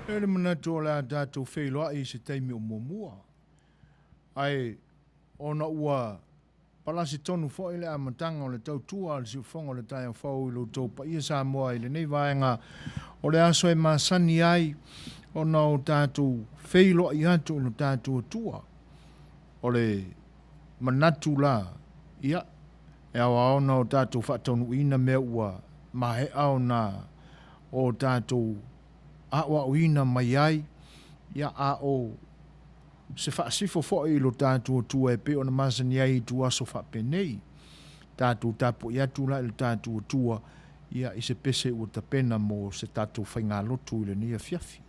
E le manatu o le a tatou feiloai i se taimi o muamua. Ae ona ua palasi tonu foi le amataga o le tautua a le siufofoga o le taeao fou i lo outou paia Samoa i lenei vaega o le aso e masani ai ona o tatou feiloai atu i lo tatou Atua. O le manatu la, ia, e ao lava ona o tatou faataunuuina mea ua maea ona o tatou aoaoina mai ai, ia, a o se faasifo foi i lo tatou Atua e pei ona masani ai i ituaso faapenei. Tatou tapuai atu la i lo tatou Atua, ia, i se pese ua tapena mo se tatou faigalotu i lenei afiafi.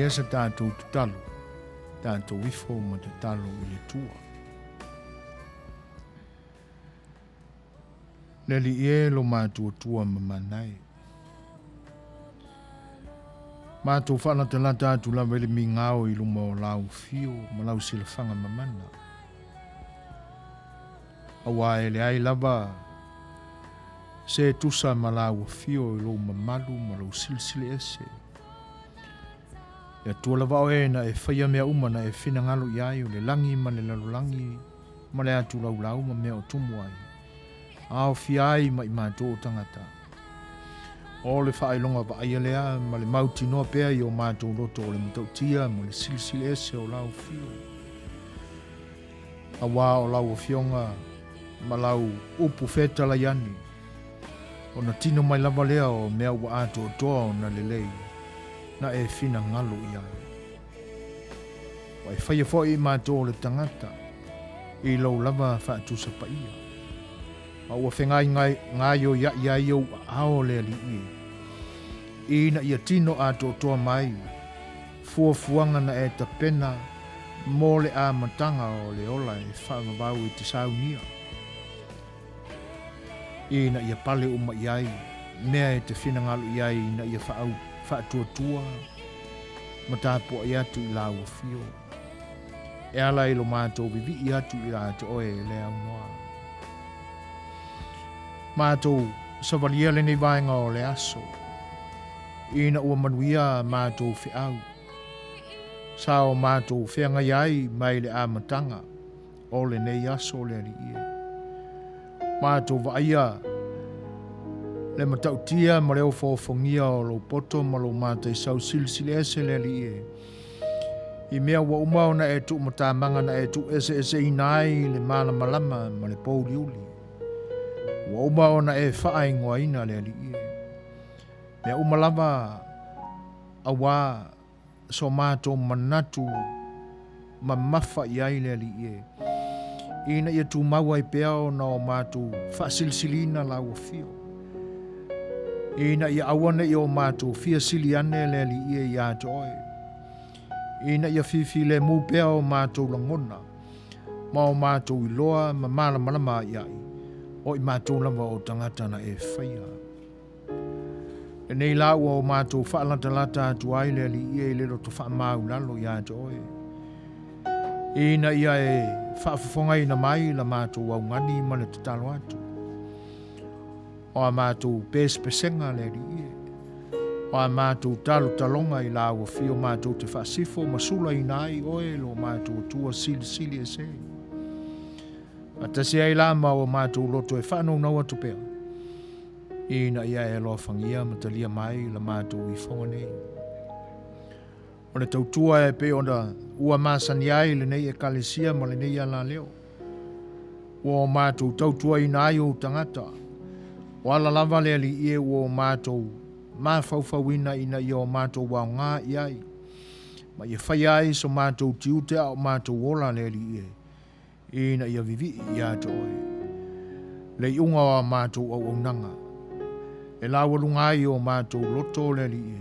lea sa tatou tatalo, tatou ifo ma tatalo i le Atua. Le Alii e, lo matou Atua mamana e. Matou faalatalata atu lava i le migao i luma o lau afio ma lau silafaga mamana. Auā e leai lava se tusa ma lau afio i lou mamalu ma lou silisili ese. Le Atua lava oe na e faia mea uma na e finagalo i ai, o le lagi ma le lalolagi ma le atu laulau ma mea o tumu ai, aofia ai ma i matou o tagata. O le faailoga vaaia lea ma le mautinoa pea i o matou loto o le matautia ma le silisili ese o lau afio. Auā o lau Afioga ma lau upu fetalai ane, ona tino mai lava lea o mea ua atoatoa ona lelei na e finagalo i ai. Ua e faia foi i matou o le tagata i lou lava faatusa paia, ma ua fegaioiaʻi ai ou aao le Alii e, ina ia tino atoatoa mai fuafuaga na e tapena mo le amataga o le ola e faavavau i te saunia, ina ia pale uma i ai mea e te finagalo i ai ina ia faatuatua ma tapuai atu i lāua afio, e ala i lo matou vivii atu ia te oe e le aunoa. Matou savalia lenei vaega o le aso, ina ua manuia a matou feau, sa o matou feagai ai mai le amataga o lenei aso le Alii e. Matou vaaia le matautia ma le ofoofogia o lou poto ma lou mataisau silisili ese le Alii e, i mea ua uma ona e tuumatamaga na e tuueseeseina ai le malamalama ma le pouliuli. Ua uma ona e faaigoaina le Alii e. Mea uma lava auā so matou manatu mamafa i ai le Alii e, ina ia tumau ai pea ona o matou faasilisilina lau afio, ina ia aua ne i o matou fia sili ane le Alii e iā te oe, ina ia fifilemu pea o matou lagona ma o matou iloa ma malamalama aiai, o i matou lava o tagata na e faia. Lenei la ua o matou faalatalata atu ai le Alii e i le loto faamaulalo iā te oe, ina ia e faafofogaina mai la matou augani ma le tatalo atu. O a matou pesepesega le Alii e, o a matou talotaloga i lau afio matou te faasifo ma sulaina ai oe lo matou Atua silisili ese. Faatasi ai la ma o matou loto e faanounau atu pea, ina ia e aloafagia ma talia mai la matou ifoga nei. O le tautua e pei ona ua masani ai lenei Ekalesia ma lenei alaleo, ua o matou tautuaina ai ou tagata, o ala lava le Alii e ua o matou mafaufauina ina ia o matou aoga i ai, ma ia faia ai so matou tiute a o matou ola le Alii e. Ina ia vivii ia te oe le iuga o a matou auaunaga, e laualuga ai o matou loto le Alii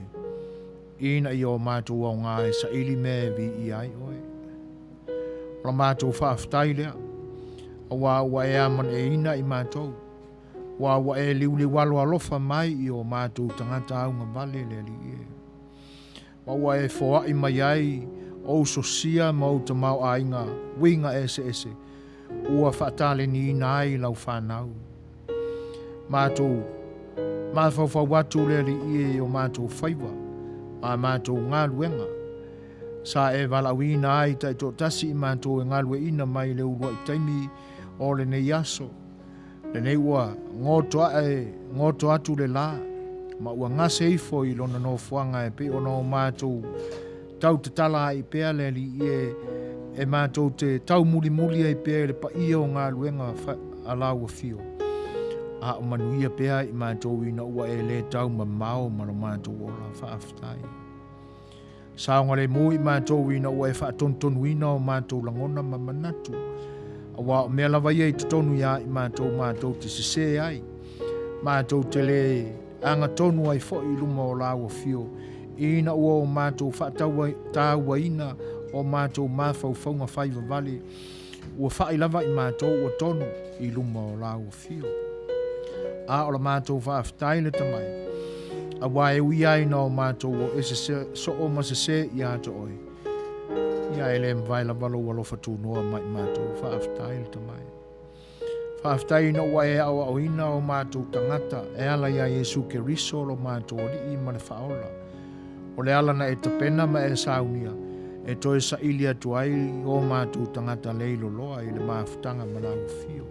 e, ina ia o matou aoga e saili mea e viia ai oe. O la matou faafetai lea, auā ua e amaneeina i matou, auā ua e liuliualo alofa mai i o matou tagata augavale le Alii e. Ma ua e foai mai ai ou sosia ma ou tamaoaiga uiga eseese ua faataleniina ai lau fanau. Matou mafaufau atu le Alii e i o matou faiva ma a matou galuega, sa e valaauina ai taitoatasi i matou e galueina mai le uluai taimi o lenei aso. Lenei ua goto ae goto atu le la, ma ua gase ifo i lona nofoaga e pei ona o matou tau tatala ai pea le Alii e, e matou te taumulimuli ai pea i le paia o galuega a lau afio, a o manuia pea i matou ina ua e le tau mamao ma lo matou ola. Faafetai. Saogalemu i matou ina ua e faatonutonuina o matou lagona ma manatu, auā o mea lava ia i totonu iā i matou matou te sesē ai, matou te lē agatonu ai foi i luma o lāua afio. Ina ua o matou faatauaina o matou mafaufauga faivavale, ua fa'i lava i matou ua tonu i luma o Lau Afio. A o la matou faafetai le Tamai, auā e ui ai ina o matou o ese soo ma sesē ia te Oe, ia e le mavae lava Lou alofa tunoa mai i matou. Faafetai le Tamai. Faafetai ina ua e aoaoina o matou tagata e ala iā Iesu Keriso lo matou Alii ma le Faaola. O le ala na e tapena ma e saunia e toe saili atu ai o matou tagata leiloloa i le mafutaga ma Lau Afio.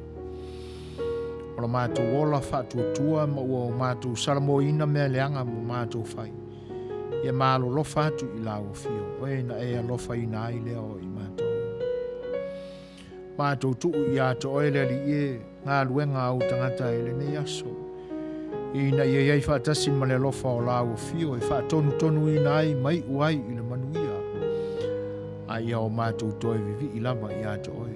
O la matou ola faatuatua ma ua o matou salamoina mea leaga ma matou fai, ia malolofa atu i Lau Afio, oe na e alofaina ai lea o i matou. Matou tuu ia te oe le Alii e, galuega a ou tagata i lenei aso, ina ia i ai faatasi ma le alofa o Lau Afio e faatonutonuina ai ma iu ai i le manuia, a ia o matou toe vivii lava ia te oe.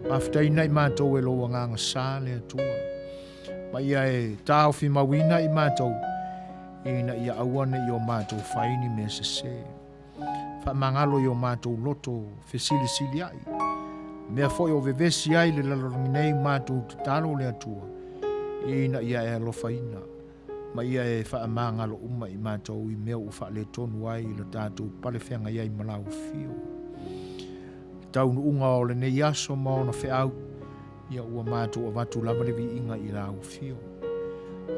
Mafutaina i matou e Lou Agaga Sa le Atua, ma ia e taofimauina i matou, ina ia aua ne i o matou fai ni mea sese. Faamagalo i o matou loto fesilisiliai, mea foi o vevesi ai le lalolagi nei matou tatalo le Atua, ina ia e alofaina, ma ia e faamagalo uma i matou i mea ua faaletonu ai lo tatou pale feagai ai ma Lau Afio. Le taunuuga o lenei aso ma ona feau, Ia ua matou avatu lava le viiga i Lau Afio,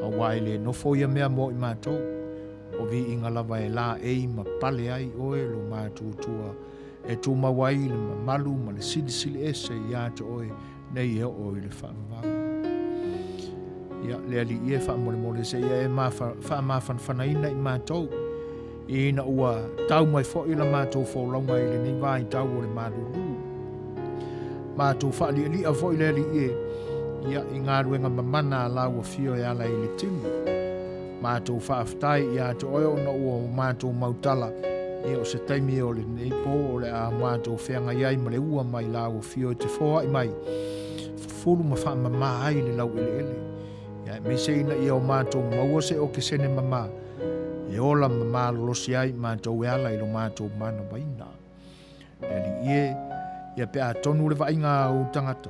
auā e le nofo ia mea mo i matou, o viiga lava e laei ma pale ai Oe lo matou Atua, e tumau ai le mamalu ma le silisili ese ia te Oe nei e oo i le faavavau. Ia, le Alii e, faamolemole seia e faamafanafanaina i matou, ina ua tau mai foi la matou folauga i lenei vaitau o le malulu. Matou faalialia foi le Alii e, ia, i galuega mamana a Lau Afio e ala i le timu. Matou faafetai ia te Oe ona ua o matou mautala, ia o se taimi o lenei po o le a matou feagai ai ma le ua mai Lau Afio e te foai mai, fufulu ma faamama ai le laueleele. Ia aemaise ina ia o matou maua se okesene mama, e ola ma malolosi ai matou e ala i lo matou manavaina. Le Alii e, ia pe a tonu le vaaiga a ou tagata,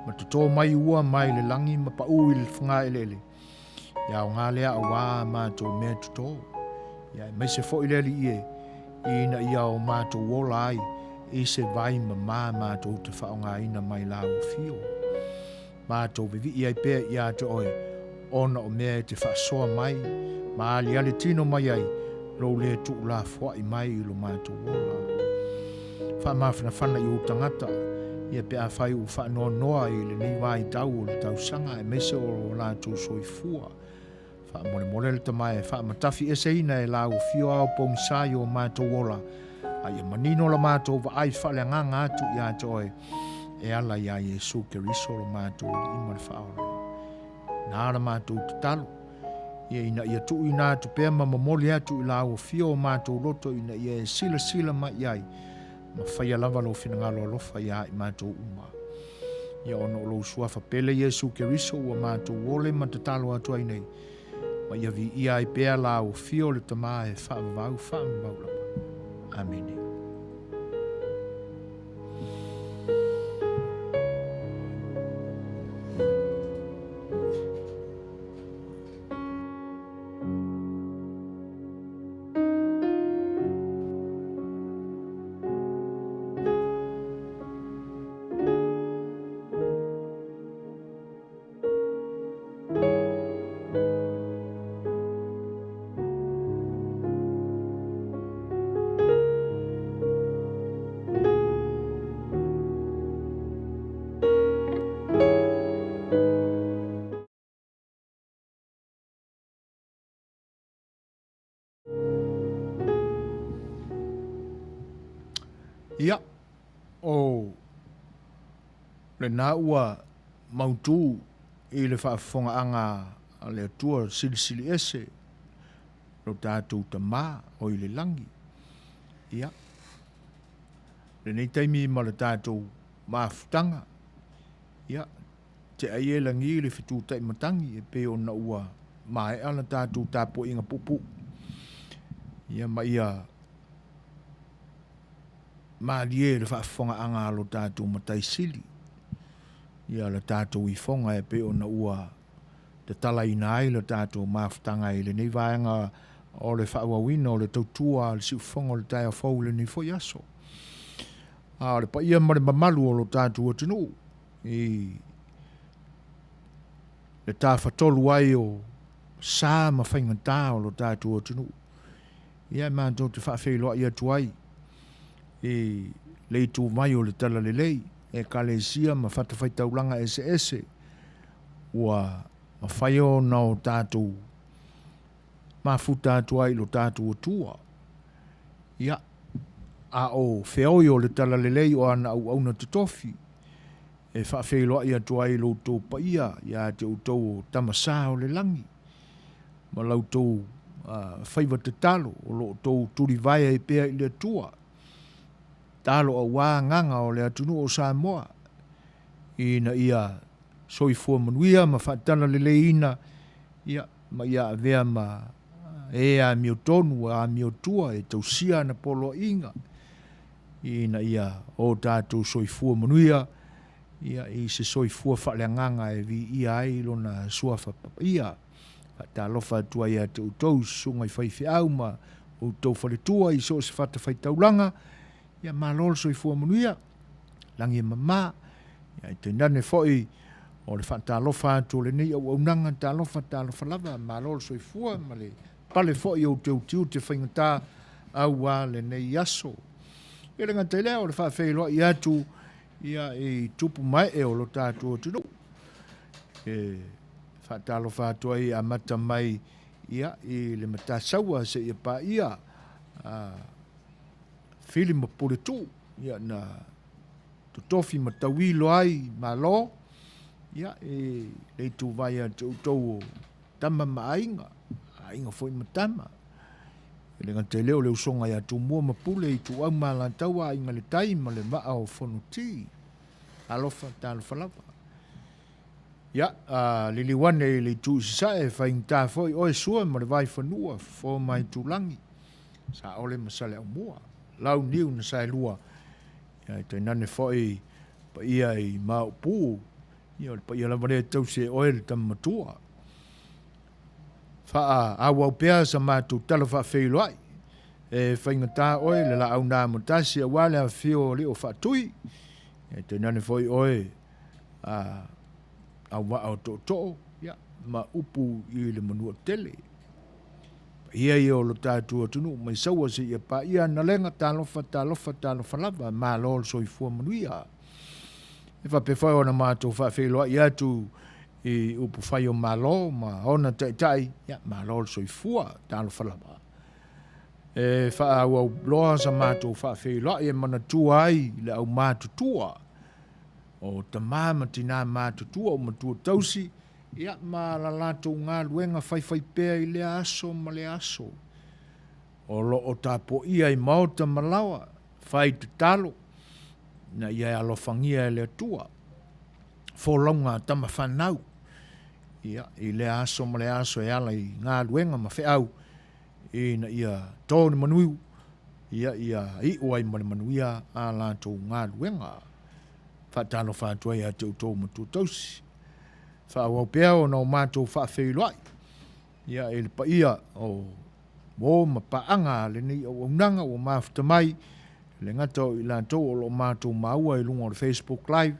ma totō mai ua mai le lagi ma paʻū i le fogaeleele, ia aoga lea auā a matou mea totō. Ia aemaise foi le Alii e, ina ia o matou ola ai i se vai mamā matou te faaaogaina mai Lāu Afio. Matou vivii ai pea ia te Oe, ona o mea e te faasoa mai ma aliali tino mai ai Lou le tuulafoai mai i lo matou ola. Faamafanafana i ou tagata, ia pe afai ua faanoanoa i lenei vaitau o le tausaga aemaise o lo latou soifua. Faamolemole le Tama e faamatafieseina e Lau Afio ao pogisa i o matou ola, a ia manino la matou vaai faaleagaga atu ia te Oe, e ala iā Iesu Keriso lo matou Alii ma le Faaola. Na la matou tatalo, ia ina ia tuuina atu pea ma momoli atu i Lau Afio o matou loto ina ia e silasila mai i ai, ma faia lava Lou finagalo alofa iā i matou uma. Ia ona o Lou Suafa pele Iesu Keriso ua matou ole ma tatalo atu ai nei, ma ia viia ai pea Lau Afio le Tama e faavavau faavavau lava. Amene. Ia, o lena ua mautū i le faafofogaaga a le Atua Silisili Ese, lo tatou Tamā o i le lagi. Ia, lenei taimi ma le tatou mafutaga, ia, Te ai e lagi le fetutai matagi e pei ona ua maea la tatou tapuaiga puupuu. Ia ma ia malie le faafofogaaga a lo tatou Matai Sili ia le tatou ifoga e pei ona ua tatalaina ai le tatou mafutaga i lenei vaega o le faaauauina o le tautua a le siufofoga o le taeao fou i lenei foi aso. A o le paia ma le mamalu o lo tatou atunuu i le tafatolu ai o sa ma faigata o lo tatou atunuu, ia e matou te faafeiloai atu ai i le itu mai o le Talalelei, Ekalesia ma fatafaitaulaga eseese ua mafai ona o tatou mafuta atu ai i lo tatou Atua. Ia, a o feoi o le Talalelei o ana auauna totofi, e faafeiloai atu ai i lo outou paia ia te outou o Tama Sa o le Lagi, ma la outou faiva tatalo o lo o outou tulivae ai pea i le Atua, tatalo aua agaga o le atunuu o Samoa, ina ia soifua manuia ma faatalaleleiina, ia, ma ia avea ma e amiotonu, amiotua e tausia ana poloaiga, ina ia o tatou soifua manuia, ia, i se soifua faaleagaga e viia ai Lona Suafa Paia. Faatalofa atu ai ia te outou susuga i faifeau ma outou faletua i so o se fatafaitaulaga, ia malo le soifua manuia, lagi e mama, ia ae tainane foi o le faatalofa atu o lenei auaunaga, talofa, talofa lava, malo le soifua ma le pale foi i outou tiute faigata aua lenei aso. Ia le gata i lea o le faafeiloai atu ia i tupu ma ee o lo tatou atunuu. E faatalofa atu ai amata mai ia i le Matasaua seia paia Fili ma Puletuu ia na totofi ma tauilo ai Malo ia i le ituvai ia te outou o tama ma aiga, aiga foi ma tama. E le gata i lea o le usoga ia Tumua ma Pule, Ituau ma Alataua, Aiga i le Tai ma le Vaa o Fonoti. Alofa, talofa lava. Ia, a liliu ane i le itu i sasae, e faigata foi oe Sua ma le Vaifanua, Fofo ma Aitulagi, Saole ma Saleaaumua, Launiu na Saelua, ia, e tainane foi paia i Maopu, ia, o le paia lava lea e tausi e oe le tama matua. Faaauau pea sa matou tala faafeiloai, e faigata oe le laau na amotasi aua le afifio o alii o Faatui, ia, tainane foi oe a auvaa o tootoo, ia, ma upu i le Manuatele. Paia ia o lo tatou atunuu mai Saua seia paia Analega, talofa, talofa, talofa lava, malo le soifua manuia. E faapea foi ona matou faafeiloai atu i upufai o Malo ma ona taitai, ia, malo le soifua, talofa lava. E faaauau loa sa matou faafeiloai e manatua ai le aumatutua o tama ma tina matutua o matua tausi, ia, ma la latou galuega faifaipea i lea aso ma lea aso. O lo o tapuaia i maota ma laoa, fai tatalo, ina ia e alofagia e le Atua folauga a tama fanau, ia, i lea aso ma lea aso e ala i galuega ma feau, ina ia to ni manuiu, ia, ia iu ai ma le manuia a latou galuega. Faatalofa atu ai ia te outou matua tausi. Faaauau pea ona o matou faafeiloai, ia, i le paia o uo ma paaga a lenei auaunaga ua mafuta mai, e le gata o i latou o lo o matou maua i luga o le Facebook Live,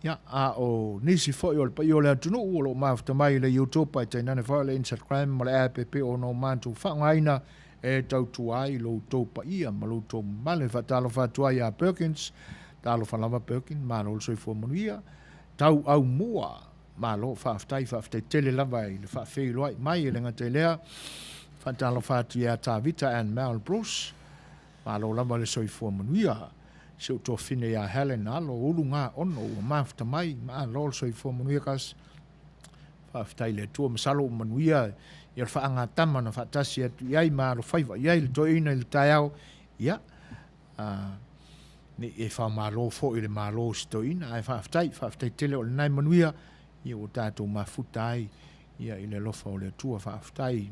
ia, a o nisi foi o le paia o le atunuu o lo o mafuta mai i le YouTube ae tainane foi o le Instagram ma le app e pei ona o matou faaaogaina e tautua ai lo outou paia ma lo outou mamalu. E faatalofa atu ai ia Perkins, talofa lava Perkin, malo le soifua manuia, tauaumua. Malo, faafetai, faafetai tele lava i le faafeiloai mai. E le gata i lea, faatalofa atu ia Tavita and Mel Bruce, malo lava le soifua manuia. Si ou tuafafine ia Helen Alo Ulugaono ua mafuta mai, malo le soifua manuia kasi. Faafetai i le Atua, masalo ua manuia ia le faagatama na faatasi atu i ai ma alofaiva i ai le toeaina i le taeao. Ia, ne i e faamalo foi i le Malo o si toeaina, ae faafetai, faafetai tele o lena e manuia, ia ua tatou mafuta ai ia i le alofa o le Atua, faafetai.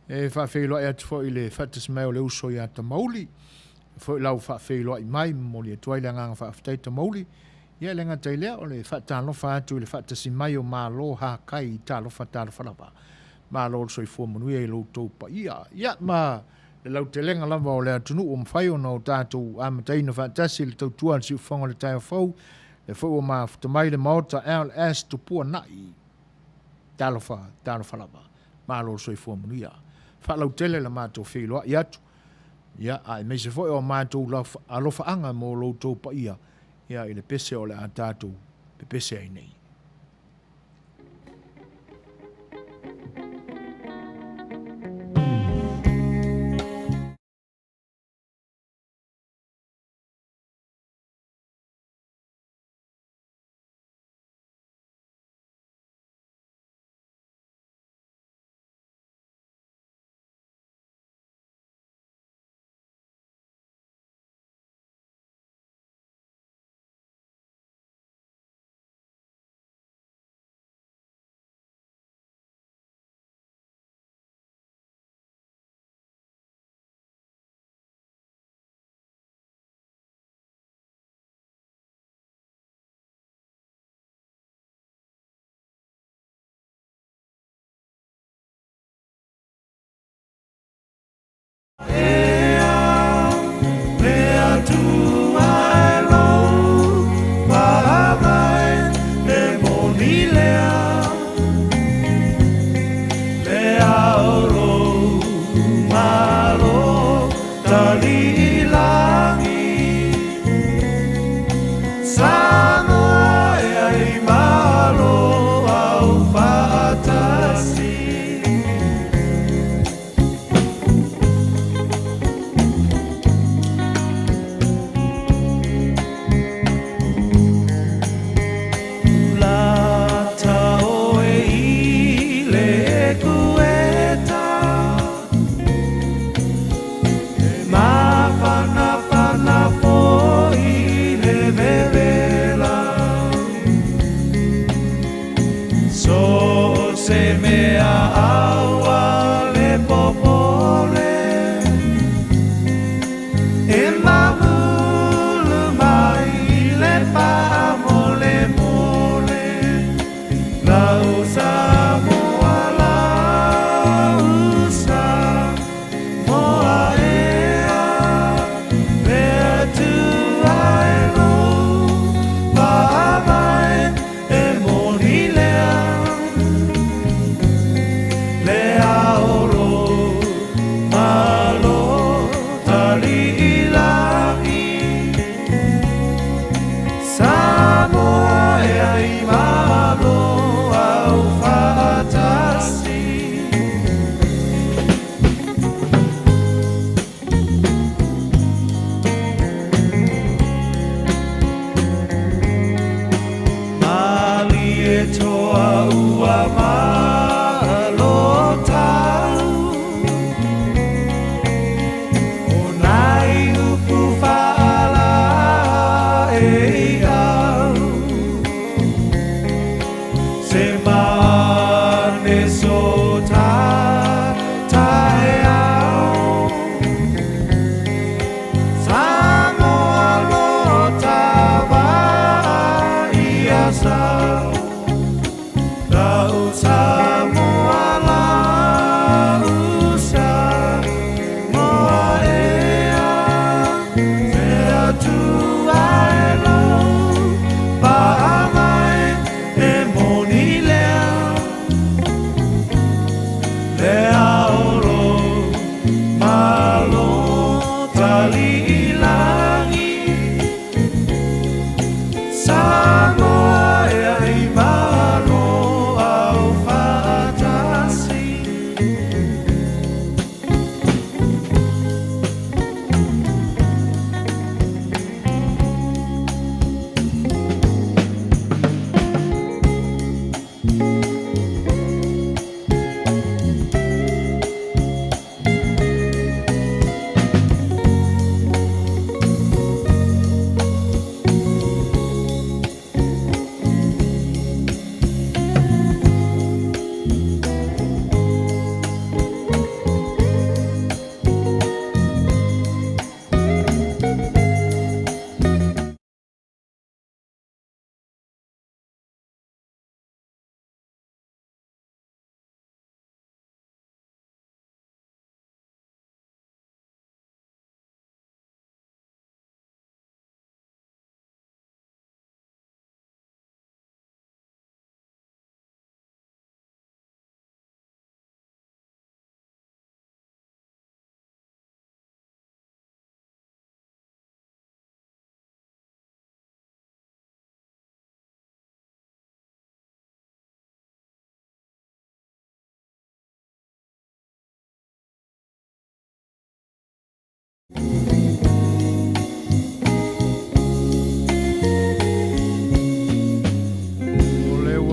E faafeiloai atu foi i le faatasi mai o le uso ia Tamauli, foi lau faafeiloai mai, momoli atu ai le agaga faafetai Tamauli. Ia e le gata i lea, o le faatalofa atu i le faatasi mai o Malo Hakai, talofa talofa lava. Malo le soifua manuia i lo outou paia. Ia ma le lautelega lava o le atunuu ua mafai ona o tatou amataina faatasi le tautua a le siufofoga o le taeao fou, lea foi ua mafuta mai le Maota LS Tupuanai. Talofa, talofa lava. Malo le soifua manuia. Faalautele la matou feiloai atu, ia, aemaise foi o matou alofaaga mo lo outou paia, ia, i le pese o le a tatou pepese ai nei.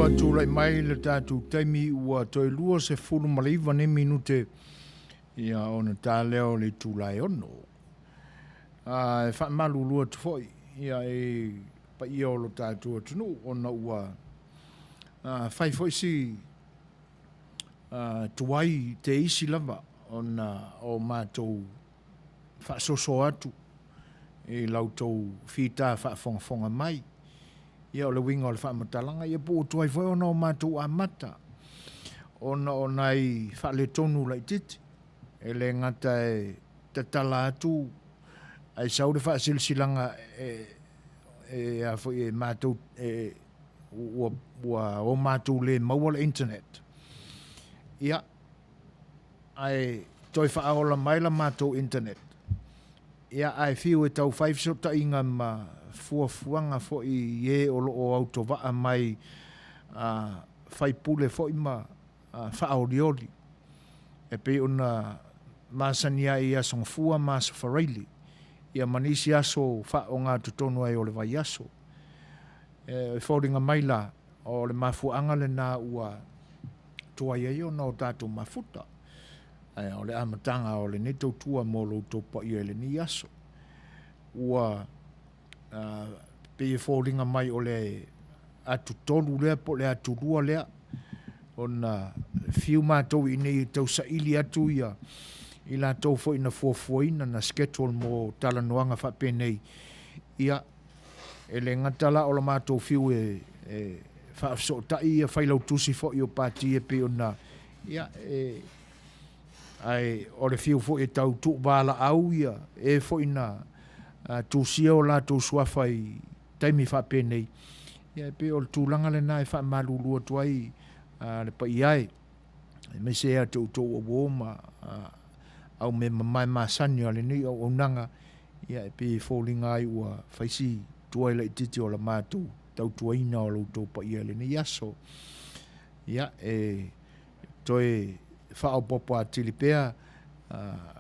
Ua tulai mai le tatou taimi ua toe 29 nei minute ia ona ta lea o le itula e 6. E faamalulu atu foi ia i paia o lo tatou atunuu ona ua fai foi si tuai te isi lava ona o matou faasoso atu i la outou fita faafogafoga mai. Ia o le uiga o le faamatalaga, ia po ua tuai foi ona o matou amata ona o nai faaletonu laitiiti. E le gata e tatala atu ae sau le faasilasilaga e a foi e matou e ua o matou le maua le internet. Ia, ae toe faaola mai la matou internet, ia ae fiu e tau fai fesootaiga ma fuafuaga foi i e o lo o autovaa mai a faipule foi ma faaolioli e pei ona masani ai i Aso Gafua ma Aso Faraile, ia ma nisi aso faaogatotonu ai o le vaiaso. E foliga mai la, o le mafuaaga lena ua tuai ai ona o tatou mafuta, ae o le amataga o lenei tautua mo lo outou paia i lenei aso. Ua pei e foliga mai o le atutolu lea po o le atulua lea ona fiu matou i inei e tausaili atu ia i latou foi na fuafuaina, na schedule mo talanoaga faapenei, ia e le gata la o le matou fiu e faafesootai ia failautusi foi o Pati e pei ona, ia e, ae o le fiu foi e tau tuuvalaau ia e foi na tusia o latou suafa i taimi faapenei, ia e pei o le tulaga lena e faamalulu atu ai le paia e, aemaise ia te outou o uo ma aumea mamae masani a lenei auaunaga, ia e pei e foliga ai ua fai si tuai laitiiti o la matou tautuaina o lo outou paia i lenei aso. Ia, e toe faaopoopo atili pea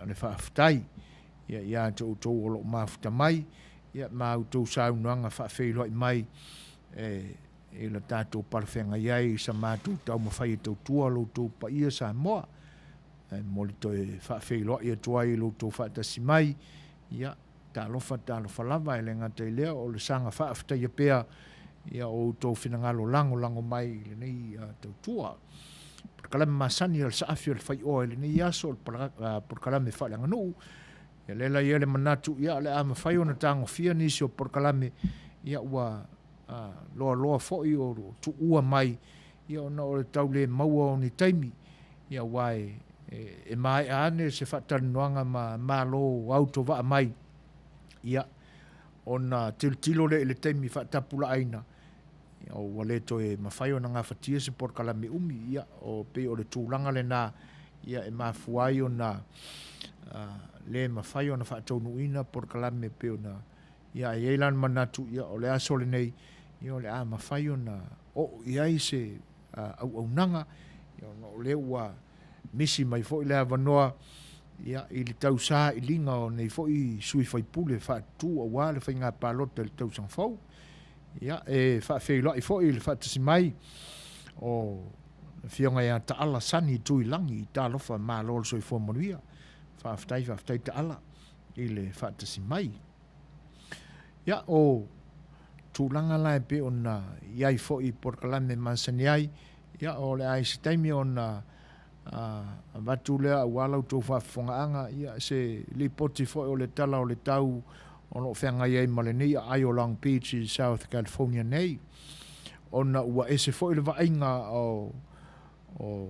le faafetai ia ia te outou o lo o mafuta mai, ia ma a outou saunoaga faafeiloai mai e i le tatou palefeagai ai i sa matou taumafai e tautua lo outou paia Samoa. E momoli toe faafeiloai atu ai i lo outou faatasi mai, ia, talofa, talofa lava, e le gata i lea o le saga faafetaia pea ia o outou finagalo lagolago mai i lenei tautua. Polokalame masani a le Saafi o le Faioa i lenei aso, o le polokalame faaleaganuu. Ia lea la e i ai le manatu, ia o le a mafai ona tagofia nisi o polokalame, ia ua loaloa foi o tuua mai, ia ona o le tau le maua o ni taimi, ia aua e maea ane se faatalanoaga ma Malo autovaa mai, ia ona tilotilo lea i le taimi faatapulaaina, ia ua le toe mafai ona gafatia se polokalame umi, ia o pei o le tulaga lena, ia e mafua ai ona le mafai ona faataunuuina polokalame e pei ona, ia ae i ai la le manatu, ia o le aso lenei, ia o le a mafai ona oo i ai se auaunaga, ia ona o lea ua misi mai foi le avanoa ia i le tausailiga o nei foi sui faipule faatutu aua le faiga palota i le tausaga fou. Ia, e faafeiloai foi i le faatasi mai o le Afioga ia Taala Sani Tuilagi, talofa malo le soifua manuia. Faafetai, faafetai Taala i le faatasi mai. Ia, o tulaga la e pei ona i ai foi i polokalame masani ai, ia, o le a i se taimi ona avatu lea aua la outou faafofogaaga, ia, se lipoti foi o le tala o le tau o lo o feagai ai ma lenei aai o Long Beach i South California nei, ona ua ese foi le vaaiga o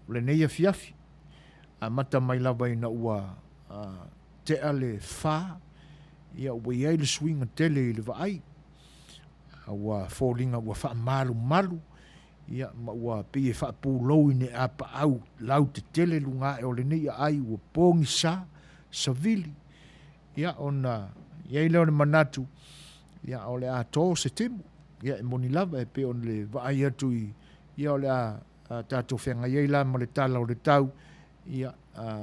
lenei afiafi, amata mai lava ina ua tea le fa, ia ua i ai le suiga tele i le vaai, a ua foliga ua faamalumalu, ia ma ua pei e faapulou i ni apaau lautetele luga ae o lenei aai ua pogisa, savili, ia ona i ai lea o le manatu, ia o le a to se timu, ia e moni lava e pei o le vaai atu i, ia o le a tatou feagai ai la ma le tala o le tau, ia,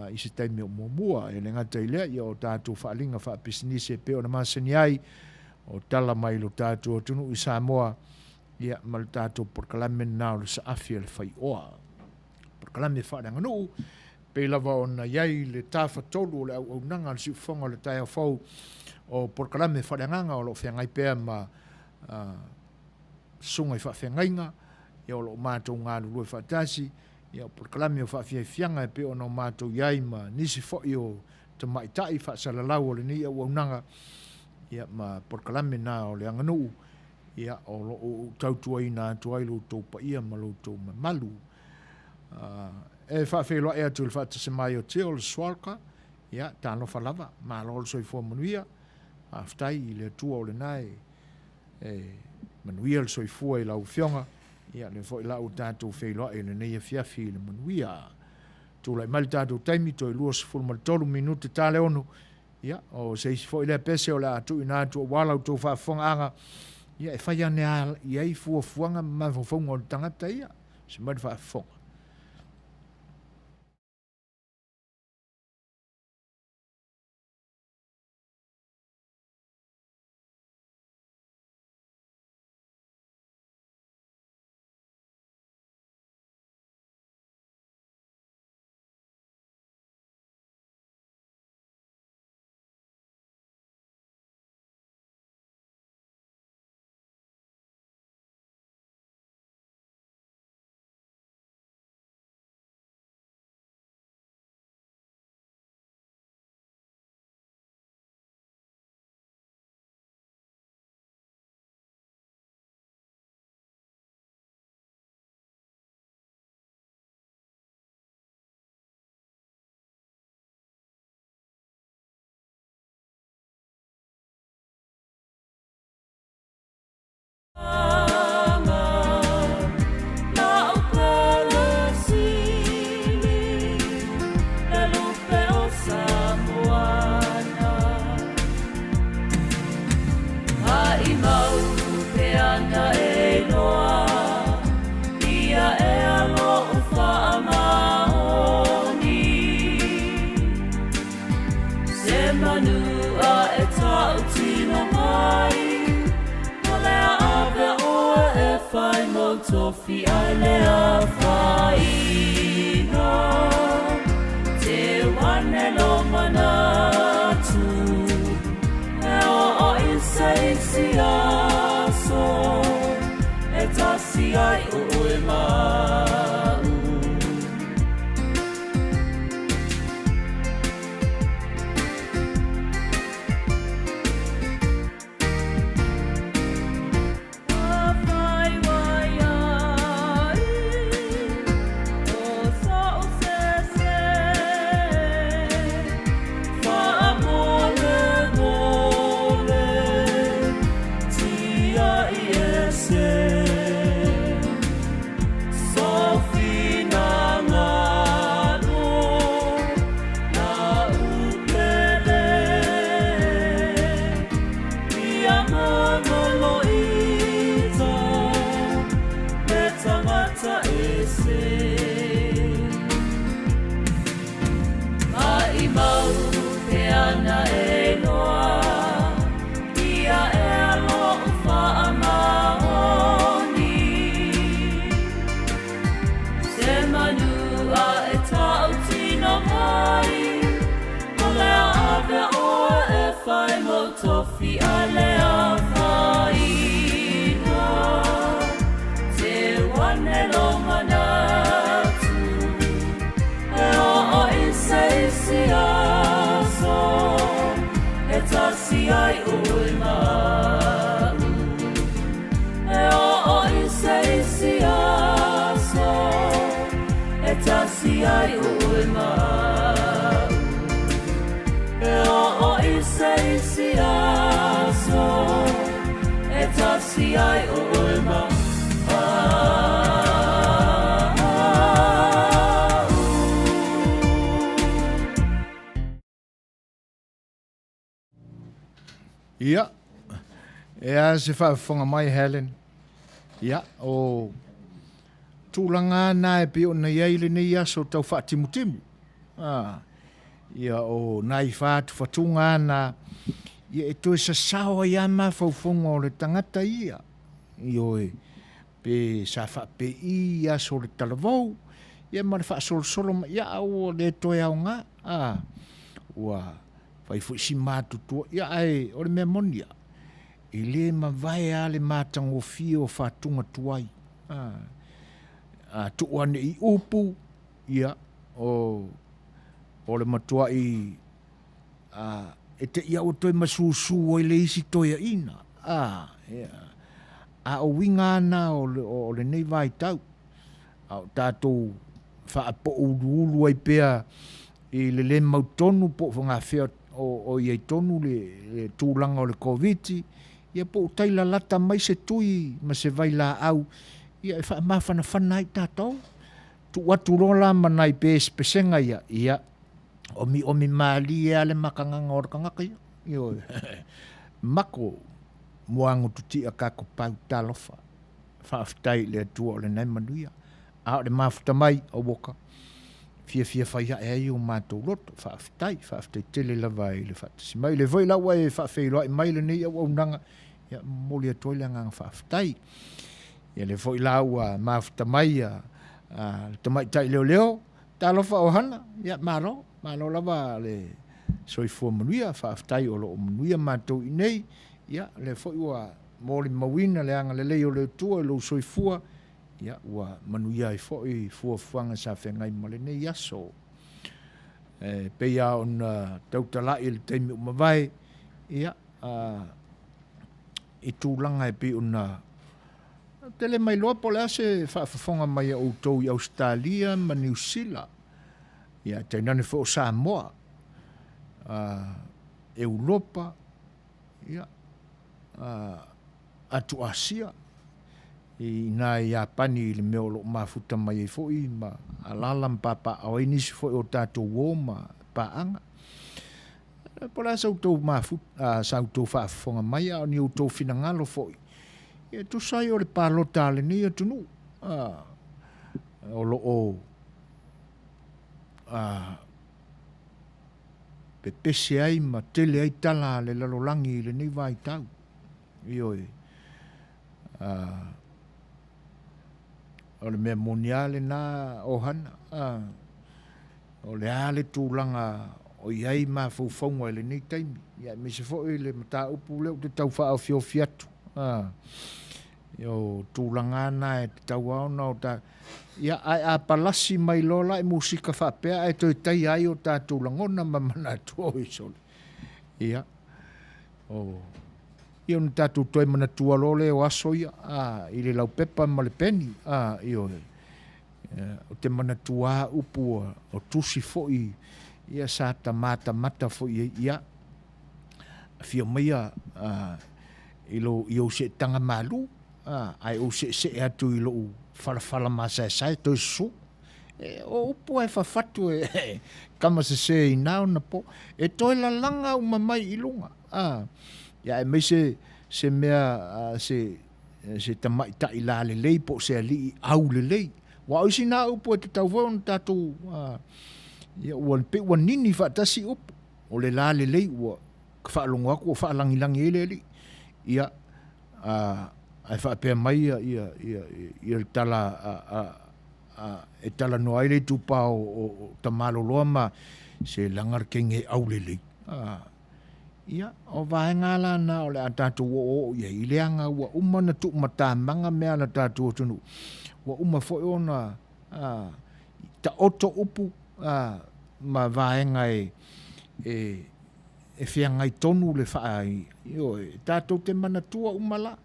i se taimi o muamua. E le gata i lea, ia o tatou faaaliga faapisinisi e pei ona masani ai, o tala mai lo tatou atunuu i Samoa, Ia, ma le tatou polokalame lena o le Saafi a le Faioa. Polokalame faaleaganuu, pei lava ona i ai le tafatolu o le auaunaga a le siufofoga o le taeao fou o polokalame faaleagaga o lo o feagai pea ma susuga i faafeagaiga, ia o lo o matou galulue faatasi, ia o polokalame o faafiafiaga e pei ona o matou i ai ma nisi foi o tamaitai faasalalau o lenei auaunaga, ia ma polokalame na o le aganuu, ia o lo o ou tautuaina atu ai lo outou paia ma lo outou mamalu. E faafeiloai atu i le faatasi mai o Teo le Swalka, ia talofa lava, malo le soifua manuia, faafetai i le Atua o lena e e manuia le soifua i lau Afioga, ia lea foi la ua tatou feiloai i lenei afiafi i le manuia. Tulai mai le tatou taimi, toe 23 minute ta le 6, ia, o se isi foi lea pese o le a tuuina atu aua la outou faafofogaaga, ia e fai ane lava i ai fuafuaga ma mafaufauga o le tagata ia, se mai le faafofoga. Ia, e a se faafofoga mai Helen. Ia, o tulaga na e pei ona i ai lenei aso tau faatimutimu. Ah, ia o nai whātuwhatunga ana, ia e toe sasao ai a mafaufonga o le tangata ia. Ioe. Pe sa faapei i aso o le talavou, ia ma le faasolosolo mai, ia a ua le toe aoga, a, ua fai foi si matutua, ia ae o le mea moni lava, e le mavae lava le matagofie o fatuga tuai. A, a tuu ane i upu, ia, o le matuai e te i lava ua toe masusu ai le isi toeaina, a, a o uiga lava na o lenei vaitau, a o tatou faapouluulu ai pea i le le mautonu po o gafea o i ai tonu le tulaga o le Koviti, ia po o tai lalata mai se tui ma se vailaau e faamafanafana ai tatou. Tuu atu loa la ma nai pesepesega ia, ia omiomi malie lava le makagaga o le tagata ia. Ioe. Mako muagututia kakopau, talofa, faafetai i le Atua o lena e manuia. A o le mafuta mai, auoka, fiafia fai ae ai o matou loto. Faafetai, faafetai tele lava i le faatasi mai. O lea foi la ua e faafeiloai mai lenei auaunaga, ia momoli atu ai le agaga faafetai. Ia lea foi la ua mafuta mai ia le tamaitai leoleo, talofa ohana, ia malo, malo lava le soifua manuia, faafetai o lo o manuia matou i inei, ia lea foi ua molimauina le agalelei o le Atua i lou soifua, ia ua manuia ai foi fuafuaga sa feagai ma lenei aso. E pei lava ona tautalai i le taimi ua mavae, ia, i tulaga e pei ona ou te le mailoa po o le a se faafofoga mai a outou i Ausetalia ma Niu Sila, ia tainane foi o Samoa, Europa, ia, atu Asia, i ina i Iapani i le mea o lo o mafuta mai ai foi ma alaala ma papaaao ai nisi foi o tatou uo ma paaga. Po o le a sa outou sa outou faafofoga mai a o ni outou finagalo foi e tusa ai o le palota a lenei atunuu o lo o pepese ai ma tele ai tala a le lalolagi i lenei vaitau. Ioe. O le mea moni lava lena Ohana, o le a le tulaga o i ai mafaufauga i lenei taimi, aemaise foi le mataupu lea ou te tau faaofiofi atu, o tulaga lava na e tatau lava ona o ta... Ia, ae a palasi mai loa la i musika faapea ae toe taia ai o tatou lagona ma manatu, oi sole, ia, o, ia ona tatou toe manatua loa lea o aso ia, a, i le laupepa ma le peni, a, ioe. Ou te manatua lava upu o tusi foi ia sa ta matamata foi i ai, ia, afio maia i lou, i ou seetaga malu, ae ou seesee atu i lou falafala masaesae toe susu. E, o upu lava e fafatu e tama sese i na ona po, e toe lalaga uma mai i luga, ia aemaise se mea, se, se tamaitai lalelei po o se alii aulelei. Aua o isi na upu e tatau foi ona tatou, ia ua pei ua nini faatasi upu. O le lalelei ua faalogo atu ua faalagilagi ai le alii. Ia, ae faapea mai ia, ia, ia, ia le tala a, a, a, e talanoa ai le itupa o, o, o Tamaloloa ma se leaga le teine aulelei. Ia, o vaega la na o le a tatou oooo i ai, leaga ua uma ona tuumatamaga mea a le tatou atunuu, ua uma foi ona taoto upu ma vaega e, e, e feagai tonu le faa... Ioe, tatou te manatua uma la,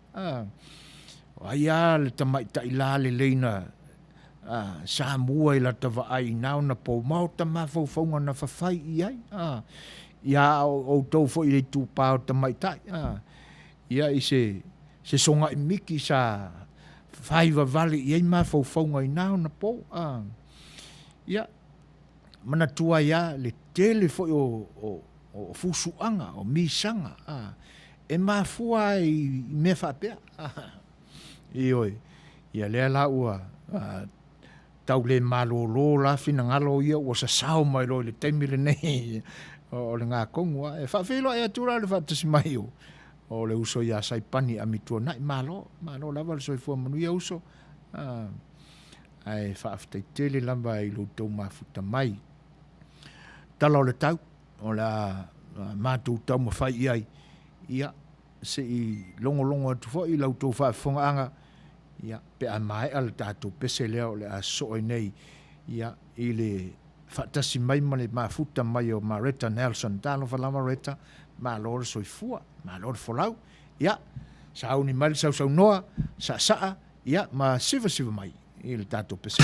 o ai lava le tamaitai lalelei na sa mua i lata vaai i na ona pou ma o ta mafaufauga na fafai i ai, ia a o outou foi i le itupa o tamaitai, ia i se, se sogai miti sa fai vavale i ai mafaufauga i na ona pou, ia, manatua ai lava le tele foi o, o, o fusuaga, o misaga, e mafua lava i mea faapea. Ioe. Ia lea la ua tau le malolo la finagalo ia ua sasao mai loa i le taimi lenei o lena tonu lava. E faafeiloai atu la i le faatasi mai o O le uso iā Saipani Amituanai, malo, malo lava le soifua manuia uso, ae faafetai tele lava i lo outou mafuta mai. Tala o le tau, o le a matou taumafai i ai, ia, se i logologo atu foi i la outou faafofogaaga, ia, pe a maea le tatou pese lea o le a sosoo ai nei, ia, i le faatasi mai ma le mafuta mai o Maretta Nelson. Talofa lava Retta, malo le soifua, malo le folau. Ia, sauni mai le sausaunoa, saasaa, ia, ma sivasiva mai i le tatou pese.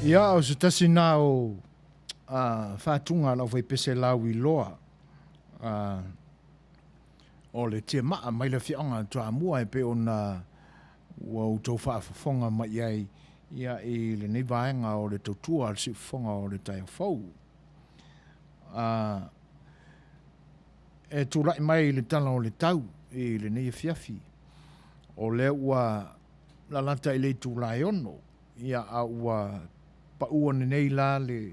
Ia, o se tasi nā o faatuga a lau faipese lauiloa o le tiamaa mai le afioaga o Toamua e pei ona ua outou faafofoga mai i ai ia, i lenei vaega o le tautua a le siufofoga o le taeao fou. E tulai mai le tala o le tau i lenei afiafi, o lea ua lalata i le itula e 6, ia, a ua pau ane nei la le,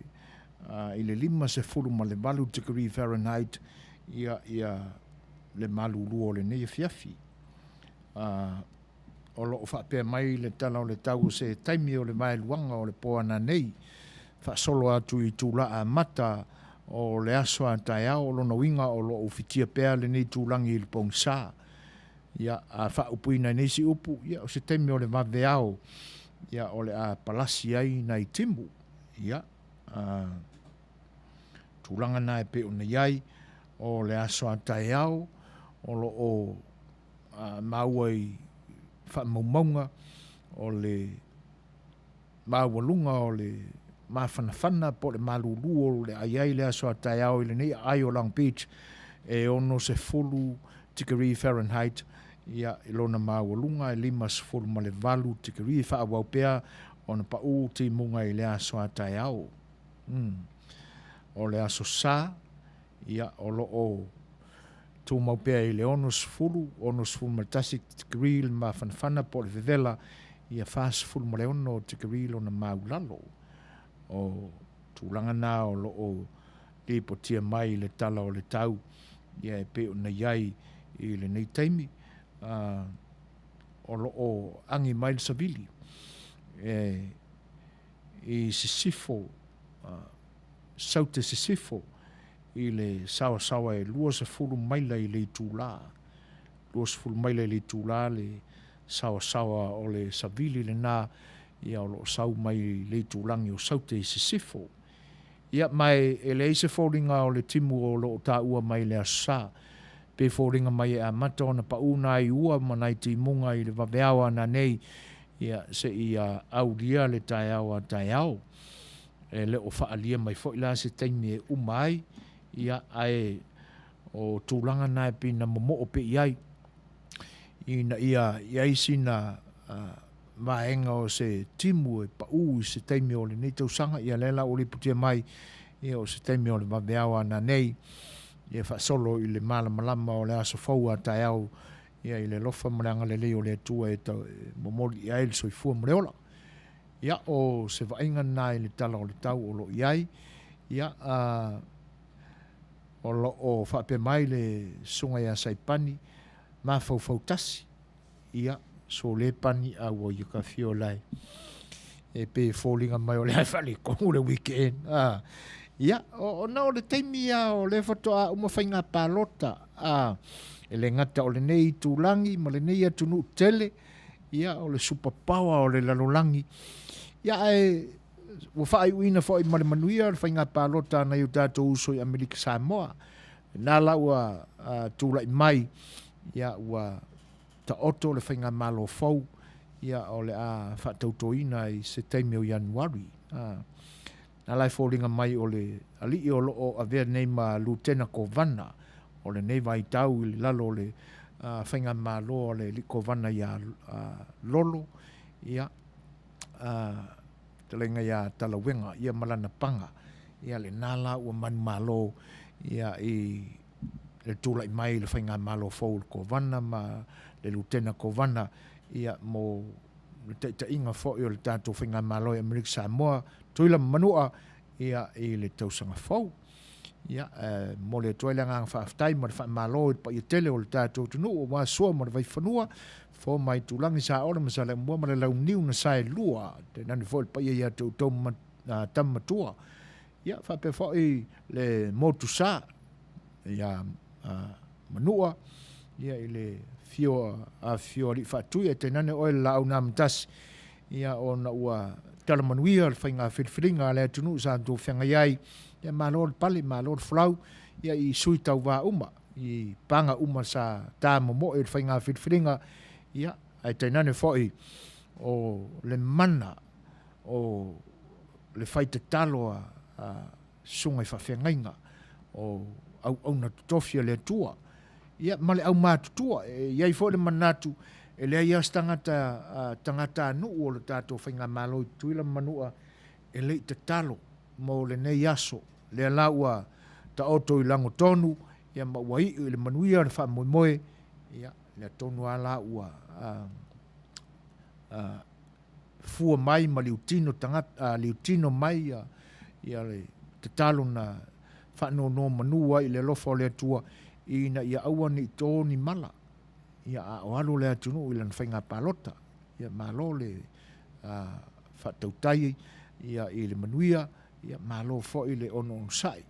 i le 58 tikeri Fahrenheit, ia, ia. le malulu o lenei afiafi. O lo o faapea mai le tala o le tau o se taimi o le vaeluaga o le po ananei, faasolo atu i itula amata o le aso a taeao, o lona uiga o lo o ufitia pea lenei itulagi i le pogisa. Ia, a faaupuina i nisi upu, ia, o se taimi o le vaveao, ia, o le a palasi ai nai timu. Ia, a, tulaga na e pei ona i ai, o le aso a taeao, o lo o maua i faamaumauga o le maualuga o le mafanafana po o le malulu o le a i ai le aso a taeao i lenei aai o Long Beach e 60 tikeri Fahrenheit, ia, i lona maualuga e 58 tikeri, e faaauau pea ona pau timuga i le aso a taeao. O le aso Sa, ia, o lo o tumau pea i le 60, 61 tikeri le mafanafana po o le vevela, ia 46 tikeri lona maulalo. O tulaga na o lo o lipotia mai i le tala o le tau, ia e pei ona i ai i lenei taimi, o lo o agi mai le savili e, i sisifo, saute sisifo i le saoasaoa e 20 maila i le itula. 20 maila i le itula le saoasaoa o le savili lena, ia o lo o sau mai i le itulagi o Saute i sisifo. Ia, ma e leai se foliga o le timu o lo o taua mai i le Aso Sa. Pei e foliga mai e amata ona pau nai ua ma nai timuga i le vaveao a nanei, ia, seia aulia le taeao a taeao. E le o faaalia mai foi la se taimi e uma ai, ia, ae o tulaga na e pei na momoo pea i ai, ina ia i ai sina vaega o se timu e pau i se taimi o lenei tausaga, ia lea la ua lipotia mai, ia o se taimi o le vaveao a nanei, ia faasolo i le malamalama o le aso fou a taeao, ia i le alofa ma le agalelei o le Atua e momoli i ai le soifua ma le ola. Ia, o se vaaiga lena i le tala o le tau o lo o i ai, ia, o lo o faapea mai le Susuga ia Saipani, mafaufau tasi, ia, sole pani a ua ia ka fio lai. E pei e foliga mai o lea e faaletonu le weekend. Ah. Ia, ona o le taimi lava o lea faatoa uma faiga palota. Ah. E le gata o lenei itulagi ma lenei atunuu tele, ia, o le super power o le lalolagi. Ia, ae ua faaiuina foi ma le manuia le faiga palota a nai o tatou uso i Amerika Samoa. Lena la ua tulai mai, ia, ua taoto le faigamalo fou, ia, o le a faatautoina i se taimi o Ianuari. Na la e foliga mai o le alii o lo o avea nei ma Lutena Kovana o lenei vaitau i lalo o le faigamalo a le alii Kovana ia Lolo, ia, fetalaiga ia Talauega, ia ma lana paga. Ia lena la ua manumalo ia i le tulai mai i le faigamalo fou o le Kovana ma le Lutena Kovana ia mo le taitaiga foi o le tatou faigamalo i Amerika Samoa, Tutuila ma Manua ia i le tausaga fou. Ia, e momoli atu ai le agaga faafetai ma le faamalo i le paia tele o le tatou atunuu aua Sua ma le Vaifanua, Fofo ma Aitulagi, Saole ma Saleaaumua ma le Launiu na Saelua, tainane foi le paia ia te outou tama matua. Ia, faapea foi le motu sa ia Manua, ia i le afio afifio o Alii Faatui, ae tainane oe le Laau na Amatasi, ia ona ua tala manuia le faiga filifiliga a le atunuu sa outou feagai ai, ia malo le pale, malo le folau, ia i sui tauva uma, i paga uma sa ta momoe i le faiga filifiliga, ia ae tainane foi o le mana o le fai tatalo a susuga i faafeagaiga o auauna totofi a le Atua, ia, ma le aumatutua. E i ai foi le manatu, e leai lava se tagata, tagatanuu o le tatou faigamalo i Tutuila ma Manua e le i tatalo mo lenei aso. Lea la ua taoto i lagotonu, ia, ma ua iu i le manuia le faamoemoe, ia, lea tonu lava la ua fua mai ma liutino tagata, liutino mai ia, ia le tatalo na faanonomanu ai i le alofa o le Atua, ina ia aua ne i to ni mala, ia, a o alu le atunuu i lana faiga palota. Ia, malo le faatautai, ia, i le manuia, ia, malo foi le onoonosai.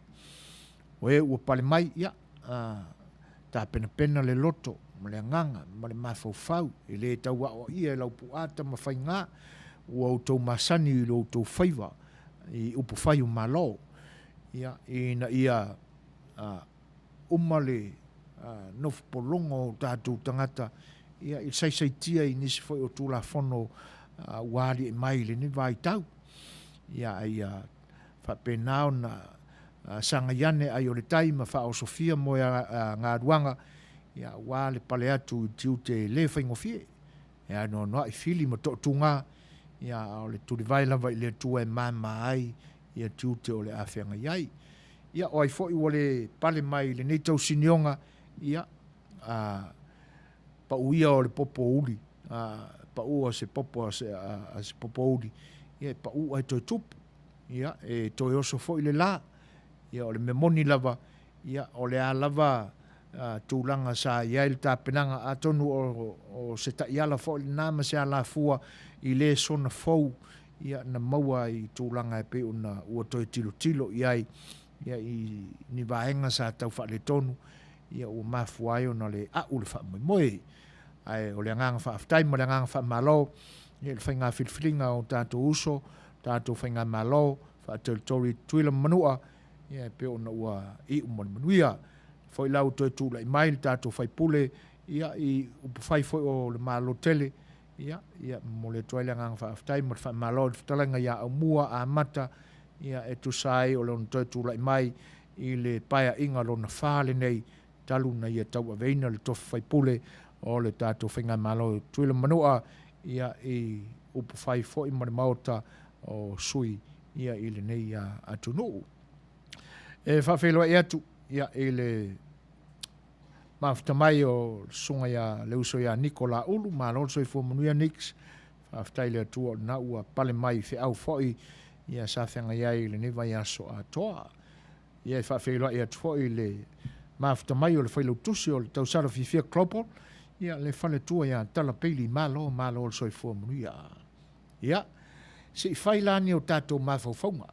O e ua pale mai, ia, tapenapena le loto ma le agaga ma le mafaufau, e le tau aoaia e Laupu'a Tamafaiga, ua outou masani i lo outou faiva i upufai o Malo, ia, ina ia uma le nofo pologa o tatou tagata, ia, i le saisaitia i nisi foi o Tulafono ua aliae mai i lenei vaitau. Ia, a ia faapena ona sagai ane ai o le tai ma faaosofia moe galuaga, ia, aua le pale atu i tiute e le faigofie, e anoanoai fili ma toatuga, ia, a o le tulivae lava i le Atua e mama ai tiute o le a feagai ai. Ia, o ai foi ua le pale mai i lenei tausinioga, ia, pau ia o le popo uli, pau o se popo a se popouli, ia e pau ae toe tupu, ia, e toe oso foi le la. Ia, o le mea moni lava, ia, o le a lava tulaga sa i ai le tapenaga, atonu o se taiala foi lena ma se alafua i lesona fou na maua i tulaga e pei ona ua toe tilotilo i ai i ni vaega sa tau faaletonu, ua mafua ai ona le a'u le faamoemoe. Ae o le agaga faafetai ma le agaga faamalo i le faiga filifiliga a o tatou uso, tatou faigamalo faa-territory i Tutuila ma Manua, e pei ona ua iu ma le manuia. Foi la ua toe tulai mai le tatou faipule i upufai foi o le Malo tele, ia, e momoli atu ai le agaga faafetai ma le faamalo i le fetalaiga ia Aumua Amata, e tusa ai o lona toe tulai mai i le Paeaiga Lona 4 lenei talu ona ia tauaveina le tofi faipule o le tatou faigamalo i Tutuila ma Manua, i upufai foi ma le Maota o sui i lenei atunuu. E faafeiloai atu i le mafuta mai o le susuga ia le uso ia Niko Laulu, malo le soifua manuia Nix, faafetai i le Atua o lena ua pale mai i feau foi sa feagai ai i lenei vaiaso atoa. Ia, e faafeiloai atu foi i le mafuta mai o le Failautusi o le Tausala Fiafia Global, ia, le faletua ia Tala Peili, malo malo le soifua manuia. Ia, se i fai la ni o tatou mafaufauga,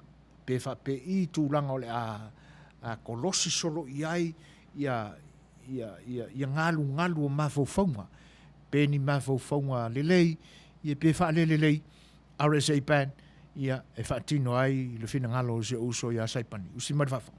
pe faapei tulaga o le a kolosi solo i ai ia, ia, ia, ia galugalu o mafaufauga, pe ni mafaufauga lelei, ia pe faalelelei, RSA Band, ia, e faatino ai le finagalo o si ou uso ia Saipani. Usi mai le faafofoga.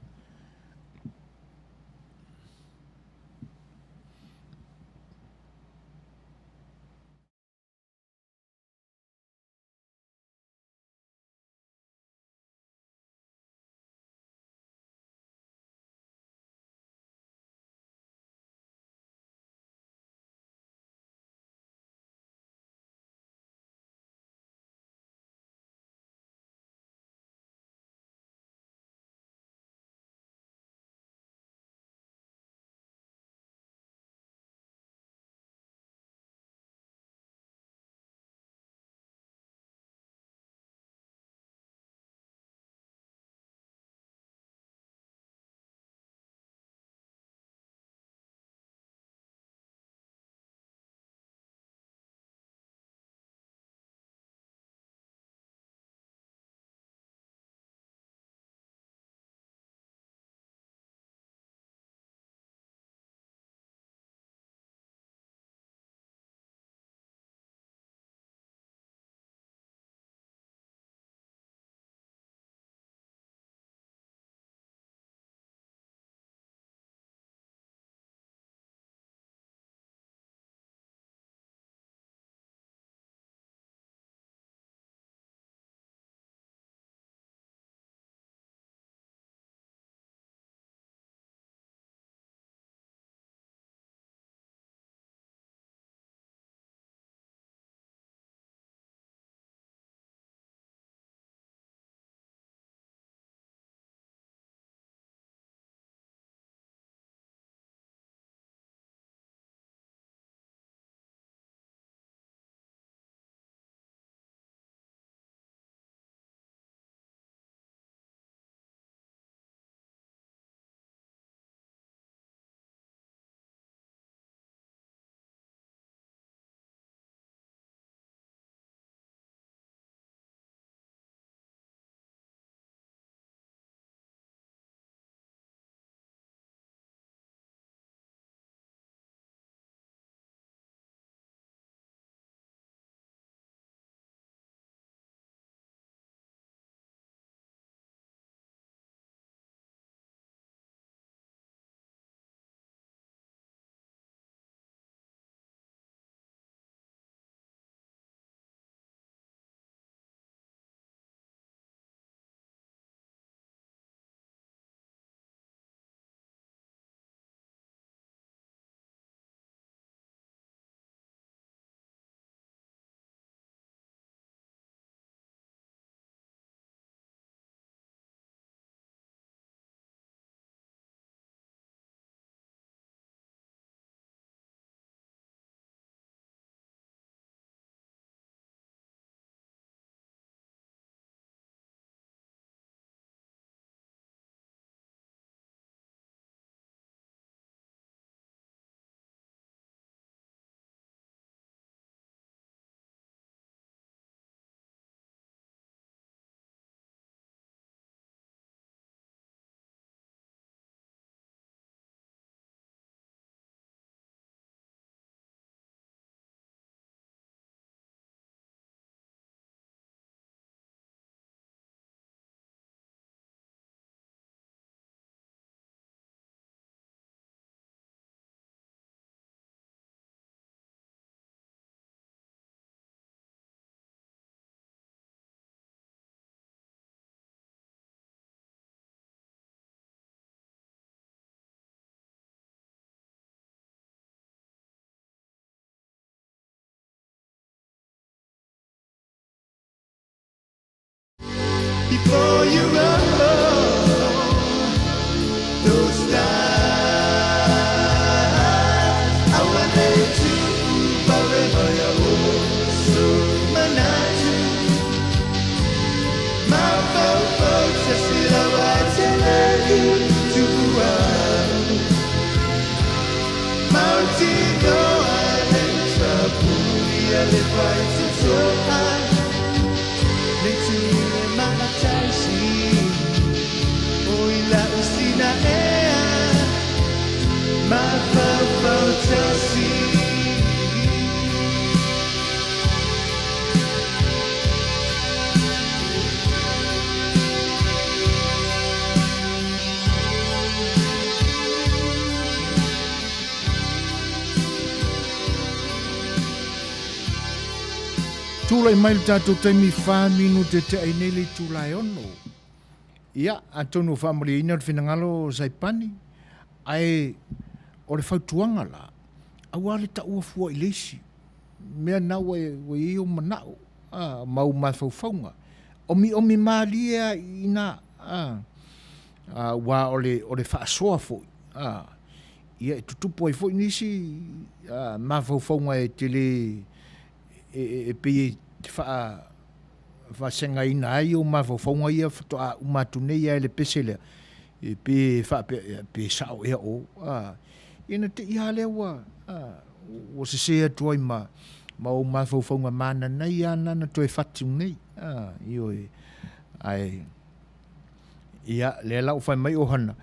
Before you run, don't stop. Aua ne i tuupale mai ou manatu. Mafaufau tasi lava e tele i tuua. Mautinoa e le tapuia le faitotoa. Le tuule maataisi o i lau sinaea. Mafaufau tasi. Tulai mai le tatou taimi fa minute te ai nei le itula e ono. Ia, atonu ua faamalieina le finagalo o Saipani, ae o le fautuaga la, aua le taua fua i le isi mea na ua ua i ai ou manao, a, ma ou mafaufauga. Omiomi malie lava i ina, a, aua o le, o le faasoa foi, a, ia e tutupu ai foi nisi a, mafaufauga e te le, e, e, e pei e te faa, faasegaina ai ou mafaufauga ia faatoa uma atu nei lava i le pese lea, e pe faapea, ia, pe sao ea o, a, ia na te i lava lea ua, a, ua sese atu ai ma, ma ou mafaufauga mananaia lava na na toe fatu nei, a, ioe. Ae, ia, lea la ua fai mai ʻohana,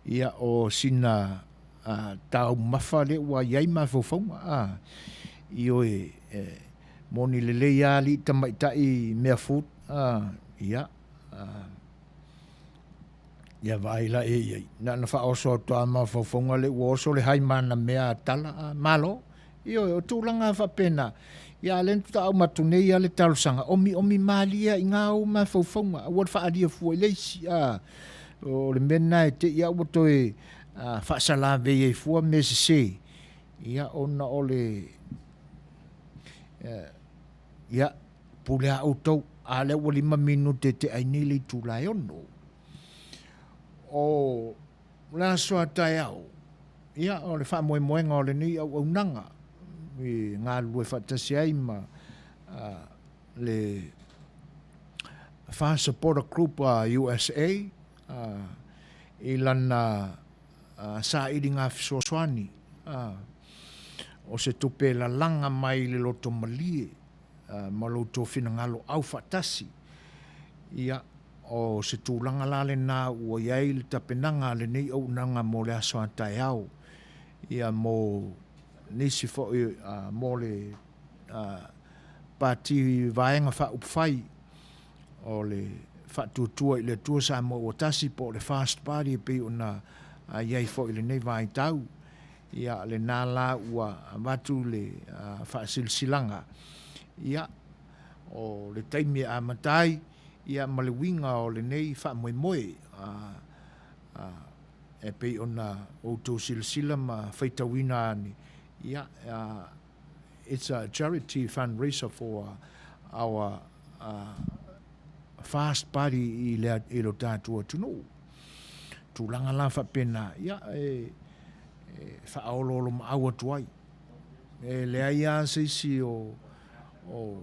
ia, o sina a, taumafa lea ua i ai mafaufauga, a, ioe, e, moni lelei lava alii tamaitai mea food, a, ia, a, ia vaai la e i ai. Na ona faaoso atu lava mafaufauga lea ua oso le hai ma ana mea a tala, a, malo. Ioe, o tulaga faapena. Ia, a o lea na faatoa uma atu nei lava le talosaga, omiomi malie lava i ina ou mafaufauga, aua le faaalia fua i le isi. A, o le mea lena e te i lava ua toe faasalavei ai fua mea sese, ia, ona o le, ia, pule lava outou, a o lea ua lima minute e tea ai nei le itula e ono. O le aso a taeao, ia, o le faamoemoega o lenei auaunaga i galulue faatasi ai ma le Far Supporter Group a USA i lana sailiga fesoasoani o se tupe lalaga mai i le loto malie ma lo outou finagalo aufaatasi. Ia, o se tulaga la lena ua i ai le tapenaga a lenei auaunaga mo le aso a taeao, ia mo nisi foi mo le Pati Vaega Faaupufai o le Faatuatua i le Atua Samoa Ua Tasi po o le Fast Party e pei ona i ai foi i lenei vaitau. Ia, lena la ua avatu le faasilasilaga, ia, o le taimi e amata ai, ia, ma le uiga o lenei faamoemoe, e pei ona outou silasila ma faitauina ane, ia, it's a charity fundraiser for our fast party i le, i lo tatou atunuu. Tulaga la faapena, ia, e, e faaoloolomaau atu ai. E leai lava se isi o, o,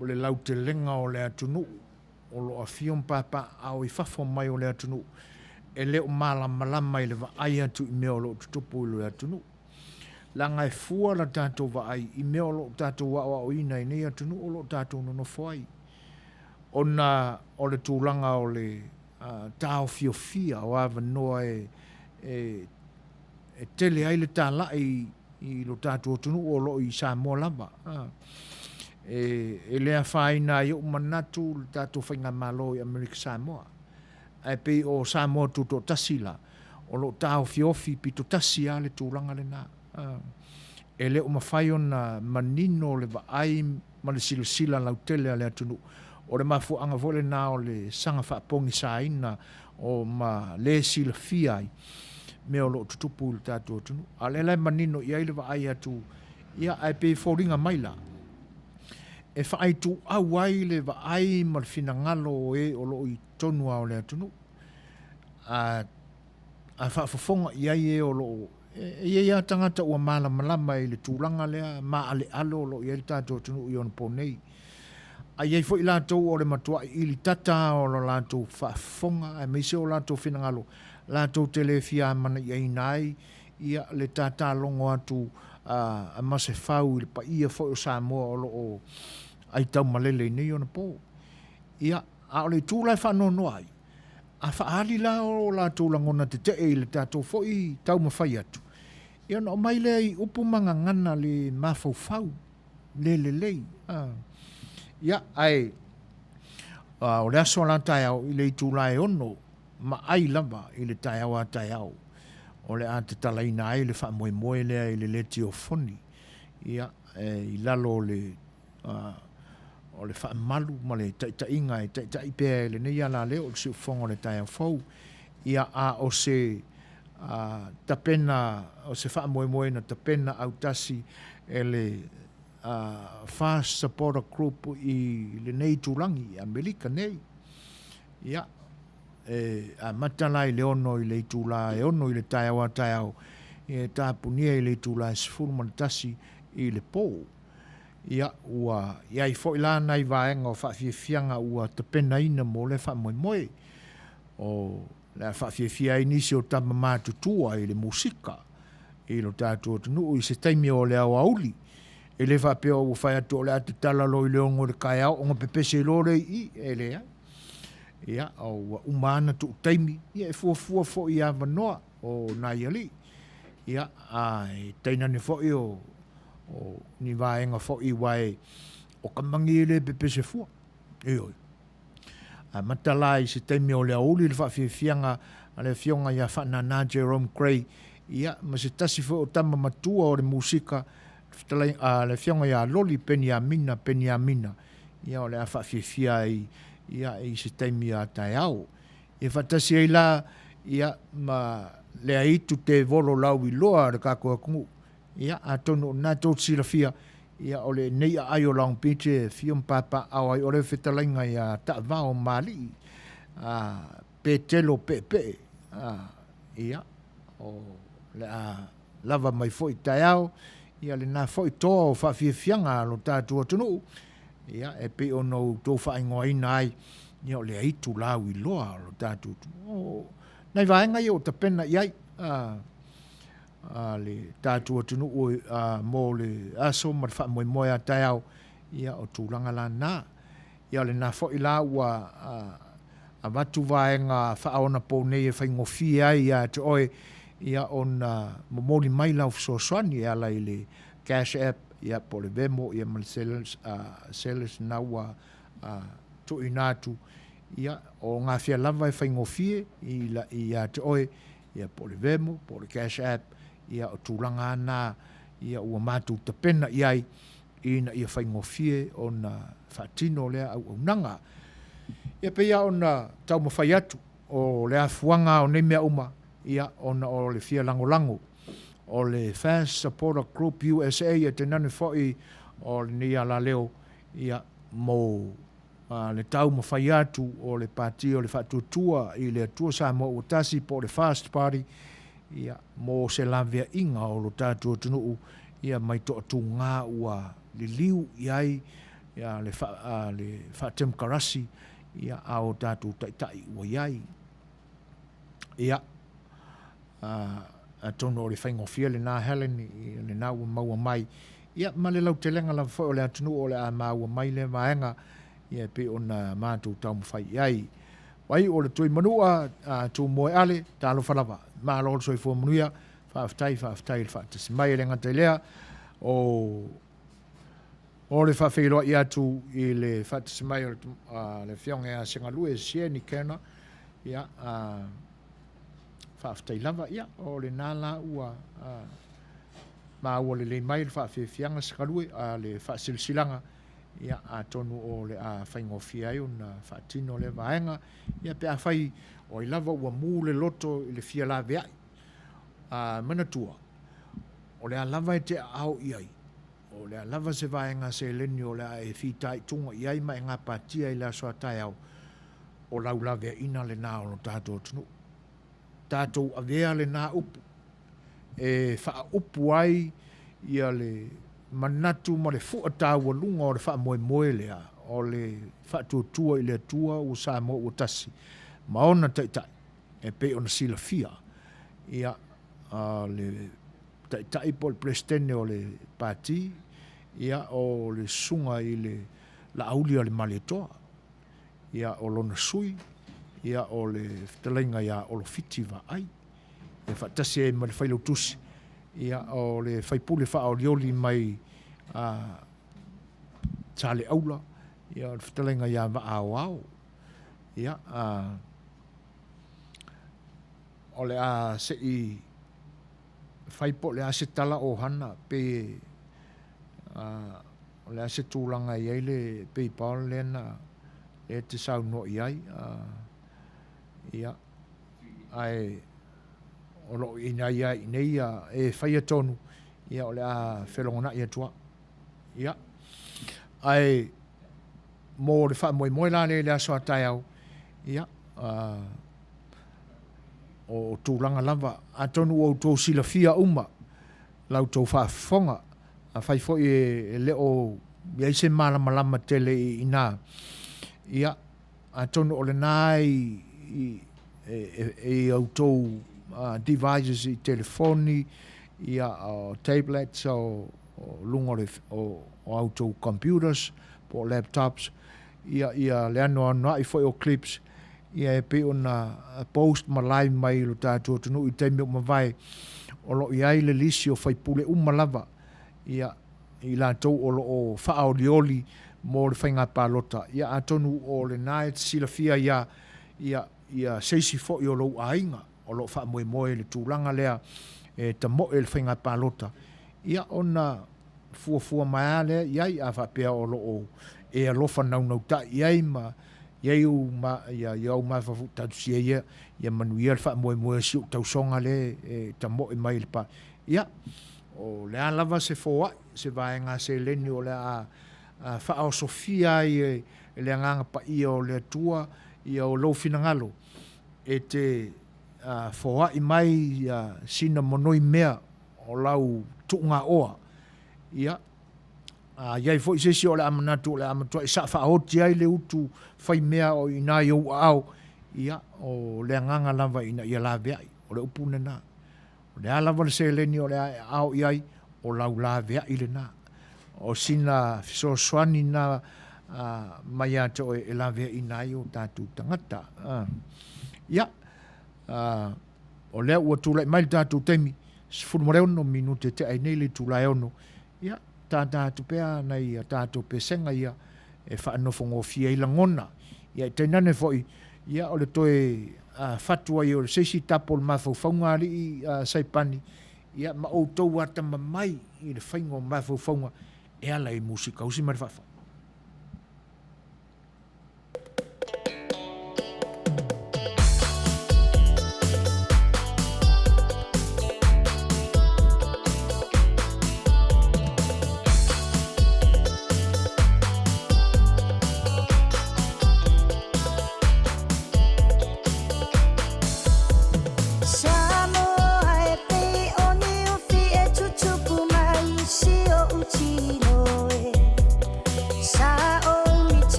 o le lautelega o le atunuu o lo o afio ma papaaao i fafo mai o le atunuu e le o malamalama i le vaai atu i mea o lo o tutupu i le atunuu. Leaga e fua la tatou vaai i mea o lo o tatou aoaoina i nei atunuu o lo o tatou nonofo ai, ona o le tulaga o le taofiofia o avanoa e e tele ai le talai i lo tatou atunuu o lo o i Samoa lava. E le afaina ai ou manatu le tatou faigamalo i Amerika Samoa. Ae pei o Samoa Tutoatasi la, o lo o taofiofi pitotasi lava le tulaga lena. E le o mafai ona manino le vaai ma le silasila lautele a le atunuu. O le mafuaaga foi lena o le saga faapogisaina o ma le silafia ai mea o lo o tutupu i le tatou atunuu. A o lea la e manino i ai le vaai atu, ia, ae pei e foliga mai la, e faaituau ai le vaai ma le finagalo o e o lo o i totonu lava o le atunuu. A, a faafofoga i ai e o lo o, e i ai lava tagata ua malamalama i le tulaga lea maalealo o lo o i ai le tatou atunuu i ona po nei. A i ai foi latou o le matuai ilitata lava o le latou faafofoga aemaise o latou finagalo latou te le fia amanaiaina ai ia le tatalogo atu a Masefau i le paia foi o Samoa o lo o aitaumalele i nei ona po. Ia, a o le itu la e faanoanoa ai, a faaali la o latou lagona tetee i le tatou foi taumafai atu, ia ona aumai lea i upu ma gagana le mafaufau, le lelei. Ia, ae o le aso la taeao i le itula e 6 ma ai lava i le taeao a taeao o le a tatalaina ai le faamoemoe lea i le letiofoni, ia, i lalo o le o le faamalu ma le taitaiga e taitai pea e lenei alaleo o le siufofoga o le taeao fou. Ia, a o se tapena, o se faamoemoe na tapena autasi e le FAST Supporter Group i lenei itulagi i Amerika nei. Ia, e amata la i le 6 i le itula e 6 i le taeao a taeao, e tapunia i le itula e 11 i le po. Ia, ua i ai foi la nai vaega o faafiafiaga ua tapenaina mo lea faamoemoe. O le a faafiafia ai nisi o tama matutua i le musika i lo tatou atunuu i se taimi o le aoauli. E le faapea ua fai atu o le a tatala loa i le 6 i le taeao ona pepese loa lea i i, e leai. Ia, ua uma lava ona tuu taimi, ia e fuafua foi i avanoa o nai alii. Ia, ae tainane foi o ni vaega foi aua o ka magi e le pepese fua. Ioe. Amata la i se taimi o le aoauli le faafiafiaga a le Afioga ia Faanana Jerome Grey, ia, ma se tasi foi o tama matua o le musika, le Afioga ia Loli Peniamina Peniamina, ia, o le a faafiafia ai, ia, i se taimi a taeao. Ia faatasi ai la, ia, ma le aitu tevolo lauiloa a le tatou atunuu, Ia, atonu o lena tou te silafia, ia, o lenei aai o Long Beach e afio ma papaaao ai o le fetalaiga ia Taavao Maalii, a, Petelo Peepee, a, ia, o le a lava mai foi taeao, ia lena foi toa o faafiafiaga a lo tatou atunuu, ia, e pei ona outou faaigoaina ai, ia, o le aitu lauiloa o lo tatou atunuu. O nai vaega ia ua tapena i ai, a, a le tatou atunuu mo le aso ma le faamoemoe a taeao, ia o tulaga la na. Ia o lena foi la ua avatu vaega faaonaponei e faigofie ai ia te oe ia ona momoli mai lau fesoasoani e ala i le Cash App ia po o le Venmo ia ma le Zelle na ua tuuina atu ia o gafea lava e faigofie ia te oe ia po o le Venmo, po o le Cash App, ia o tulaga lava na ia ua matou tapena i ai ina ia faigofie ona faatino lea auaunaga. Ia pei lava ona taumafai atu, o le afuaga lava o nei mea uma, ia ona o le fia lagolago o le FAST Supporter Group USA e tainane foi o lenei alaleo ia mo le taumafai atu o le Pati o le Faatuatua i le Atua Samoa ua Tasi po o le FAST Party ia, mo se laveaiga o lo tatou atunuu ia mai toatugā ua liliu i ai ia, le, fa, le faatemokarasi ia, a o tatou taitai ua i ai. Ia, atonu o le faigofie lena Helen, lena ua maua mai, ia ma le lautelega lava foi o le atunuu o le a maua mai lea vaega, ia e pei ona matou taumafai i ai. Vai o le Tuimanua, Tumoe Ale, talofa lava. Malo le soifua manuia, faafetai, faafetai i le faatasi mai. E le gata i lea, o o le faafeiloai atu i le faatasi mai o le Afioga ia Segalue Sieni Kena, ia, Faafetai lava. Ia, o lena la ua maua lelei mai le faafiafiaga Segalue, a le faasilasilaga, ia, atonu o le a faigofie ai ona faatino lea vaega. Ia, pe afai o ai lava ua mu le loto i le fia laveai, a manatua, o le a lava e te aao i ai, o le a lava se vaega seleni o le a e fitaituga i ai ma e gapatia i le aso a taeao, o lau laveaiina lena o lo tatou atunuu. Tatou avea lena upu e faaupu ai ia le manatu ma le fua taualuga o le faamoemoe lea o le Faatuatua i le Atua ua Samoa ua Tasi ma ona Taitai e pei ona silafia ia le Taitai po o le Peresetene o le Pati ia o le Susuga i le Laaulialemalietoa ia o lona sui ia o le fetalaiga ia Olo Fiti Vaai ia faatasi ai ma le Failautusi ia o le faipule faaolioli mai Saleaula ia o le fetalaiga ia Vaa Aoao. Ia o le a se i fai po o le a se tala ohana pe o le a se tulaga e i ai le PayPal lea na lea e te saunoa i ai. Ia ae o lo o i ai lava i inei ia e faia tonu, ia o le a felogonai atu lava. Ia, ae mo le faamoemoe la lea i le aso a taeao, ia, o tulaga lava, atonu ua outou silafia uma la outou faafofoga, afai foi e le o i ai se malamalama tele i ina, ia, atonu o lena i i a outou devices i telefoni, ia, o tablets, o luga o a outou computers po o laptops, ia, ia le anoanoai foi o clips ia e pei ona post ma live mai i lo tatou atunuu i taimi ua mavae, o lo o i ai le lisi o faipule uma lava, ia, i latou o lo o faaolioli mo le faiga palota, ia atonu o lena e te silafia ai lava, ia, ia se isi foi o lou aiga o lo o faamoemoe i le tulaga lea e tamoe i le faiga palota, ia ona fuafua mai lava lea i ai, a faapea o lo o e alofa naunautai i ai ma i ai ou ia ou mafaufauga, talosia ia ia manuia le faamoemoe o si ou tausoga lea e tamoe mai i le pa. Ia, o le a lava se foai, se vaega seleni o le a faaosofia ai e le Agaga Paia o le Atua ia lou finagalo e te foai mai sina monoi mea o lau tuugaoa, ia, a i ai foi se isi o le a manatu o le a matuai saa faaoti ai le utu faimea o i ina i ou aao, ia, o le agaga lava ina ia laveai, o le upu lena. O le a lava le seleni o le a e aao i ai, o lau laveai lena. O sina fesoasoani na mai ia te oe e laveaiina ai o tatou tagata. Ia, o lea ua tulai mai le tatou taimi, 16 minute tea ai nei le itula e 6, ia, tātā atu pea nai a tatou pesega ia e faanofogofie ai lagona. Ia e tainane foi, ia o le toe fatu ai o se isi tapu o le mafaufauga a alii Saipani, ia ma outou atamamai i le faiga o mafaufauga e ala i musika usi ma le faafai.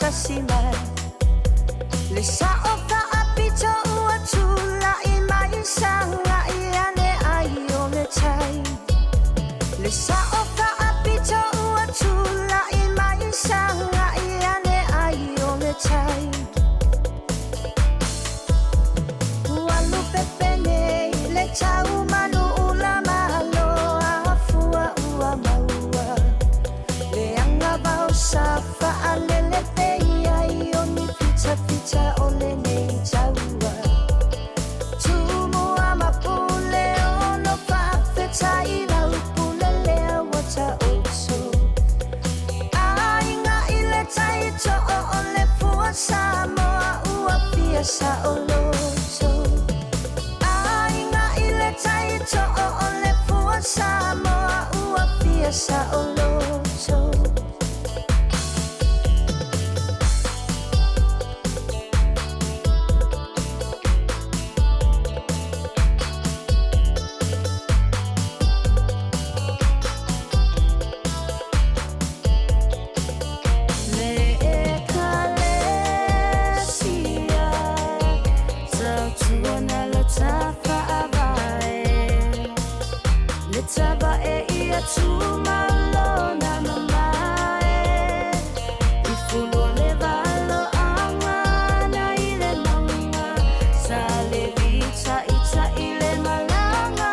faatasi mai Le sao faapito ua tulai mai Sagai ane ai o le tai Le sao faapito ua tulai mai Sagai ane ai o le tai Ua lupepe nei le tau manu ula malo afua ua maua Le agavao sa faalele pei ai o ni fitafita o lenei taua Tumua ma pule ono faafetai lau pule lea ua taoto Aiga i le tai too o le fua Samoa ua fia saoloto Aiga i le tai too o le fua Samoa ua fia saoloto Le Ekalesia Tautuana lo tafaavae Le tavae ia tumalona mamae I fulu o le valoaga na i le mauga Sa le taʻitaʻi le malaga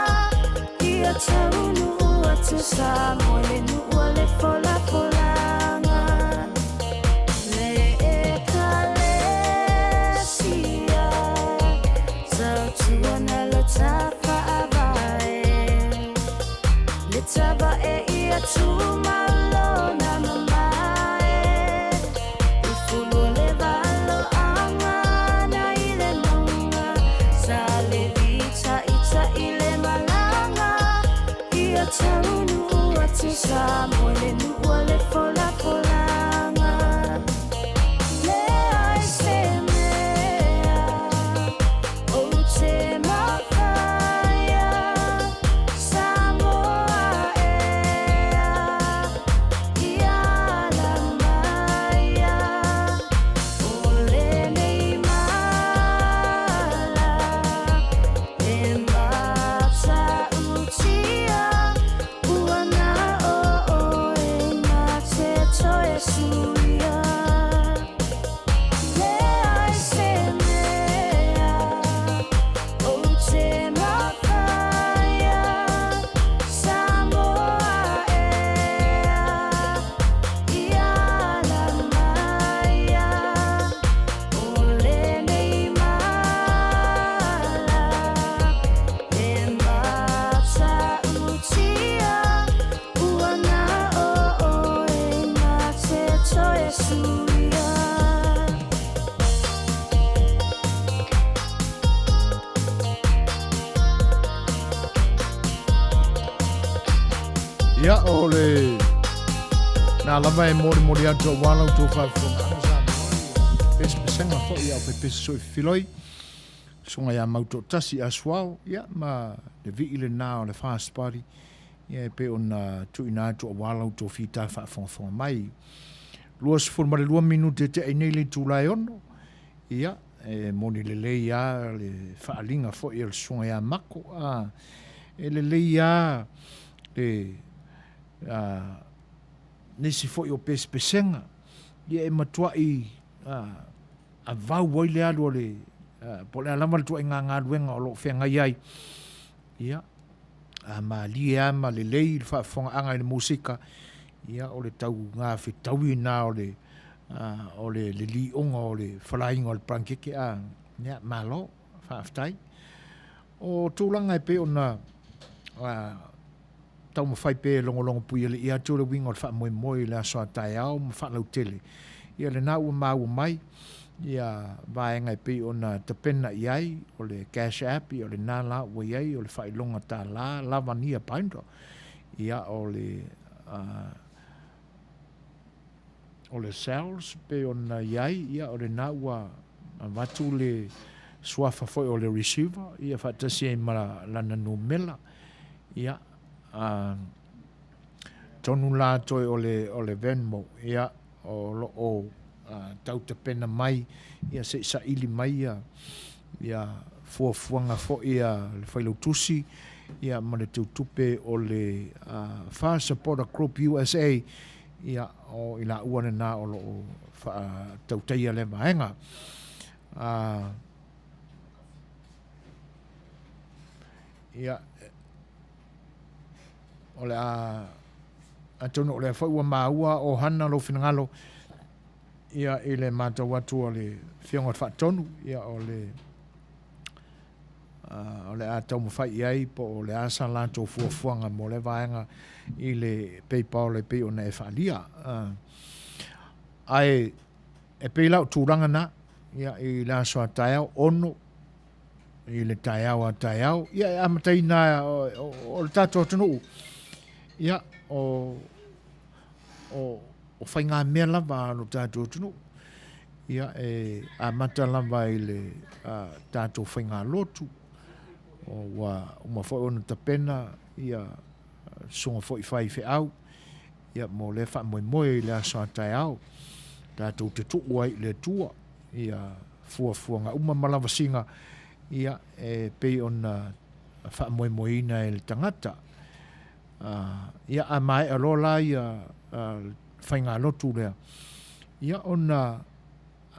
Ia taunuu atu Samoa le nuu o le folafolaga Le Ekalesia Tautuana lo tafaavae Le tavae ia tumalona mamae I fulu o le valoaga na i le mauga Sa le taʻitaʻi le malaga Ia taunuu atu Samoa le nuu o le folafolaga Leai se mea ou te mafaia Samoa ea Ia ala maia O lenei mala E matautia Ua na o oe na te toe suia Leai se mea ou te mafaia Samoa ea Ia ala maia O lenei mala E matautia Ua na o oe na te toe suia. Ia, o le na lava e molimoli atu aua la outou faafofogaaga Samoa i pesepesega foi a o pepesi soifiloi susuga ia Mautoatasi Asuao, ia ma le vii lena o le Fast Party ia e pei ona tuuina atu aua la outou fita faafogafoga mai. 22 minute e tea nei le itula e 6, ia e moni lelei lava le faaaliga foi a le susuga ia Mako, a e lelei lava le nisi foi o pesepesega, ia e matuai avau ai le alu a le, po o le a lava le ituaiga galuega o lo o feagai ai, ia, a malie lava ma lelei le faafofogaaga i le musika, ia, o le tauga fetaui lena o le, o le liliuga o le falaina o le parakeke, a, ia, malo, faafetai. O tulaga e pei ona taumafai pea e logologo puialii atu le uiga o le faamoemoe i le aso a taeao ma faalautele, ia lena ua maua mai ia vaega e pei ona tapena i ai, o le Cash App, ia o lena la ua i ai, o le faailoga tala, Lavania Binder, ia o le o le Cells pei ona i ai, ia o lena ua avatu le suafa foi o le receiver, ia faatasi ai ma lana numela, ia, tonu la toe o le, o le Venmo, ia, o lo o tau tapena mai ia se i saili mai ia ia fuafuaga foi a le Failautusi ia ma le Teutupe o le Far Supporter Group USA, ia o i laua lena o lo o faatautaia lea vaega. Ia, o le a, atonu o lea foi ua maua o Hana lou finagalo, ia i le matau atu a le Afioga i le Faatonu, ia o le o le a taumafai i ai po o le a sa latou fuafuaga mo lea vaega i le PayPal e pei ona e faaalia. Ae e pei la o tulaga na, ia i le aso a taeao, 6 i le taeao a taeao, ia e amataina o le tatou atunuu, ia o o o faigamea lava a lo tatou atunuu. Ia, e amata lava i le tatou faigalotu, ua uma foi ona tapena ia susuga foi faifeau ia mo lea faamoemoe i le aso a taeao, tatou te tuu ai i le Atua ia fuafuaga uma ma lavasiga ia e pei ona faamoemoeina e le tagata. Ia, a maea loa la ia faigalotu lea, ia ona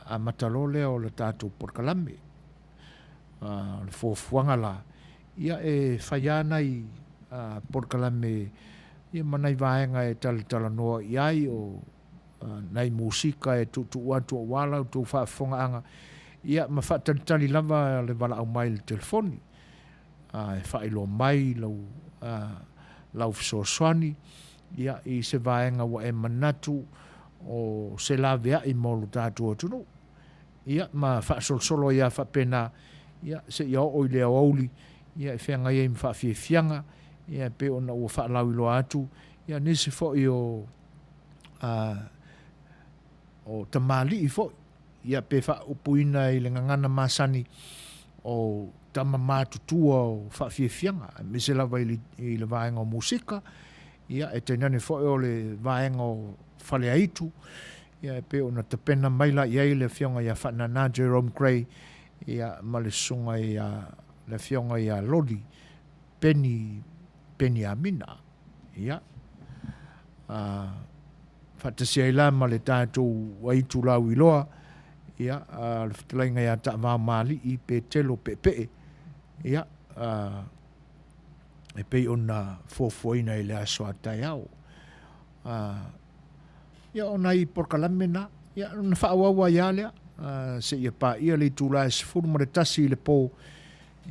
amata loa lea o le tatou polokalame. O le fuafuaga la, ia e fai lava nai polokalame ia ma nai vaega e talatalanoa i ai, o nai musika e tuutuu atu aua la outou faafofogaaga, ia ma faatalitali lava le valaau mai i le telefoni. e faailoa mai lau, lau fesoasoani ia, i se vaega ua e manatu o se laveai mo lo tatou atunuu. Ia, ma faasolosolo ai lava faapena, ia, seia oo i le aoauli, ia, e feagai ai ma faafiafiaga, ia, e pei ona ua faalauiloa atu, ia, nisi foi o, o tamalii foi, ia pe faaupuina i le gagana masani, o tama matutua o faafiafiaga, aemaise lava i le, i le vaega o musika, ia e tainane foi o le vaega o Faleaitu, ia e pei ona tapena mai la i ai le afioga ia Faanana Jerome Gray, ia ma le susuga ia le afioga ia Loli Peni Peniamina. Ia, a, faatasi ai la ma le tatou aitu lauiloa, ia, a, le fetalaiga ia Taavaomalii Petelo Peepee, ia, a, e pei ona fuafuaina i le aso a taeao. A, ia, o nai polokalame na, ia, ona faaauau ai lava lea, a, seia paia le itula e 11 i le po,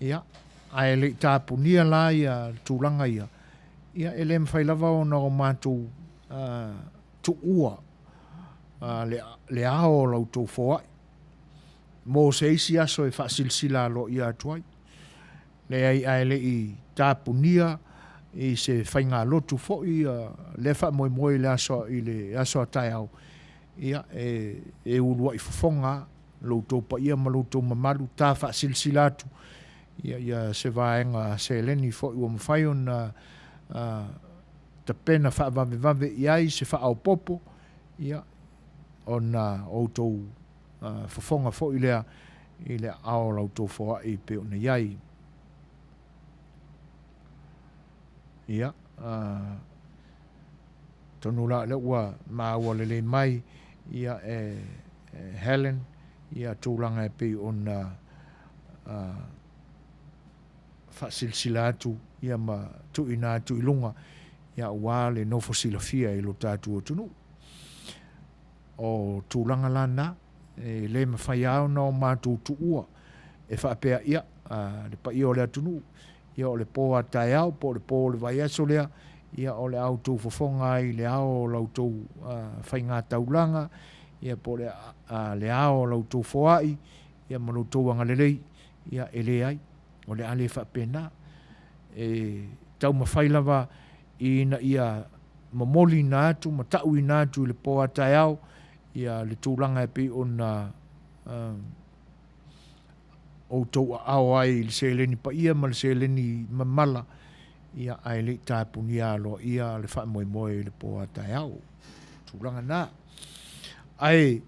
ia, ae le i tapunia la ia tulaga ia, ia e le mafai lava ona o matou tuua le, le ao o la outou foai mo se isi aso e faasilasila aloaia atu ai. Leai, ae le i tapunia i se faigalotu foi lea faamoemoe i le aso, i le aso a taeao, ia e, e uluai fofoga lava lo outou paia ma lo outou mamalu, ta faasilasila atu ia, ia se vaega seleni foi ua mafai ona tapena faavavevave i ai se faaopoopo, ia, ona o outou fofoga foi lea i le aao o la outou foai e pei ona i ai. Ia, atonu la o lea ua maua lelei mai ia e Helen ia tulaga e pei ona faasilasila atu ia ma tuuina atu i luga ia aua le nofo silafia i lo tatou atunuu. O tulaga la na, e le mafai lava ona o matou tuua e faapea, ia, le paia o le atunuu, ia o le po a taeao po o le po o le vaiaso lea, ia o le a outou fofoga ai i le ao o la outou faigataulaga, ia po o le, le ao o la outou foai, ia ma lo outou agalelei, ia e leai, o le a le faapena. E taumafai lava ina ia momoliina atu ma tauina atu i le po a taeao ia le tulaga e pei ona outou aao ai i le seleni paia ma le seleni mamala, ia, ae le i tapunia aloaia le faamoemoe i le po a taeao. Tulaga na. Ae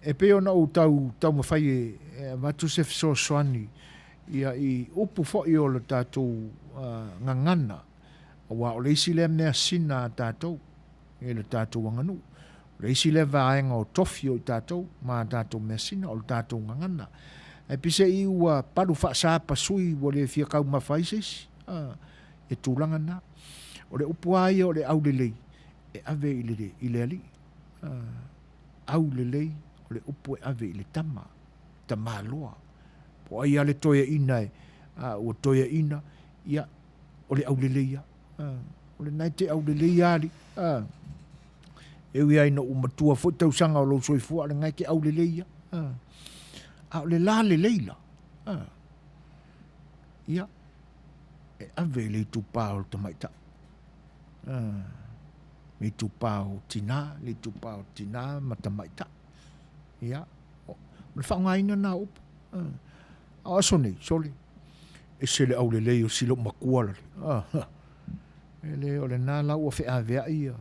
E pei ona ou tau taumafai e avatu se fesoasoani ia i upu foi o le tatou gagana, aua o le isi lea measina a tatou i le tatou aganuu. O le isi lea vaega o tofi o i tatou ma a tatou measina, o le tatou gagana. Ae peiseai ua palu faasapasui ua le fia taumafa ai se isi, ia tulaga na. O le upu lava ia o le aulelei, e ave i le alii. Aulelei o le upu e ave i le tama, tamaloa. Po o ai lava le toeaina ua toeaina, ia, o le aulelei lava. O lena e te aulelei lava alii. E ui lava ina ua matua foi tausaga o lou soifua, a o lena e te aulelei lava. A o le lalelei la, ia, e ave i le itupa o le tamaitai, le itupa o tina, le itupa o tina ma tamaitai. Ia, o le faaaogaina lena o upu. A o aso nei, sole, ese le aulelei o si loomatua lale. E le o lena la ua feaveai ia,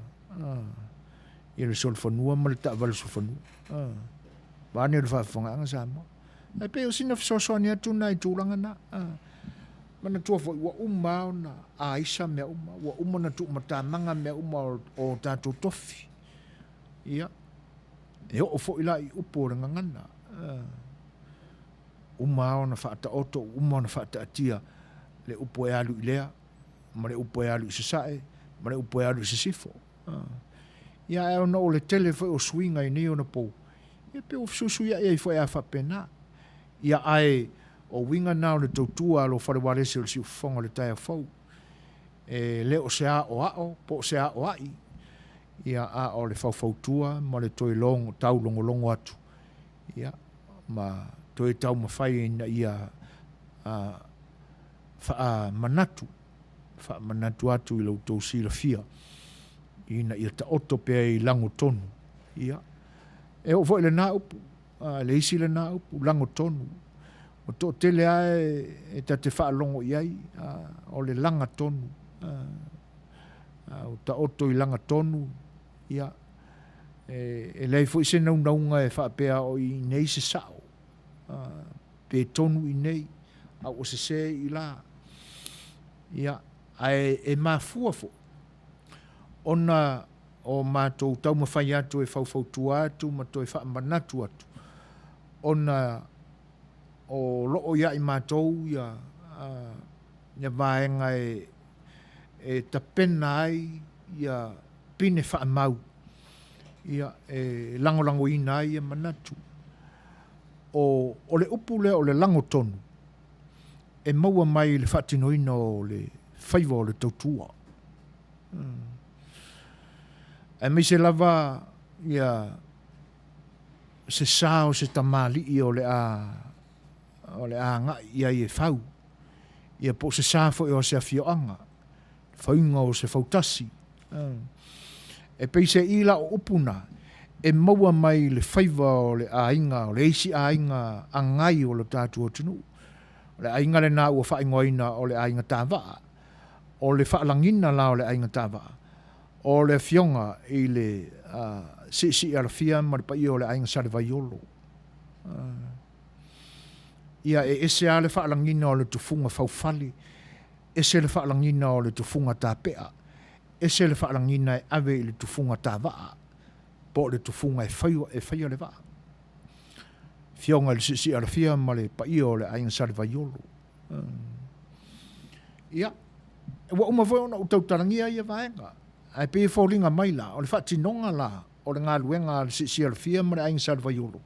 ia le solofanua ma le taavale solofanua. Vaeane le faafofogaaga Samoa. Ae pei o sina fesoasoani atu lena i tulaga na. Manatua foi, ua uma lava ona aisa mea uma, ua uma ona tuumatamaga mea uma o tatou tofi. Ia, e oo foi la i upu o le gagana. Uma lava ona faataoto, uma ona faataatia le upu e alu i lea, ma le upu e alu i sasae, ma le upu e alu i sisifo. Ia ae ona o le tele foi o suiga i nei ona pou, ia pei ua fesuisuiai ai foi lava faapena. Ia ae o uiga na o le tautua a lou fale ualesi o le siufofoga o le taeao fou. E le o se aoao po o se aoai, ia a o le faufautua ma le toe logo, taulogologo atu, ia ma toe taumafai ina ia faamanatu, faamanatu atu i lo outou silafia ina ia taoto pea i lagotonu. Ia, e oo foi i lena upu, a, le isi lena upu, lagotonu. Ua toatele lava e ta te faalogo i ai, a, o le lagatonu. A, a ua taoto i lagatonu, ia, e leai foi se naunauga e faapea o i inei se sao. A, pe tonu i inei, a ua sese i la. Ia, ae e mafua foi ona o matou taumafai atu e faufautua atu ma toe faamanatu atu, ona o lo o ia i matou ia, ia vaega e, e tapena ai ia pine faamau ia, e lagolagoina ai ia manatu. O, o le upu lea o le lagotonu, e maua mai i le faatinoina o le faiva o le tautua. Aemaise lava ia se sa o se tamalii o le a o le a agai i ai e fau, ia po o se sa foi o se afioaga, fauga o se fautasi. E peiseai la o upu na, e maua mai i le faiva o le aiga, o le isi aiga agai o le tatou atunuu. O le aiga lena ua faaigoaina o le aiga tavaa. O le faalagiga la o le aiga tavaa, o le afioga i le Siisiialafia ma le paia o le aiga Salevaiolo. Ia e ese lava le faalagiga o le tufuga faufale, ese le faalagiga o le tufuga tapea, ese le faalagiga e ave i le tufuga tavaa, po o le tufuga e faia le vaa. Afioga i le Siisiialafia ma le paia o le aiga Salevaiolo. Ia, ua uma foi ona ou tautalagia ia vaega, ae pei e foliga mai la, o le faatinoga la o le galuega a le Siisialafia ma le aiga Salevaiolo,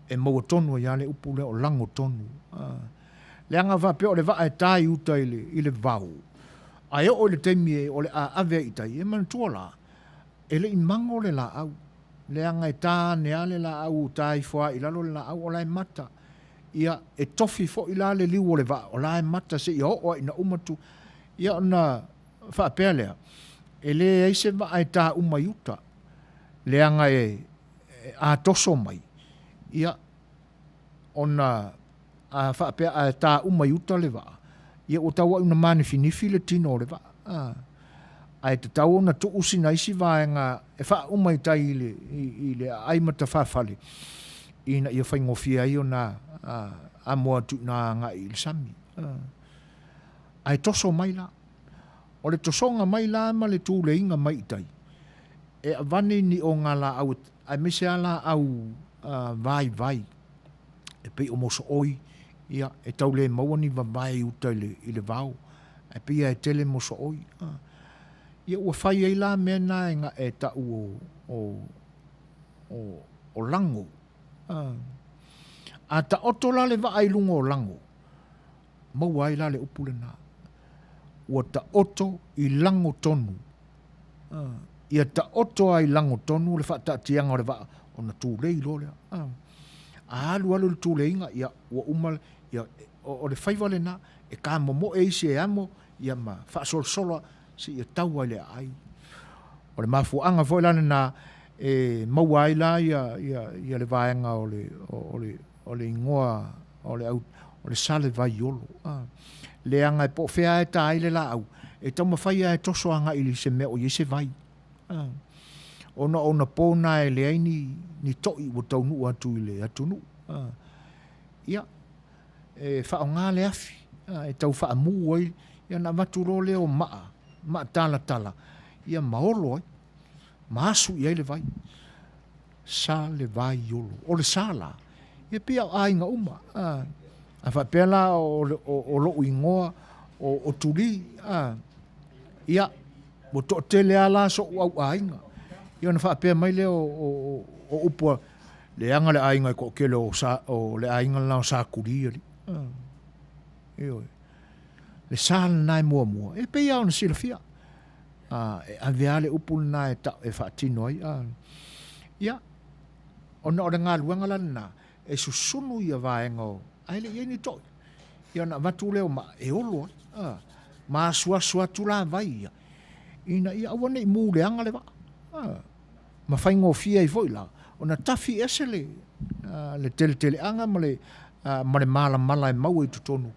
e maua tonu ai lava le upu lea o lago tonu. Leaga faapea o le vaa e ta i uta i le, i le vao, ae oo i le taimi o le a ave ai i tai, e manatua la, e le i mago le laau, leaga e ta ane lava le laau, ta ifo lava i lalo le laau, o la e mata. Ia, e tofi foi la le liu o le vaa, o la e mata seia oo lava ina uma tu. Ia ona faapea lea, e leai se vaa e ta uma i uta, leaga e, a toso mai, ia, ona a faapea a ta uma i uta le vaa, ia ua tauau ina manifinifi le tino o le vaa. A, ae tatau ona tuu sina isi vaega e faauma i tai i le, i, i le aai matafafale. ina ia faigofie ai ona amo atu i ina agai i le sami. Ae toso mai la. O le tosoga mai la ma le tuleiga mai i tai, e avane ni ogalaau aemaise lava laau vaivai e pei o mosooi, ia, e tau le maua ni vavae i uta i le vao, ae pei lava e tele mosooi. Ia ua fai ai la mea na e tau o lago. A taoto la le vaa i luga o lago, maua ai la le upu lena, ua taoto i lago tonu. Ia taoto lava i lago tonu le faataatiaga o le vaa ona tulei loa lea. A alu alu le tuleiga, ia ua uma, ia o le faiva lena, e tamomoe isi e amo ia ma faasolosolo seia tau lava i le aai. O le mafuaaga foi la lena e maua ai la ia le vaega o le igoa o le Salevaiolo, leaga po o fea lava e ta ai le laau, e taumafai lava e toso agai i se mea o i ai se vai, ona o ona po na e leai ni toi ua taunuu atu i le atunuu. Ia, e faaaoga le afi e tau faamu ai, ona avatu loa lea o maa, maa talatala, ia ma olo ai, ma asu i ai le vai. Salevaiolo. O le sa la, e pei lava o aiga uma. A faapea la o lou igoa o Tuli, ia, ua toatele lava la sou au aiga. Ia ona faapea mai lea o upu, leaga le aiga e toatele o le aiga lena o Sa Tuli alii. Ioe. Le sa lena e muamua, e pei lava ona silafia, e ave lava le upu lena e tau e faatino ai. Ia, ona o le galuega la lena, e susunu ia vaega o, ae le i i ai ni toi. Ia ona avatu lea o maa e olo ai, a, ma asuasu atu la vai ia, ina ia aua ne i mu leaga le vaa, a, ma faigofie ai foi la ona tafi ese le, a, le teleteleaga ma le, a, ma le malamala e maua i totonu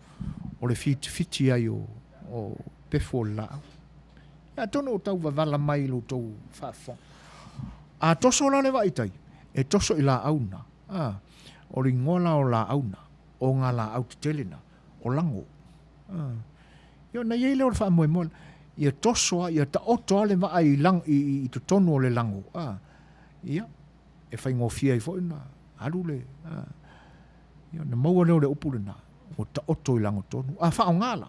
o le fitifiti ai o, o pefu o le laau. Ia atonu o tau wavala mai i lo tou faafofoga. A toso la le vaa i tai, e toso i laau na, a, o le igoa la o laau na, o nga laau tetele na, o lago. A, ia ona i ai lea o le faamoemoe, ia toso a, ia taoto a le vaa i, lang, i, i, i totonu o le lago, a, ia, e faigofie ai foi ona alu le, a, ia ona maua lea o le upu lena, ua taoto i lagotonu. A faaaoga la,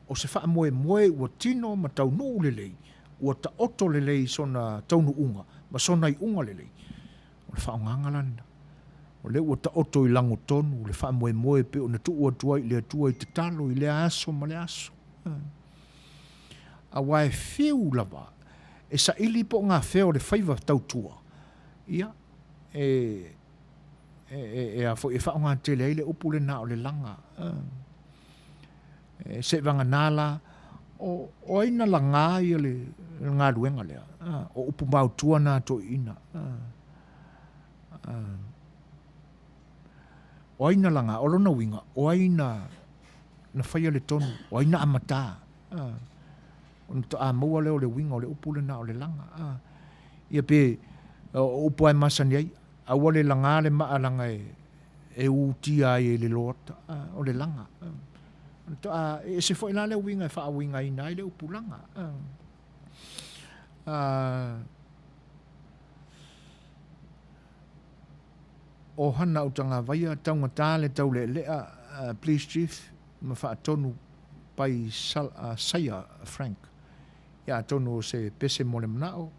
o se faamoemoe ua tino ma taunuu lelei, ua taoto lelei i sona taunuuga ma sona iuga lelei, o le faaaogaga la lena. O lea ua taoto i lagotonu le faamoemoe e pei ona tuu atu ai i le Atua i tatalo i lea aso ma lea aso. Aua e fiu lava e saili po o gafea o le faiva tautua, ia, e, e, e, e, a foi, e faaaoga tele ai le upu lena o le laga. E, seivagana la, o, o ai na lagā ia le, le galuega lea? O upu maotua na a toeaiina. O ai na lagā? O lona uiga, o ai na, na faia le tonu? O ai na amatā? Ona faatoa maua lea o le uiga o le upu lena o le laga. Ia pe, o upu lava e masani ai, aua le lagā le maa leaga e, e utia ai e le loata, o le laga. Ona faatoa e ese foi la le uiga e faauigaina ai le upu laga. O Hana Utagavaia, taugata le taulealea, Police Chief ma faatonu pai Saia Frank. Ia atonu o se pese mo le manao.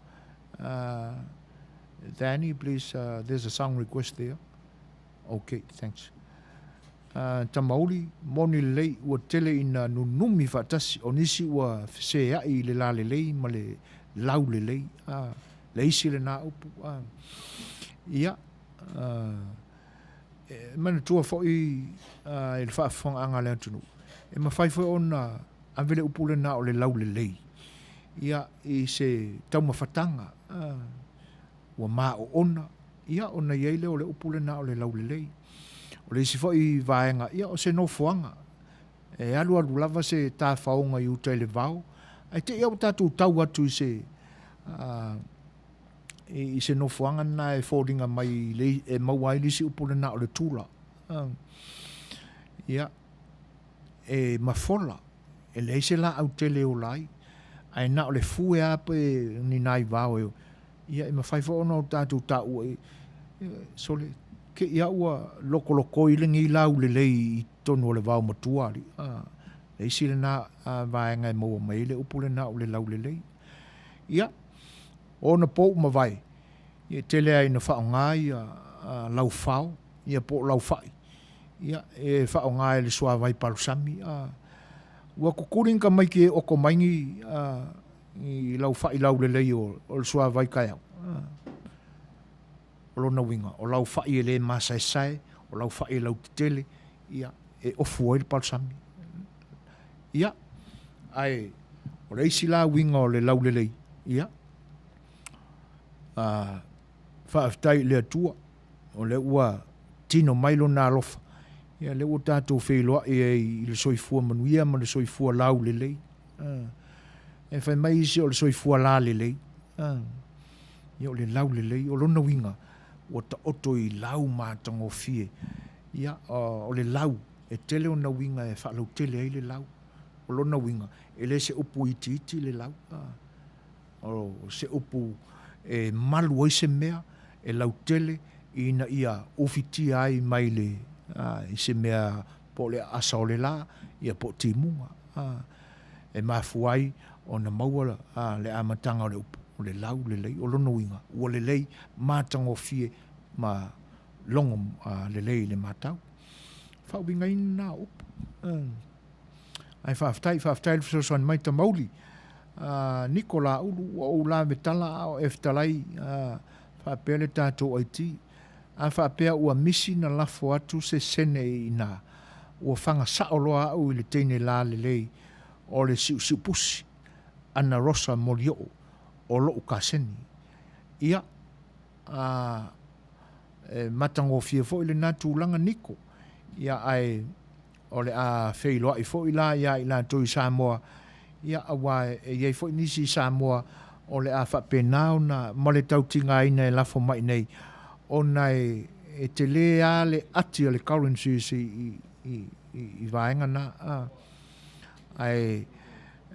Danny, please, there's a song request there. Ok, thanks. Tamauli, moni lelei ua tele ina nunumi faatasi, o nisi ua feseai i le lalelei ma le laulelei. Le isi lena upu. Ia, e manatua foi i le faafofogaaga a le atunuu, e mafai foi ona ave le upu lena o le laulelei, ia, i se taumafataga ua maoona, ia, ona i ai lea o le upu lena o le laulelei. O le isi foi vaega, ia, o se nofoaga e alualu lava se tafaoga i uta i le vao, ae te i lava ua tatou tau atu i se i se nofoaga lena e foliga mai i le, e maua ai le isi upu lena o le tula. Ia, e mafola, e leai se laau tele e ola ai, ae na o le fue lava pe ni nai vao e, ia e mafai foi ona o tatou taua i, sole, te i lava ua lokolokoi lenei laulelei i totonu o le vaomatua, alii. A, le isi lena vaega e maua mai ai le upu lena o le laulelei. Ia, o ona po ua mavae, e tele lava ina faaaoga ia laufao ia po o laufai, ia, e faaaoga e le suavai palusami. A, ua tutuli ni tamaiti e oto mai ni, a, ni laufai laulelei o le suavai taeao. A, o lona uiga, o laufai e le masaesae, o laufai e lautetele, ia, e ofu ai le palusami. Ia, ae o le isi la uiga o le laulelei, ia, a, faafetai i le Atua, o lea ua tino mai Lona alofa, ia lea ua tatou feiloai ai i le soifua manuia ma le soifua laulelei. E fai mai isi o le soifua lalelei, ia o le laulelei, o lona uiga, ua taoto i lau matagofie. Ia, o le lau, e tele ona uiga e faalautele ai le lau. O lona uiga, e le se upu itiiti le lau, o se upu e malu ai se mea, e lautele ina ia ufitia ai mai le, i se mea po o le aasa o le la, ia po o timuga. E mafua ai ona maua le amataga o le upu, o le laulelei. O lona uiga, ua lelei, matagofie ma logo lelei i le matau. Faauigaina na o upu. Ae faafetai, faafetai i le fesoasoani mai Tamauli. Niko Laulu, ua ou lave tala a o e fetalai faapea le tatou IT. A faapea ua misi na lafo atu se sene i ina, ua faga sao loa au i le teine lalelei o le siusiupusi, Ana Rosa Molioo, o lo'u kaseni. Ia, a, e matagofie foi lena tulaga Niko. Ia, ae o le a feiloai foi la ia i latou i Samoa, ia, aua e i ai foi nisi i Samoa o le a faapena ona, ma le tautigaina e lafo mai nei, ona e, e tele lava le ati a le currencies i, i, i, i vaega na, a, ae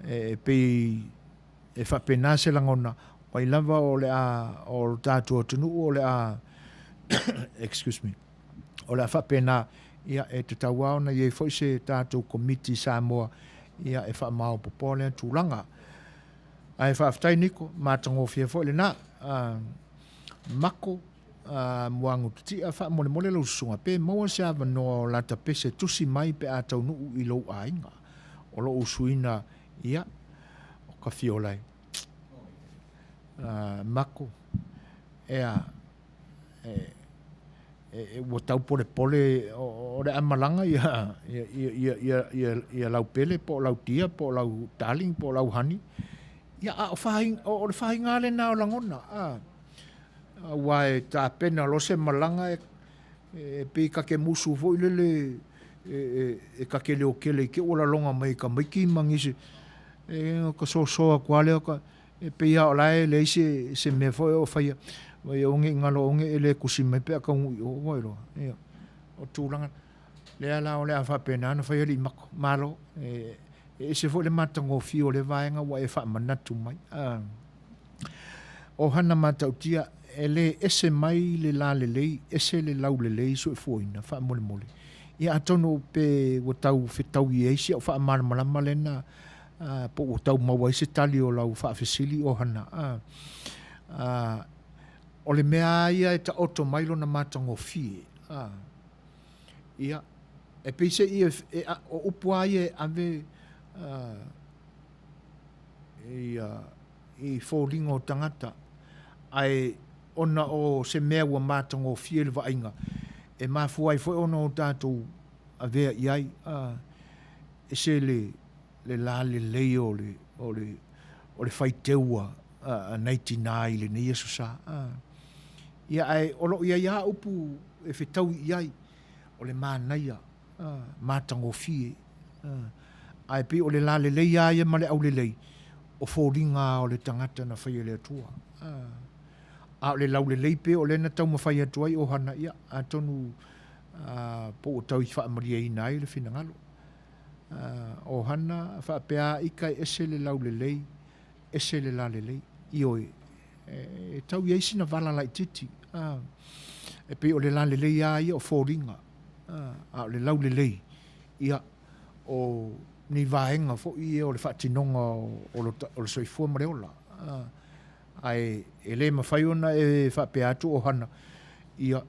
e pei e faapena se lagona, wai lava o le a, o le tatou atunuu o le a, excuse me, o le a faapena, ia, e tatau lava ona i ai foi se tatou Komiti Samoa, ia, e faamaopoopoa lea tulaga. Ae faafetai Niko, matagofie foi lena. Mako, Muagutitia, faamolemole lau susuga, pe maua se avanoa o lata pese tusi mai pe a taunuu i lou aiga. O lou usuina, ia, o ka fiola e. Mako, ea, e, e, ua tau polepole o le a malaga ia, ia, ia, ia, ia, ia lau pele po o lau tia po o lau darling po o lau honey. Ia, a o, fai, o, o le faiga lena o lagona. A, aua e tapena loa se malaga e, e pei ta te musu foi lele e, e, e ta te leotele i te ua laloga mai e tamaiti ma nisi. E, ka soso atu lava lea ka, E pei lava o la e leai se, se mea foi o faia, vai aua ne i galo aua ne i e le tusi mai pe a taunuu i o, ua iloa. Ia, o tulaga, lea la o le a faapena ona fai alii mako. Malo, e, e ese foi le matagofie o lea vaega ua e faamanatu mai. A, o hana matautia, e le ese mai le lalelei, ese le laulelei soifuaina, faamolemole. Ia atonu pe ua tau fetaui ai si au faamalamalama lena, po ua tau maua ai se tali o lau faafesili ohana. O le mea lava ia e taoto mai lona matagofie, ia, e pei se i, e, o upu lava ia e ave ia, i foliga o tagata, ae ona o se mea ua matagofie le vaaiga, e mafua ai foi ona o tatou avea i ai, ese le, le lalelei o le, o le, o le faiteu a, a nai tinā i lenei Aso Sa. Ia, ae o lo o i ai lava upu e fetaui i ai, o le manaia, matagofie, ae pei o le lalelei lava ia ma le aulelei, o foliga lava o le tagata na faia e le Atua. A o le laulelei pei o lea na taumafai atu ai ʻohana, ia, atonu po ua tau faamalieina ai le finagalo. ʻOhana, faapea lava ita e ese le laulelei, ese le lalelei. Ioe, e tau i ai sina vala laitiiti. E pei o le lalelei lava ia o foliga, a o le laulelei, ia, o ni vaega foi ia o le faatinoga o le soifua ma le ola. Ae e le mafai ona e faapea atu ʻohana, ia,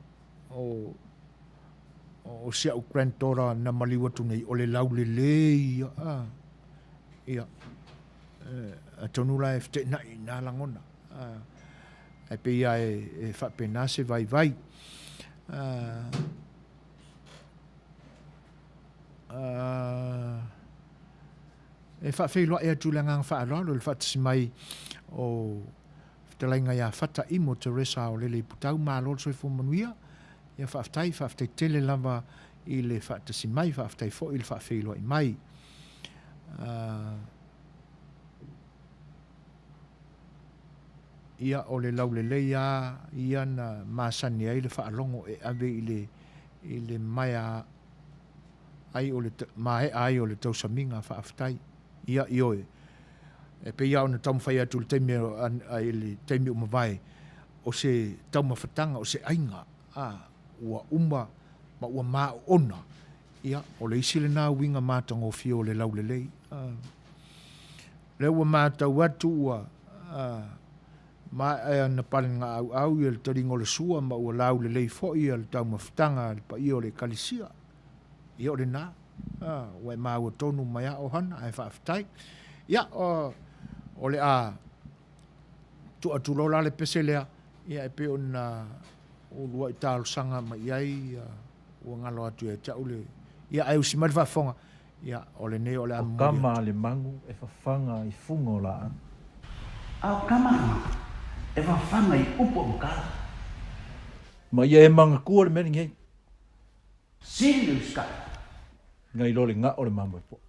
o o si au granddaughter na maliu atu nei, o le laulelei ia, a, ia, atonu la e feteenai i na lagona, a, ae pei lava e faapena se vaivai. A, a, e faafeiloai atu i le agaga faaaloalo i le faatasi mai o Fetalaiga ia Fata Imo Teresa Aolele i Putau, malo le soifua manuia. Ia faafetai, faafetai tele lava i le faatasi mai, faafetai foi i le faafeiloai mai. Ia o le laulelei lava ia na masani ai le faalogo e ave i le i le maea ai o le maea ai o le tausamiga faafetai. Ia ioe, e pei lava ona taumafai atu i le taimi i le taimi ua mavae, o se taumafataga, o se aiga, a, ua uma ma ua maoona, ia, o le isi lena uiga matagofie o le laulelei. A. O lea ua matau atu ua a, maea ona palegaauau ia le taliga o le sua ma ua laulelei foi ia le taumafataga a le paia o le Ekalesia. Ia o lena, a, ua e maua tonu mai a ʻohana, ae faafetai. Ia, o, o le a tuu atu loa la le pese lea, ia e pei ona uluai talosaga mai i ai, ia, ua galo atu ia te au le, ia ae usi mai le faafofoga, ia o lenei o le a O momoli tama atu. a le magu e fafaga i fuga o laau. A o tama a magu e fafaga i upu o matala. Ma ia e manatua le mea lenei. Sili le usitai. Nai lo le gao o le mamoe poa.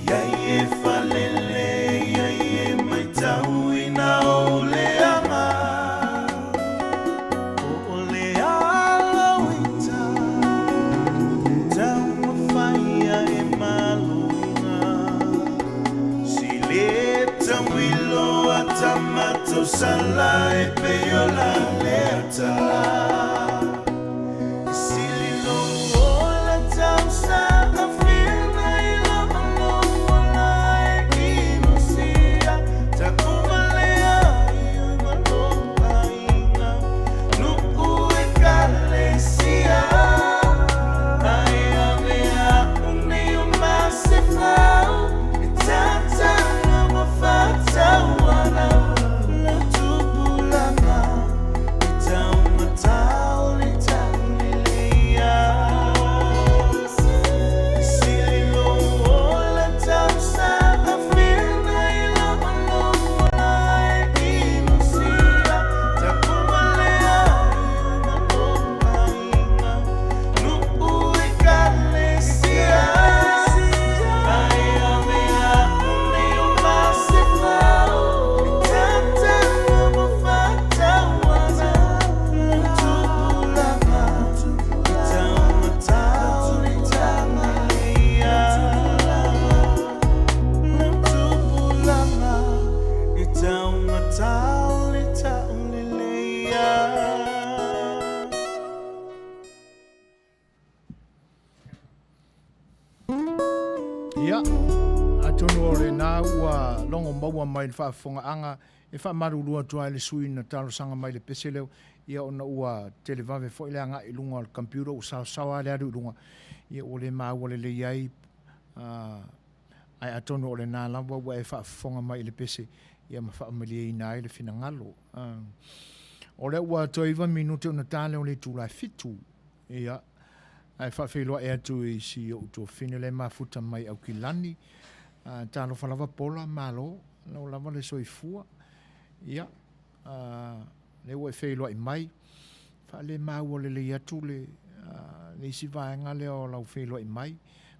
Iai e falele, iai e maitauina ou leaga. O le aloita, taumafaia e maloina. Si le tauilo a tamatausala e peiola leata. Ia, atonu o lena ua logo maua mai le faafofogaaga e faamalulu atu ai i le sui na talosaga mai i le pese leo, ia ona ua televave foi le agai i luga o le computer ua saosaoa le alu i luga, ia ua le maua lelei ai, ae atonu o lena lava ua e faafofoga mai i le pese, ia ma faamalieina ai le finagalo. O lea ua toe 9 minute ona ta lea o le itula e 7. Ia, ae faafeiloai atu i si ou tuafafine lea e mafuta mai Aukilani. Talofa lava Pola, malo, lau lava le soifua. Ia, lea ua e feiloai mai. Faalemaua lelei atu le, le isi vaega lea o lau feiloai mai.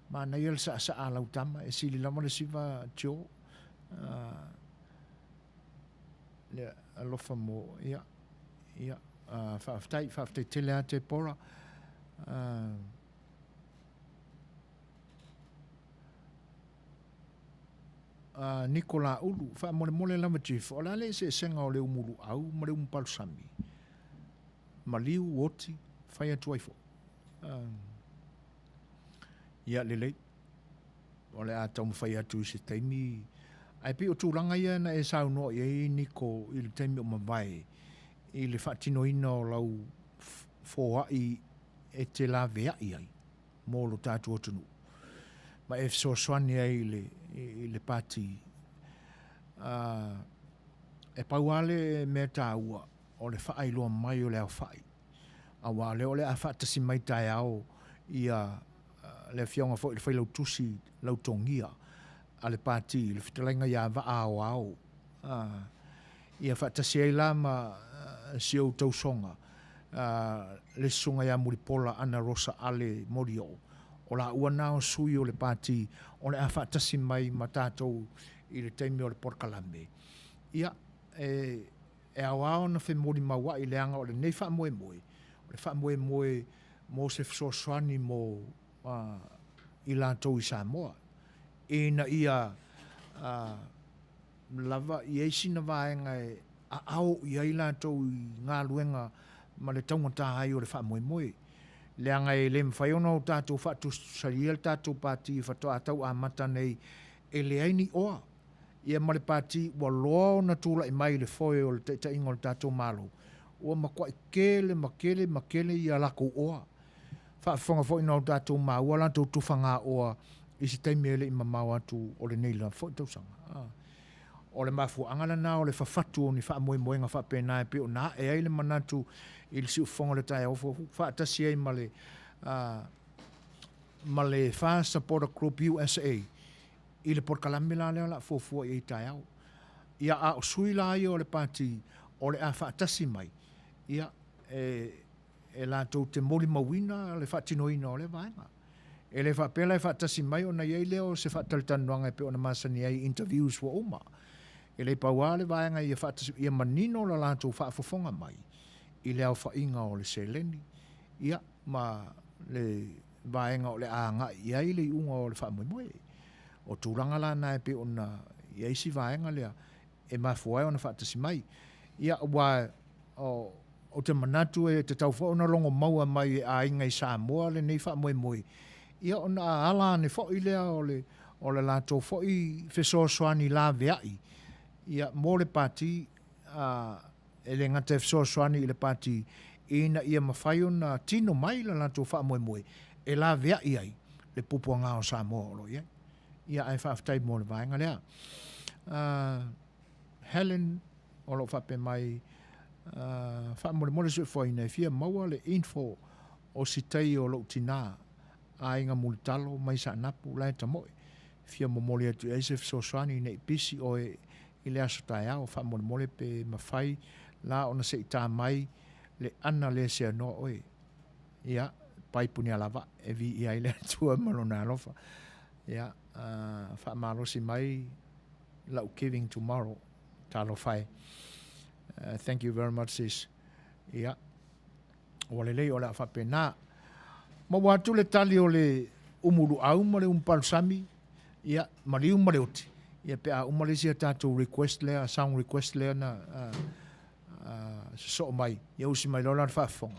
Manaia le saasaa a lau tama, e sili lava le siva Joe. Le alofa mo, ia, ia, faafetai, faafetai tele lava Tepora. Niko Laulu, faamolemole lava Jeff, o le a le eseesega o le umuluau ma le umupalosami? Maliu, oti, fai atu ai foi. Ia lelei. O le a taumafai atu i se taimi. Ae pei o tulaga ia na e saunoa i ai Niko i le taimi o mavae i le faatinoina o lau foai e te laveai ai mo lo tatou atunuu ma e fesoasoani ai i le, i le pati. E pau lava le mea taua o le faailoa mai o le aofai, aua o lea o le a faatasi mai taeao ia le afioga foi i le Failautusi Lautogia a le Pati, le fetalaiga ia Vaa Aoao, ia faatasi ai la ma si ou tausoga, le Susuga ia Mulipola Anarosa Ale Molioo, o laua na o sui o le Pati o le a faatasi mai ma tatou i le taimi o le polokalame. Ia, e ao lava ona femolimauai leaga o lenei faamoemoe, o le faamoemoe mo se fesoasoani mo i latou i Samoa, ina ia lava i ai sina vaega e aao i ai latou i galuega ma le taugata ai o le faamoemoe. Leaga e le mafai ona o tatou faatusatusalia le tatou pati faatoa tau amata nei e leai ni oa ia ma le pati ua loa ona tulai mai i le foe o le taitaiga o le tatou Malo, ua matuai tele ma tele ma tele ia latou oa. Faafofoga foi na o tatou maua latou tufaga oa i se taimi e le i mamao atu o lenei lava foi tausaga. O le mafuaaga lena o le fafatu o ni faamoemoega faapena e pei ona ae ai le manatu i le siufofoga o le taeao fou faatasi ai ma le ma le FAST Supporter Group USA i le polokalame la lea o le a fuafua i ai taeao. Ia, a o sui la ia o le pati o le a faatasi mai, ia, e, e latou te molimauina le faatinoina o lea vaega. E le faapea la e faatasi mai ona i ai lea o se faatalatalanoaga e pei ona masani ai i interviews ua uma. E le pau lava le vaega ia faatasi, ia manino la latou faafofoga mai i le aofaiga o le seleni, ia, ma le vaega o le a agai i ai le iuga o le faamoemoe. O tulaga la na e pei ona i ai si vaega lea e mafua ai ona faatasi mai. Ia, aua ou te manatu e tatau foi ona logo maua mai e aiga i Samoa lenei faamoemoe, ia ona ala ane foi lea o le o le latou foi fesoasoani laveai ia mo le Pati, a, e le gata e fesoasoani i le Pati ina ia mafai ona tino mai le latou faamoemoe e laveai ai le puapuaga o Samoa o lo o i ai. Ia, ae faafetai mo le vaega lea. Helen o lo o faapea mai, Faamolemole Suefuaina e fia maua le info o si tai o lou tina, aiga Mulitalo mai Saanapu la e tamoe. Fia momoli atu i ai se fesoasoani nei pisi oe i le aso taeao. Faamolemole pe mafai la ona se i ta mai le ana le seanoa oe. Ia, pai Punialavaa e viia ai le Atua ma lona alofa. Ia, faamalosi mai lau giving tomorrow. Talofa e. Thank you very much sis. Ia, ua lelei o le a faapena. Maua atu le tali o le umuluau ma le umupalusami, ia, maliu ma le oti. Ia, pe a uma le isi a tatou request lea, song request lea na sosoo mai, ia usi mai loa la le faafofoga.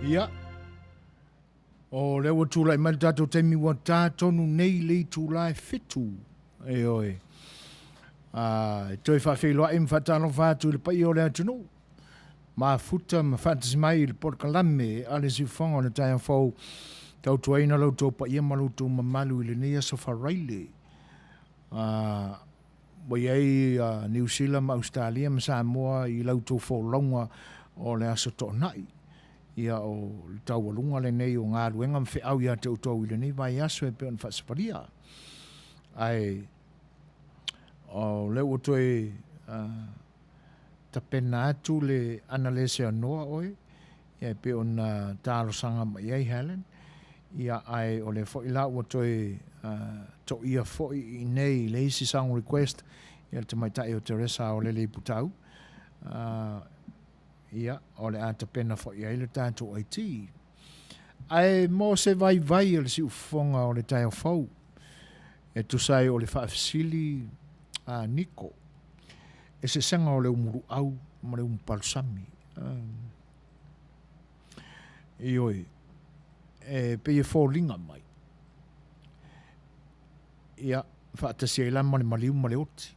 Ia, o lea ua tulai mai le tatou taimi ua ta tonu nei le itula e 7. Ioe. A, e toe faafeiloai ma faatalofa atu i le paia o le atunuu. Mafuta ma faatasi mai i le polokalame a le Siufofoga o le Taeao Fou, tautuaina lo outou paia ma lo outou mamalu i lenei aso Faraile. A, ua i ai Niu Sila ma Ausetalia ma Samoa i la outou folauga o le aso Toonai. Ia, o le taualuga lenei o galuega ma feau ia te outou i lenei vaiaso e pei ona faasapalia. Ae o lea ua toe tapena atu le ana le seanoa oe, ia e pei ona talosaga mai ai Helen, ia ae o lea foi la ua toe toia foi i inei i le isi song request ia le tamaitai o Teresa Aolele Putau, ia o le a tapena foi ai le tatou IT. Ae mo se vaivai o le siufofoga o le taeao fou, e tusa ai o le faafesili a Niko, eseesega o le umuluau ma le umupalusami. Ioe, e pei e foliga mai, ia, faatasi ai la ma le maliu ma le oti.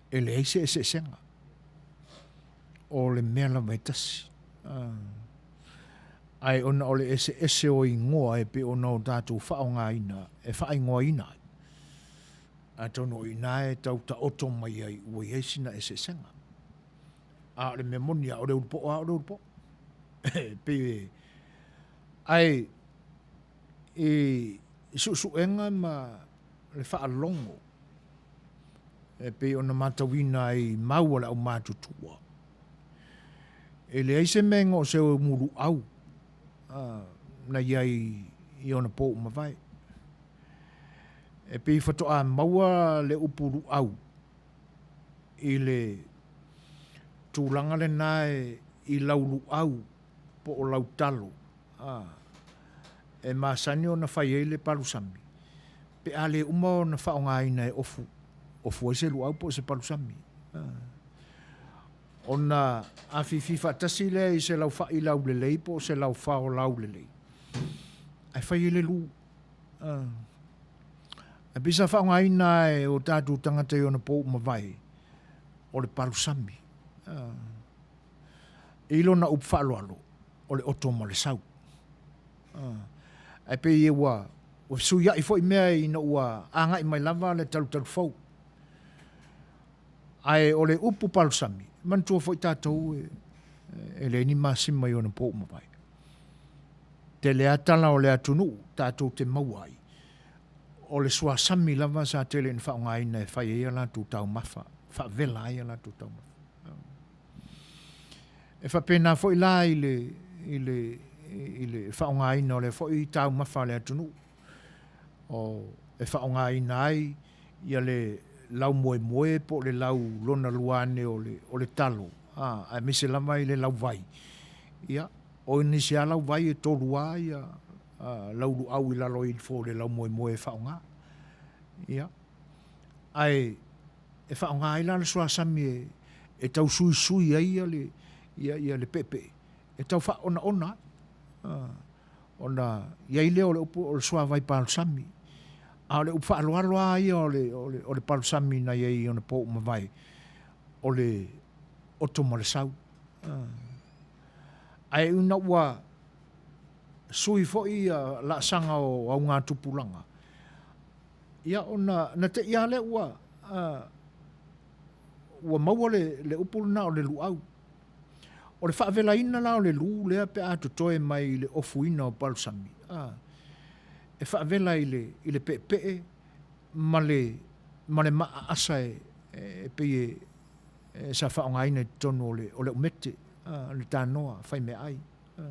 E leai se eseesega, o le mea lava e tasi. Ae ona o le eseese o igoa e pei ona o tatou faaaogaina e faaigoaina ai, atonu o i ina e tau taoto mai ai ua i ai sina eseesega. A o le mea moni lava, o le ulupo'o lava o le ulupo'o. E pei e... Ae i suesuega ma le faalogo e pei ona matauina ai i mau a le aumatutua, e leai se mea e igoa o se umuluau na i ai i ona po ua mavae. E pei faatoa maua le upu luau i le tulaga lena i lau luau po o lau talo e masani ona fai ai le palusami pe a le uma ona faaaogaina e ofu, ofu ai se luau po o se palusami. Ona afifi faatasi lea i se laufai laulelei po o se laufao laulelei, ae fai ai le lu. Ae pei sa faaaogaina e o tatou tagata i ona po ua mavae, o le palusami. I lona upu faaaloalo, o le oto ma le sau. Ae pei ua fesuiai foi mea ina ua agai mai lava le talutalu fou. Ae o le upu palusami, manatua foi tatou e leai ni masima i ona po ua mavae. Tele lava tala o le atunuu tatou te maua ai, o le suasami lava sa tele ina faaaogaina e fai ai a latou taumafa, faavela ai a latou taumafa. E faapena foi la i le, i le, i le faaaogaina o lea foi taumafa a le atunuu, o, e faaaogaina ai ia le laumoemoe po o le lau lona lua ane o le, o le talo, a, aemaise lava i le lauvai. Ia, o nisi lava lauvai e tolu lava ia lauluau i lalo ifo o le laumoemoe e faaaoga. Ia, ae e faaaoga ai la le suasami e, e tau suisui ai ia le, ia, ia le peepee, e tau faaonaona ai. Ona i ai lea o le upu o le suavai palusami. A o le upu faaaloalo lava ia o le, o le, o le palusami na i ai i ona po ua mavae, o le oto ma le sau. Ae ina ua sui foi ia laasaga o augatupulaga, ia ona na te i lava lea ua, ua maua le, le upu lena o le luau. O le faavelaina la o le lu lea pe a totoe mai i le ofuina o palusami, a, e faavela i le, i le peepee ma le, ma le maaasa e, e pei e, e sa faaaogaina i totonu o le, o le umete, a, le tanoa fai meaai. A.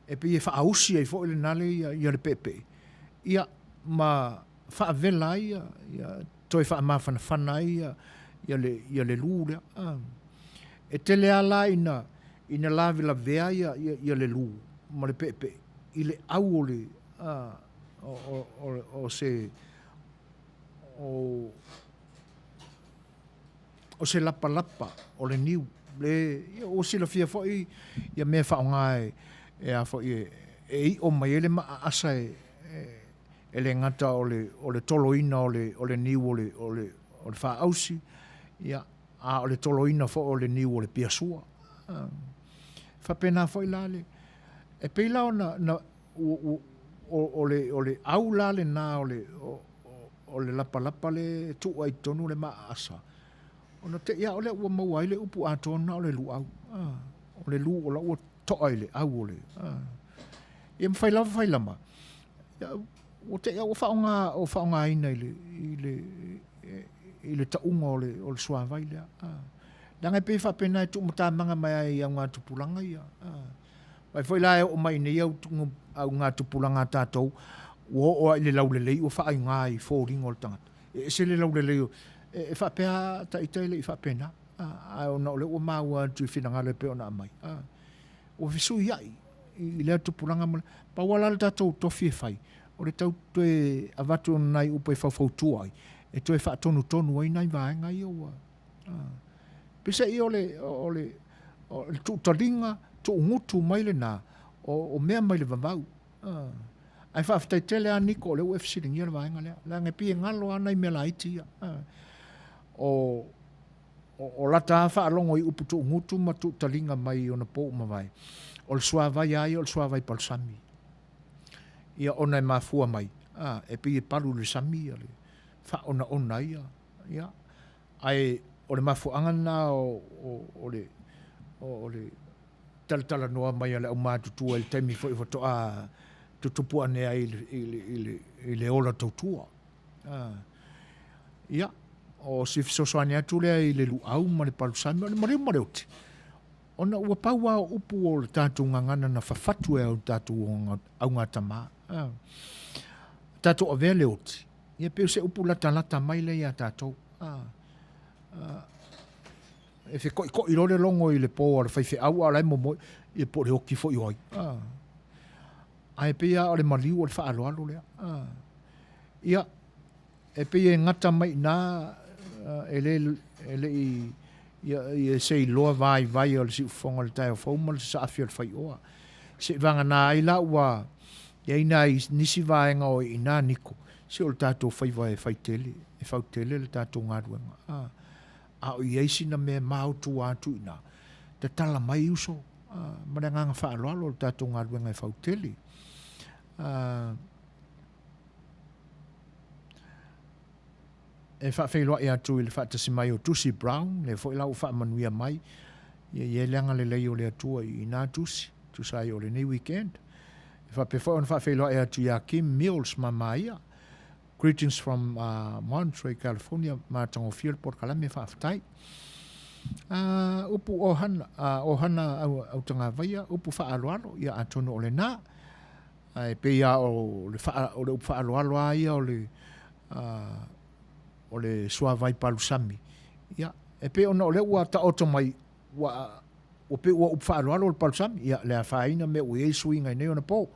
E pei e faaausi ai foi lena le ia, ia le peepee, ia ma faavela ai ia, ia toe faamafanafana ai ia, ia le, ia le lu lea. A. E tele lava la ina, ina lavelavea ia, ia, ia le lu ma le peepee i le au o le, a, o, o, o, o se, o, o se lapalapa o le niu. le, ia ua silafia foi ia mea e faaaoga e, e a foi e, e iʻo mai ai le maaasa e, e, e le gata o le, o le toloina o le, o le niu o le, o le, o le faaausi, ia, a o le toloina foi o le niu o le piasua. E faapena foi la le, e pei la ona, na, u, u, o, o le, o le au la lena o le, o, o le lapalapa le e tuu ai i totonu le maaasa, ona te i lava lea ua maua ai le upu atoa na o le luau. O le lu o la ua toa i le au o le, ia ma fai lava fai lama, ia, ua te i lava ua faaaoga, ua faaaogaina i le, i le, i le tauga o le, o le suavai lea. Leaga e pei e faapena e tuumatamaga mai ai i augatupulaga ia. Vaai foi la e oo mai nei au, augatupulaga a tatou, ua oo lava i le laulelei ua faaiga i foliga o le tagata. E ese le laulelei o, e, e faapea ta ita e le i faapena. Ae ona o lea ua maua atu i finagalo e pei ona aumai. Ua fesuiai i lea tupulaga ma le, pau lava la le tatou tofi e fai, o le tau toe avatu o nai upu e faufautua ai, e toe faatonutonu ai nai vaega ia ua, Peiseai o le, o le, o le tuutaliga, tuugutu mai lena, o, o mea mai le vavau. Ae faafetai tele lava Niko o lea ua e fesiligia le vaega lea, leaga e pei e galo lava nai mea laiti ia. O, o, o lata lava faalogo i upu tuugutu ma tuutaliga mai ona po ua mavae, o le suavai lava ia o le suavai palusami. Ia ona e mafua mai, a, e pei e palu i le sami ia le faaonaona ai ia, ia. Ae o le mafuaaga lena o, o, o le, o, o le talatalanoa mai a le aumatutua i le taimi foi faatoa tutupu ane ai i le, i le, i le, i le ola tautua. Ah. Ia, o si fesoasoani atu lea i le luau ma le palusami, o le maliu ma le oti. Ona ua pau lava o upu o le tatou gagana na fafatu e au tatou augatama. Ah. Tatou avea le oti, ia pei o se upu latalata mai lea ia tatou. Ah. Ah. E fekoʻikoʻi loa le logo i le pō a le faifeau a o la e momoe, ia po o le oti foi o ai. Ah. Ae pei lava o le maliu o le faaaloalo lea. Ah. Ia, e pei e gata mai i ina e le, e le i, ia, ia se iloa vaivai o le siufofoga o le taeao fou ma le saafi o le faioa. Seivaganā ai la ua i ai nai nisi vaega o i ina niko, se o le tatou faiva e fai tele, e fau tele le tatou galuega. Ah. A o i ai sina mea maotua atu i ina, tatala mai uso, ma le agaga faaaloalo o le tatou galuega e fautele. E faafeiloai atu i le faatasi mai o Tusi Brown, lea foi la ua faamanuia mai, ia i ai le agalelei o le Atua i ina Tusi, tusa ai o lenei weekend. E faapea foi ona faafeiloai atu ia Kim Mills ma Maia, Greetings from Monterey, California, matagofie le polokalame, faafetai. Upu ohana, ohana au, autagavaia, upu faaaloalo, ia atonu o lena. Ae pei lava o le, faa, o le upu faaaloalo lava ia o le, o le suavai palusami. Ia, e pei ona o lea ua taoto mai, ua, ua pei ua upu faaaloalo le palusami, ia, le afaina mea ua i ai suiga i nei ona po.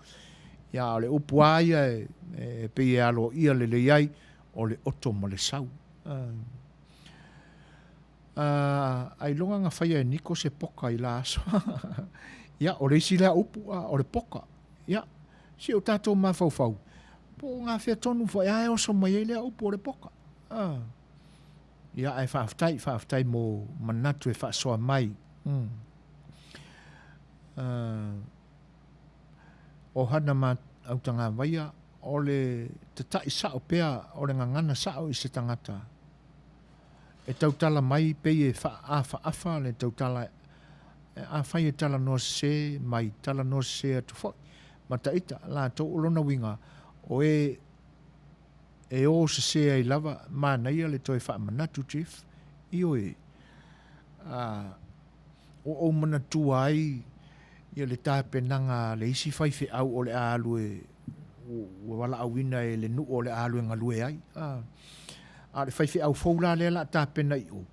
Ia, a o le upu lava ia e, e pei e aloaia lelei ai, o le oto ma le sau. Ailoga na faia e Niko se poka i la aso. Ia, o le isi lea upu, a, o le poka. Ia, si o tatou mafaufau, po o gafea tonu foi a e oso mai ai lea upu o le poka. A. Ia, ae faafetai, faafetai mo manatu e faasoa mai. Mm. Ohana ma Autagavaia, o le tataʻi sao pea o le gagana sao i se tagata e tautala mai pei e faaafaafa le tautala afai e talanoa sese mai talanoa sese atu foi ma taita latou o lona uiga o e e o sese ai lava manaia le toe faamanatu Jeff ioe a ua ou manatua ai ia le tapenaga a le isi faifeau o le a alu e ua valaauina e le nuu o le a alu e galue ai. A, a o le faifeau fou la lea o le a tapena i o,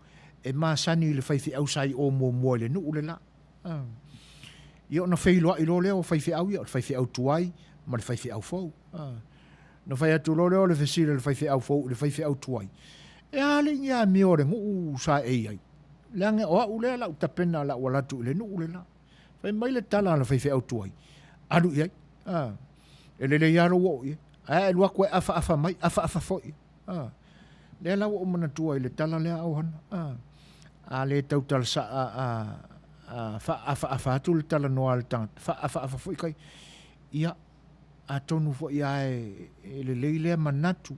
e masani i le faifeau sa i o muamua i le nuu le la. A, ia ona feiloai loa lea o faifeau ia, o le faifeau tuai ma le faifeau fou. A, ona fai atu loa lea o le fesili a le faifeau fou i le faifeau tuai, e a alii ni amio a le nuu sa e i ai? Leaga o au lea la ou tapena la ou alu atu i le nuu le la. Fai mai le tala a le faifeau tuai, alu i ai. A, e lelei lava lou oo i ai. Ae a e alu atu e afaafa mai, afaafa foi. A, lea la ua ou manatua i le tala lea a Ohana. A, a le tautala sa, a, a, a faaafaafa atu le talanoa a le tagata, faaafaafa foi kai. Ia, atonu foi lava e lelei lea manatu,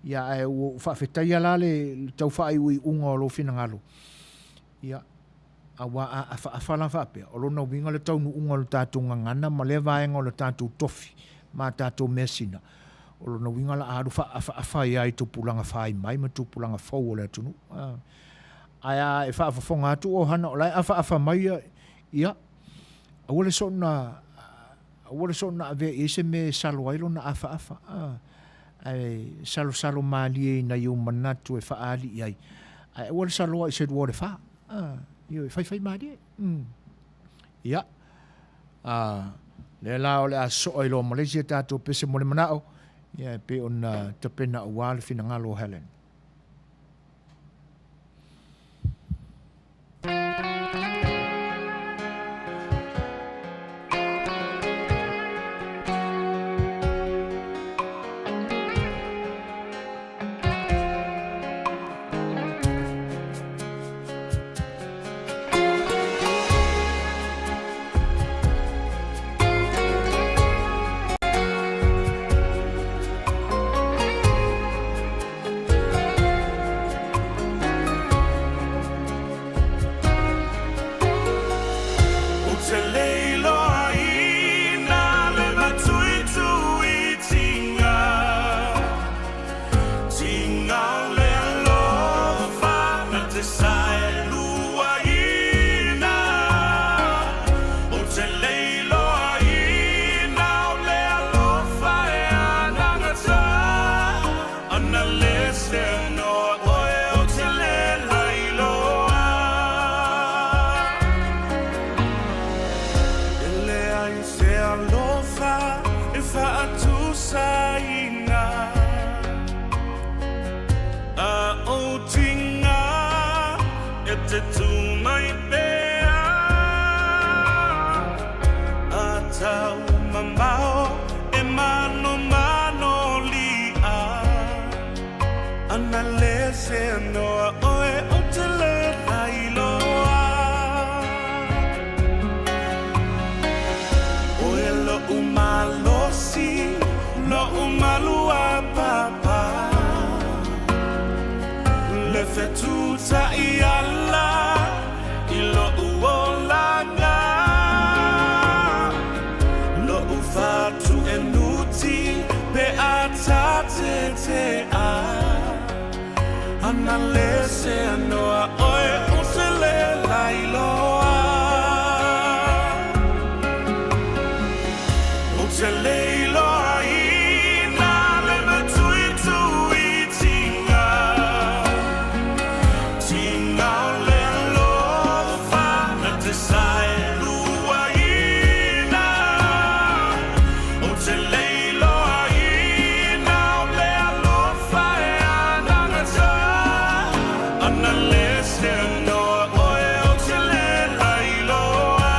ia ae ua ou faafetaia la le tau faaiuiuga o lou finagalo. Ia, aua a afaafa la faapea, o lona uiga le taunuuga o le tatou gagana ma lea vaega o le tatou tofi ma a tatou measina, o lona uiga la a alu faaafaafa ai lava i tupulaga fai mai ma tupulaga fou o le atunuu. Ae a e faafofoga atu ʻohana o la e afaafa mai ia, ia, aua le soona Aua le soona avea i ai se mea e salo ai lona afaafa, ae salosalo malie i nai ou manatu e faaali i ai, ae aua le saloa i se lua o le fa. Ioe, faifai malie. Ia, lea la o le a soa i loa ma le isi a tatou pese mo le manao, ia e pei ona tapena aua le finagalo o Helen. Ou te leiloaina le matuituitiga, Tiga o le alofa na te saeluaina. Ou te leiloaina o le alofa e anagata. Ana le se noa oe o te le lailoa. E leai se alofa e faatusaina A ou tinga e te tū mai pea A tau mamao e manomano li'a Ana le se noa oe o te le lailoa Oe lo'u malosi, lo'u maluapapa Le fetutai ala i lo'u olaga Lo'u fatuenuti pe a tatetea Ana le se anoa oe o se le lailoa Ou te leiloaina le matuituitiga Tiga o le alofa na te saeluaina Ou te leiloaina o le alofa e anagata Ana le se anoa oe ou te le lailoa.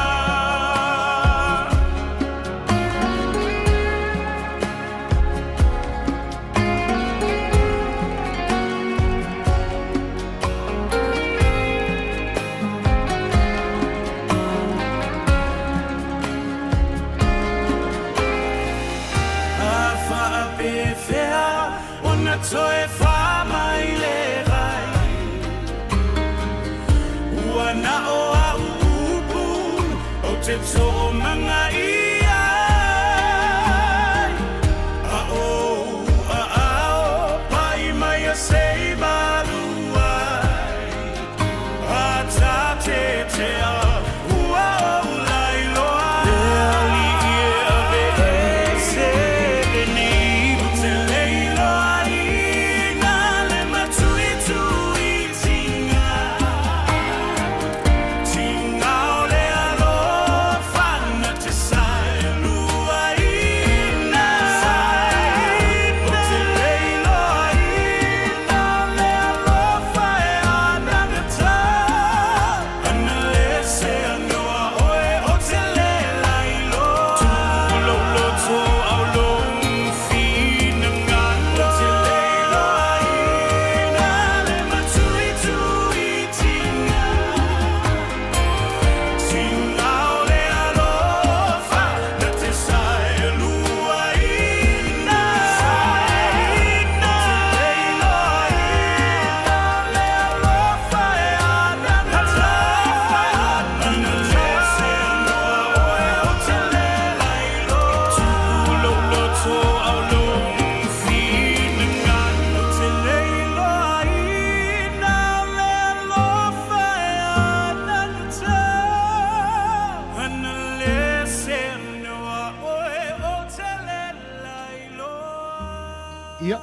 Ia,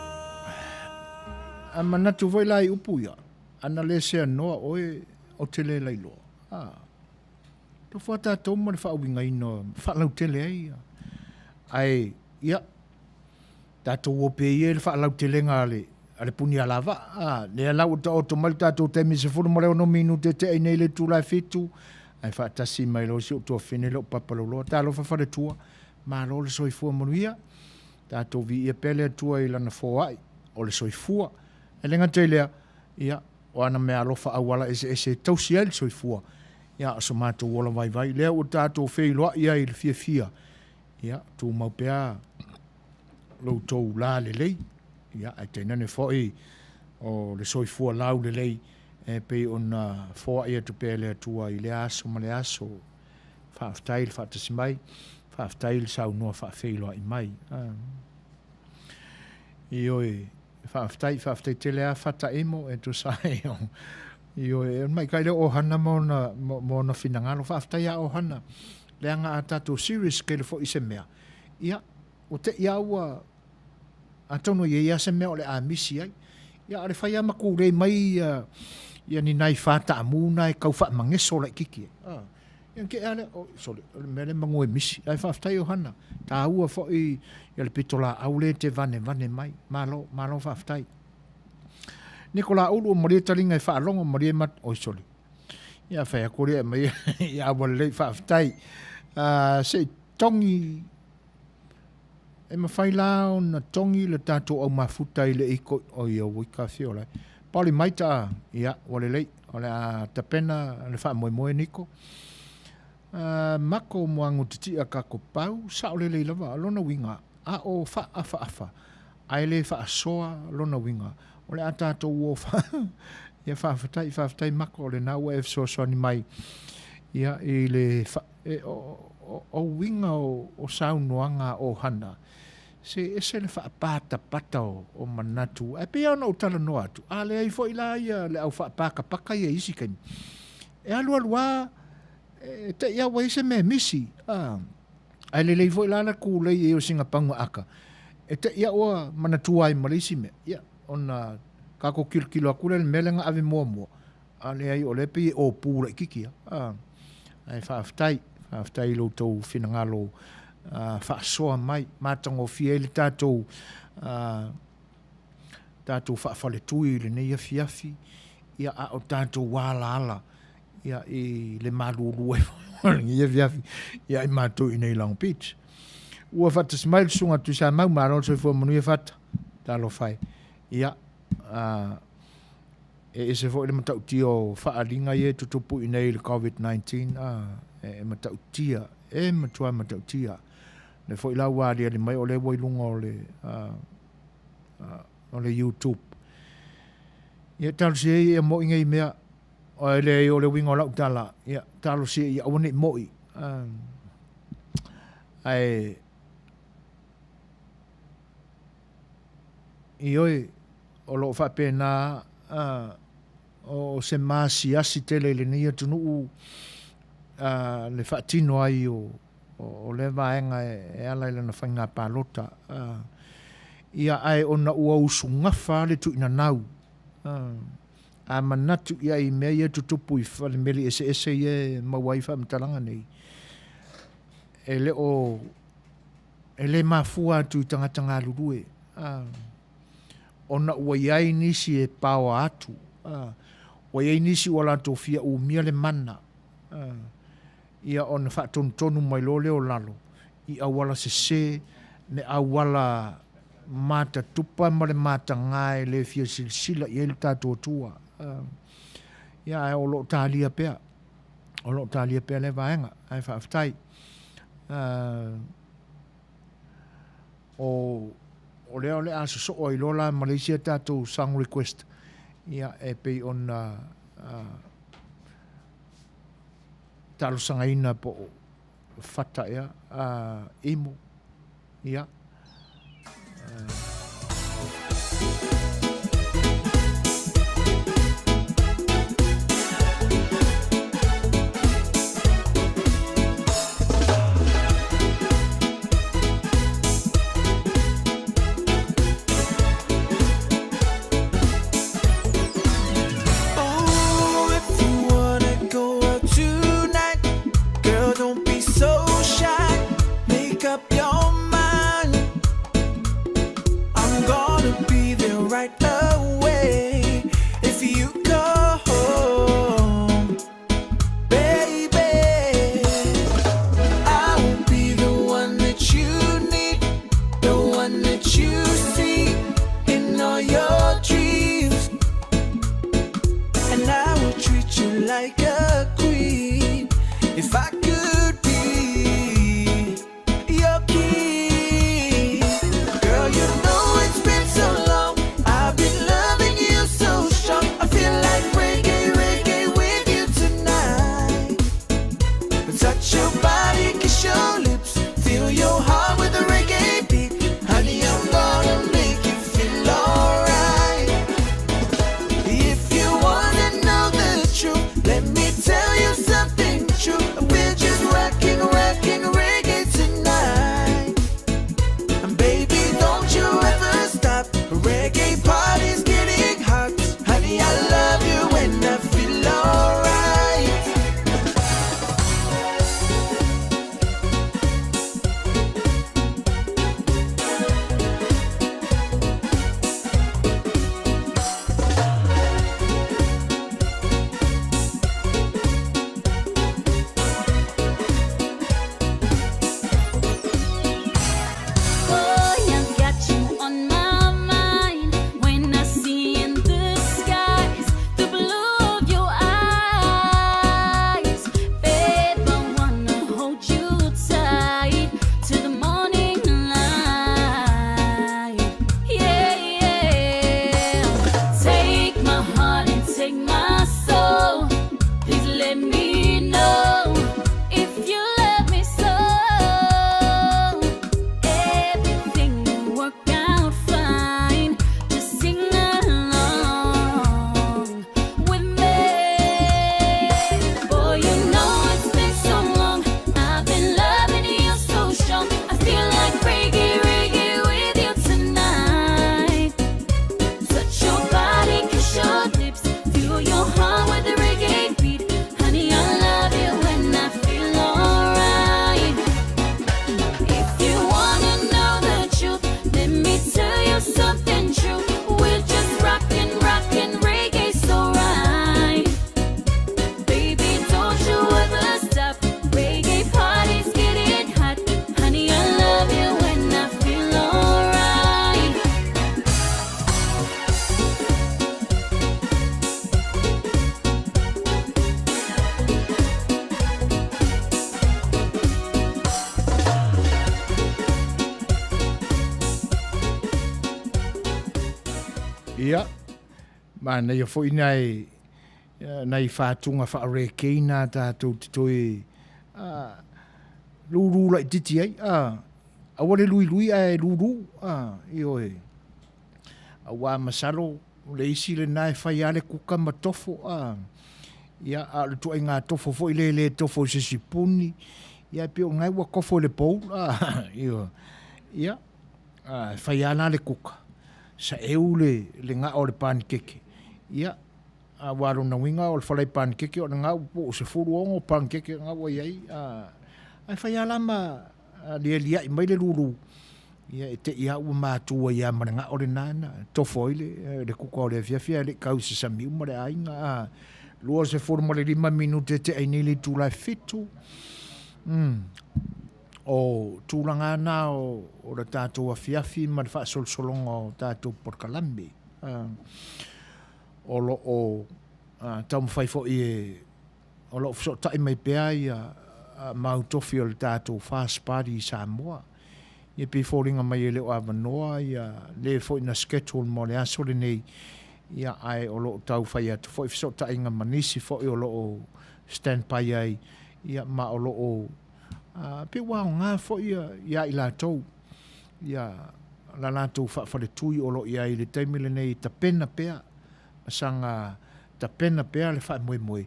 a manatu foi la i upu ia, ana le seanoa oe ou te le lailoa. A, tofu a tatou ma le faauigaina faalautele ai ia. Ae, ia, tatou o pea ia i le faalautelega a le, a le punialavaa. A, lea la ua taoto mai le tatou taimi 16 minute e tea i nei le itula e 7, ae faatasi mai loa si ou tuafafine lea o Papalauloa. Talofa faletua, malo le soifua manuia. Tatou viia pea le Atua i Lana foai o le soifua. E le gata i lea, ia, o ana meaalofa auala eseese e tausi ai le soifua, ia, o so matou ola vaivai lea ua tatou feiloai ai i le fiafia, ia, tumau pea lo outou lalelei, ia, ae tainane foi o le soifua laulelei e pei ona foai atu pea e le Atua i lea aso ma lea aso. Faafetai le faatasi mai, faafetai le saunoa faafeiloai mai. Ioe, faafetai, faafetai tele lava Fata Imo e tusa ai o Ioe, o le maikaʻi lea o Ohana ma ona, ma ona finagalo. Faafetai lava Ohana, leaga a tatou serious tele foi i se mea, ia, ua te i lava ua, atonu e i ai lava se mea o le a misi ai. Ia, a o le fai lava ma tulei mai ia, ia ni nai fataamu na e tau faamageso laitiiti ai. Ah. Ia ona tea lava lea, oh, sole, o le mea lea manu e misi. Ae faafetai Ohana, taua foi ia le pitolaau lea e te vanevane mai. Malo, malo faafetai. Nikola Ulu, malie taliga e faalogo, malie mat... Oi, sole. Ia fai atu lea mai, ia ua lelei faafetai. Se i togi E mafai la ona togi le tatou au mafuta i le iko o ia ui ka fio lai. Pauli Maita, ia, ua lelei, o le a tapena le faamoemoe Niko. Mako Moagu Titia kako pau, sao lelei lava, lona uiga, a o faaafaafa, ae le faasoa lona uiga, o le a tatou o fa ia faafetai, faafetai Mako, o lena ua e fesoasoani mai, ia, i le fa E, o, o, o uiga o, o saunoaga a ʻohana, se ese le faapatapata o, o manatu. Ae pei lava ona ou talanoa atu, a leai foi la ia le au faapakapaka ia i isi taimi, e alualu lava, e te i lava ua i ai se mea e misi. A, ae lelei foi la le kūlei i ai o sina pauna aka, e te i lava ua manatua ai ma le isi mea, ia, ona tatou tilotilo atu lea i le mea lea na ave muamua, A leai, o lea e pei e ōpū laitiiti lava. Ae faafetai, faafetai i lo outou finagalo faasoa mai, matagofie ai le tatou, tatou faafaletui i lenei afiafi, ia a o tatou alaala ia i le malulu ai foi o lenei afiafi ia i matou i inei i Long Beach. Ua faatasi mai le Susuga Tuisamau, malo le soifua manuia Fata, talofa e. Ia, E ese foi le matautia o faaaliga ia e tutupu i nei i le Covid-19, a, e matautia, e matua matautia. Lea foi la ua aliali mai o lea ua i luga o le, a, a, o le YouTube. Ia talosia ia ia mo'i nei mea, e leai o le uiga o lau tala, ia talosia ia aua ne i mo'i. A, ae, ioe, O lo o faapena o se maasiasi tele i lenei atunuu le faatino ai o lea vaega e ala i lana faiga palota. Ia ae ona ua usugafa lava le tuuinanau, a manatu i ai i mea ia e tutupu i falemeli eseese ia e maua ai faamatalaga nei, e le o, e le mafua atu i tagata galulue. Ona ua i ai nisi e paoa atu, ua i ai nisi ua latou fia umia le mana, ia ona faatonutonu mai loa lea o lalo i auala sese me auala matatupa ma le mataga e le fia silasila i ai le tatou Atua. Ia ae o lo o talia pea, o lo o talia pea lea vaega, ae faafetai. O, o lea o le a sosoo ai loa la ma le isi a tatou song request, ia, e pei ona talosagaina po o Fata ea, Imo, ia. right away if you go home, baby. I will be the one that you need, the one that you see in all your dreams. And I will treat you like a queen if I could be your king. Girl, you know it's been so long. I've been loving you so strong. I feel like reggae, reggae with you tonight. Touch your body, kiss your lips, feel your heart with a reggae beat. Honey, I'm gonna make you feel alright. If you wanna know the truth, let me tell you something true. We're just rocking, rocking reggae tonight. And baby, don't you ever stop. Reggae party's getting hot. Honey, I love you and I feel alright. Boy, I've got you on my mind when I see in the skies the blue of your eyes. Babe, I wanna hold you tight to the morning light. Yeah, yeah. Take my heart and take my soul. Please let me know if you love me so. Everything will work out fine. Just sing along with me. Boy, you know it's been so long. I've been loving you so strong. I feel like reggae, reggae with you tonight. Touch your body, kiss your lips, fuel your heart with the reggae beat. Honey, I love you and I feel alright. If you wanna know the truth, let me tell you something true. We're just rockin', rockin' reggae so right. Baby, don't you ever stop. Reggae party's getting hot. Honey, I love you and I feel alright. Ia, manaia foi nai, nai whātunga whaarēkei nā tātou te toe uh, lūlū laititi ai, uh, aua le luilui ae lūlū, uh, ioe. Auā masalo, o le isi lenā e fai lava le kuka ma tofo, a, ia, a o le ituaiga tofo foi lea e le tofo i se isi puni, ia e pei o lena ua kofo i le bowl, a, ioe. Ia, a, e fai lava la le kuka, saeu le, le ga'a o le panikeke, ia, aua o lona uiga o le falai panikeke o lena po o 16 panikeke lena ua i ai, a, ae fai lava la ma lialia'i mai le lulu, ia e te i lava ua matua ai lava ma le gao lena na tofo ai le, le kuka o le afiafi ae le i kau i se sami uma le aiga. A, 25 minute e tea ai nei le itula e fitu. Mm. O tulaga na o, o le tatou afiafi ma le faasolosologa o tatou polokalame. Uh, o lo o uh, taumafai foi e O lo o fesootai mai pea ia mau tofi o le tatou Fast Party i Samoa. Ia pei foliga mai e le o avanoa ia le foi na schedule mo le aso lenei, ia ae o lo o tau fai atu foi fesootaiga ma nisi foi o lo o stand by ai, ia ma o lo o pei ua aoga foi ia ia i latou ia la latou faafaletui o lo o i ai i le taimi lenei e tapena pea ma saga tapena pea le faamoemoe,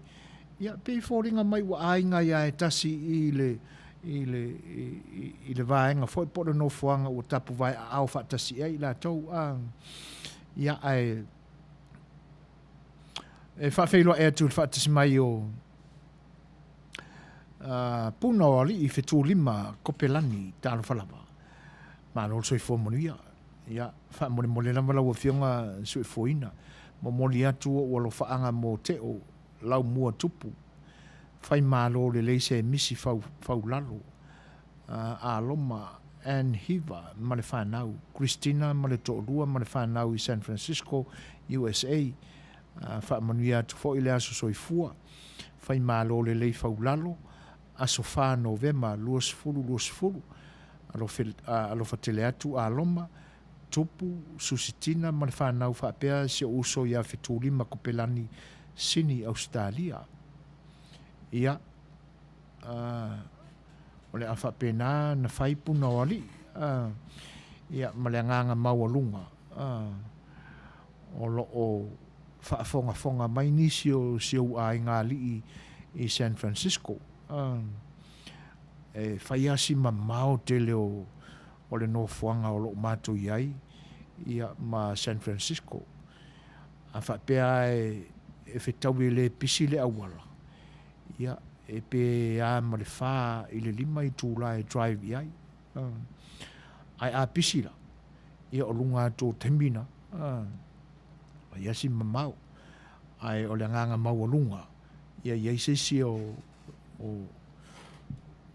ia, pei e foliga mai ua aiga ia e tasi i le, i le, i, i le vaega foi po o le nofoaga ua tapuvae aao faatasi i ai i latou, a, ia, ae e faafeiloai atu i le faatasi mai o uh, Puna o Alii Fetulima Kopelani, talofa lava. Malo le soifua manuia. Ia, faamolemole lava lau Afioga Suefuoina, momoli atu ou alofaaga mo Teo Laumua Tupu, Faimalo lelei se misi fau, faulalo, Aloma, Ann Hiva ma le fanau, Christina ma le toalua ma le fanau i San Francisco, USA. Faamanuia atu foi le aso soifua, Faimalo lelei faulalo, aso 4 Novema 2020, Alofa tele atu Aloma, Tupu, Susitina ma le fanau faapea si ou uso ia Fetulima Kopelani, Sini, Ausetalia. Ia, o le a faapena na fai puna o alii, ia, ma le agaga maualuga, o lo o faafogafoga mai nisi o si ou aiga alii i San Francisco. E fai lava si mamao tele o o le nofoaga o lo o matou i ai ia ma San Francisco. A faapea e fetaui e le pisi le auala, ia e pe a ma le 4 i le 5 itula e drive i ai. Ae a pisi la, ia o luga atu o taimi na, fai lava si mamao. Ae o le agaga maualuga, ia i ai se isi o o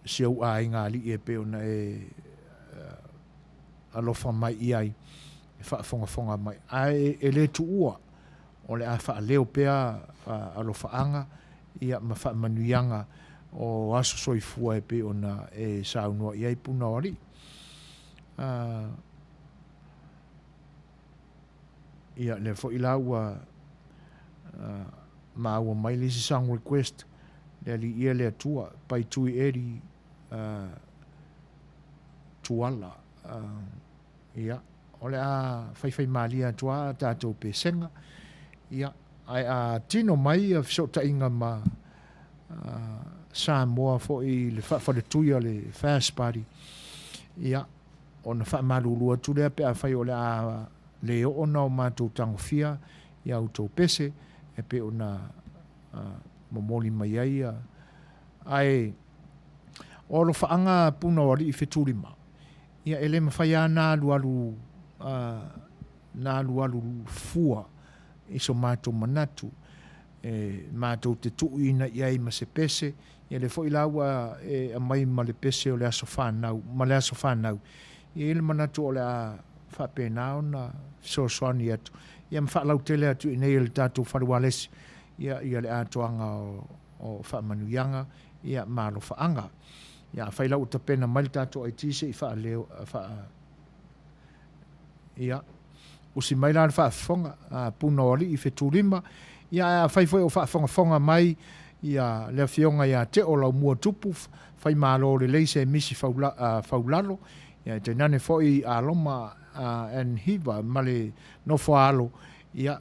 si ou aiga alii e pei ona e alofa mai i ai, e faafogafoga mai. Ae e le tuua, o le a faaleo pea alofaaga ia ma faamanuiaga o aso soifua e pei ona e saunoa i ai puna o alii. Ia, lea foi la ua maua mai le isi song request, le Alii ia le Atua, by Tui Eddie Tuala. Ia, o le a faifaimalie atu lava a tatou pesega. Ia, ae a tino mai ia fesootaiga ma Samoa foi i le faafaletui a le Fast Party, ia, ona faamalulu atu lea pe afai o le a le oo na o matou tagofia i a outou pese e pei ona momoli mai ai. Ae o alofaaga puna o alii fetulima, ia e le mafai lava ona alualu na alualu fua i so matou manatu e matou te tuuina i ai ma se pese, ia lea foi la ua e aumai ma le pese o le aso fanau, ma le aso fanau, e i ai le manatu o le a faapena ona fesoasoani atu, ia ma faalautele atu i inei i le tatou fale ualesi, ia, ia le atoaga o, o faamanuiaga, ia, ma alofaaga. Ia, afai la ua tapena mai le tatou IT se i faaleo, faa, Ia, usi mai la le faafofoga a Puna o Alii Fetulima, ia ae afai foi o faafogafoga mai ia le Afioga ia Teo Laumua Tupu, Faimalo lelei se misi faulalo, ia e tainane foi Aloma and Hiva ma le nofo a alo, ia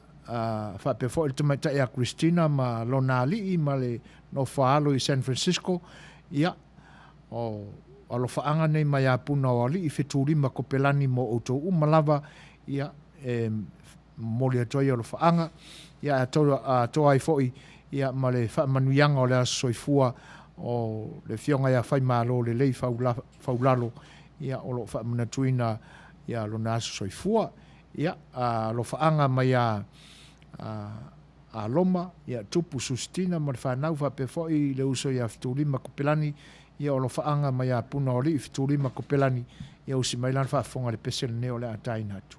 faapea foi le tamaitai a Christina ma lona alii ma le nofo a alo i San Francisco, ia O alofaaga nei mai a Puna o Alii, Fetulima, Kopelani mo outou uma lava, ia, e momoli atu ai alofaaga, ia, e atoa ai foi, ia, ma le faamanuiaga o le aso soifua o le Afioga ia Faimalo Lelei Faulalo, ia, o lo o faamanatuina, ia, lona aso soifua. Ia, alofaaga mai a, a a Loma, ia Tupu Sustina ma le fanau faapea foi le uso ia Fetulima Kopelani, ia o alofaaga mai a Puna o Alii Fetulima Kopelani, ia usi mai la le faafofoga i le pese lenei o le a taina atu.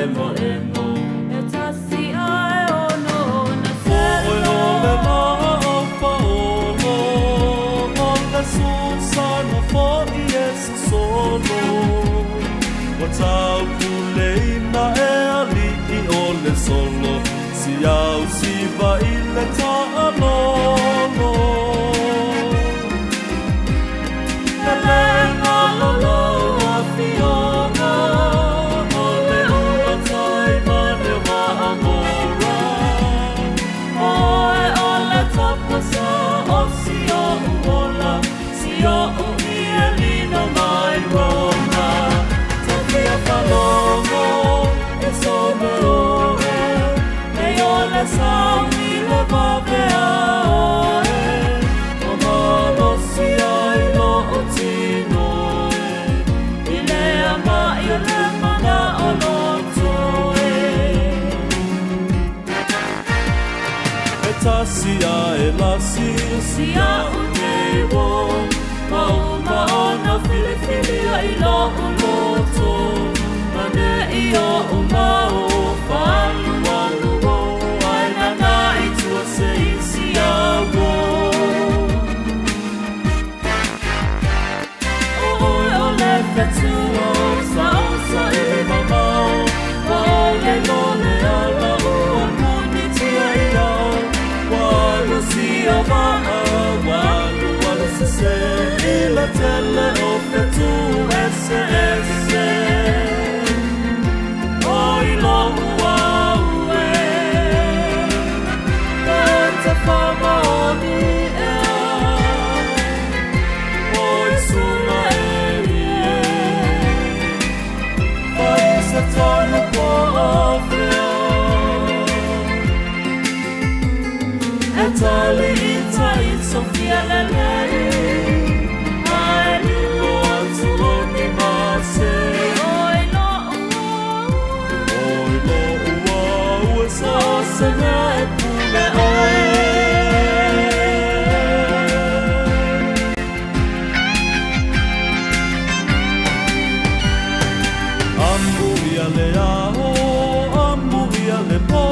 ʻemoʻemo. E tasi a e ono ona selo. ʻOe o le lāʻau paolo, ʻo le Susana foʻi e sosolo. Ua taupuleina e aliʻi o le solo, Siau siva i le taʻalolo. Hele nga lolo afioga, O le ula tai ma le waa mora. Oe o le tapasa o si oʻu ola, Si oʻu ie lino mai Roma. Tafia falogo e some oe, E o le sauni le wawe a oe, O malosi ai loʻu tino e, I lea mai o le mana o loto e. E tasi a e lasi si a'u nei wo, Ma uma ona filifilia i loʻu loto, Ma neʻi oʻu mau falualu o, Ai nana i tua se isi au o. O oe o le fetu o sa o sa ili mamao, Ma o le lole ala ua muni tia i au, Ua alu sia waa, ua alu alu sese, I le tele o fetu ese ese. O i loʻu au e, E te whamaoni ea, O i suna e ie, Whai se tonu po o whio. E tali i tai Sofia lelei, Ae lilo atu o ni mase. Oi loʻu au e. Oi loʻu au e sa se mea e pule oe. Amu ia le ao, amu ia le pō.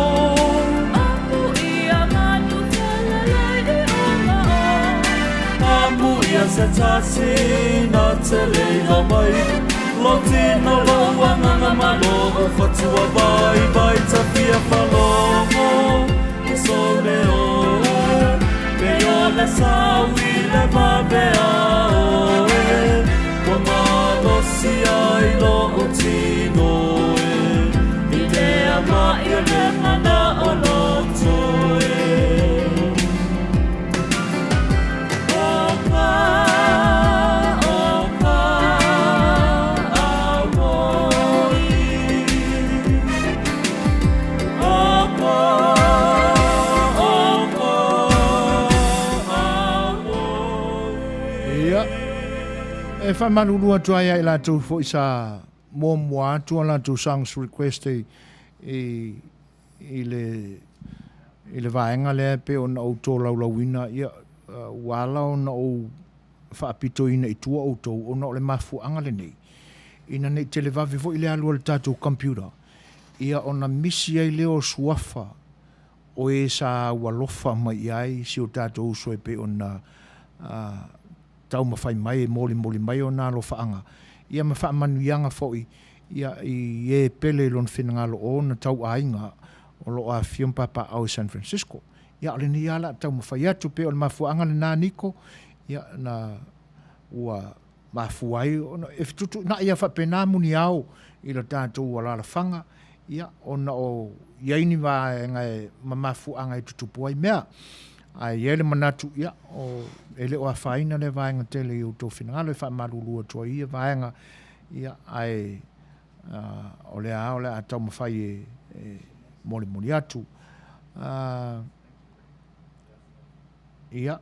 Amu ia manu felelei i ola o. Amu ia se tasi na te leila mai. Lo tino lo agaga ma loʻu fatua vaivai tafia falogo i some oe. Me o le saui le wawe a oe. Ua malosi ai loʻu tino e. I lea mai o le mana o loto e. O ka, o ka, auoi. O ka, o ka, auoi. Ia, e faamalulu atu ai ia i latou foi sa muamua atu a latou songs request i, i, i le i le vaega lea e pei ona ou tolaulauina, ia, ua ala ona ou faapitoina i tua outou ona o le mafuaaga lenei, ina ne i televave foi le alu a le tatou computer, ia ona misi ai lea o suafa o e sa aualofa mai i ai si o tatou uso e pei ona taumafai mai e molimoli mai ona alofaaga, ia ma faamanuiaga foi ia i e pele i lona finagalo o ona tauaiga o lo o afifio ma papaaao i San Francisco. Ia, o lenei lava o le a taumafai atu, pei o le mafuaaga lena Niko, ia, na ua mafua ai ona e fetuutuunai lava faapena muniao i lo tatou alaalafaga, ia, ona o i ai ni vaega e, ma mafuaaga e tutupu ai mea. Ae i ai le manatu, ia, o, e le o afaina lea vaega tele i outou finagalo e faamalulu atu ai ia vaega, ia, ae uh, o lea lava o le a taumafai e, e molimoli atu. Uh, ia,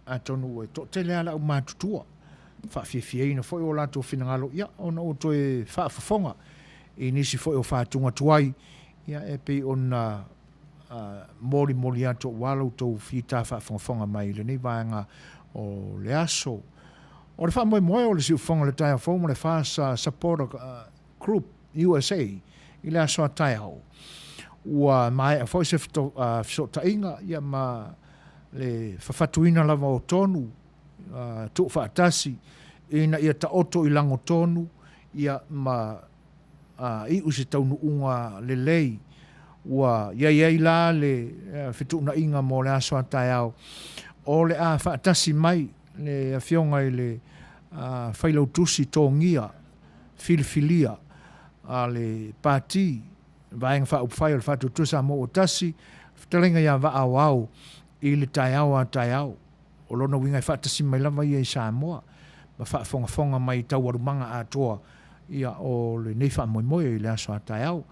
atonu e toatele lava le aumatutua, faafiafiaina foi o latou finagalo, ia, ona ua toe faafofoga i nisi foi o faatuga tuai, ia, e pei ona molimoli atu aua lo outou fita faafogafoga mai i lenei vaega o le aso. O le faamoemoe o le siufofoga o le taeao fou ma le FASA Supporter Group USA I le aso a taeao, ua maea foi se fesootaiga ia ma le fafatuina lava o tonu tuufaatasi ina ia taoto i lagotonu ia ma iu se taunuuga lelei. Ua i ai ai la le fetuunaiga mo le aso a taeao o le a faatasi mai le Afioga i le Failautusi Togia Filifilia a le Pati Vaega Faaupufai o le Faatuatua Samoa Ua Tasi, Fetalaiga ia Vaa Aoao i le taeao a taeao. O lona uiga e faatasi mai lava ia i Samoa ma faafogafoga mai i taualumaga atoa ia o lenei faamoemoe i le aso a taeao.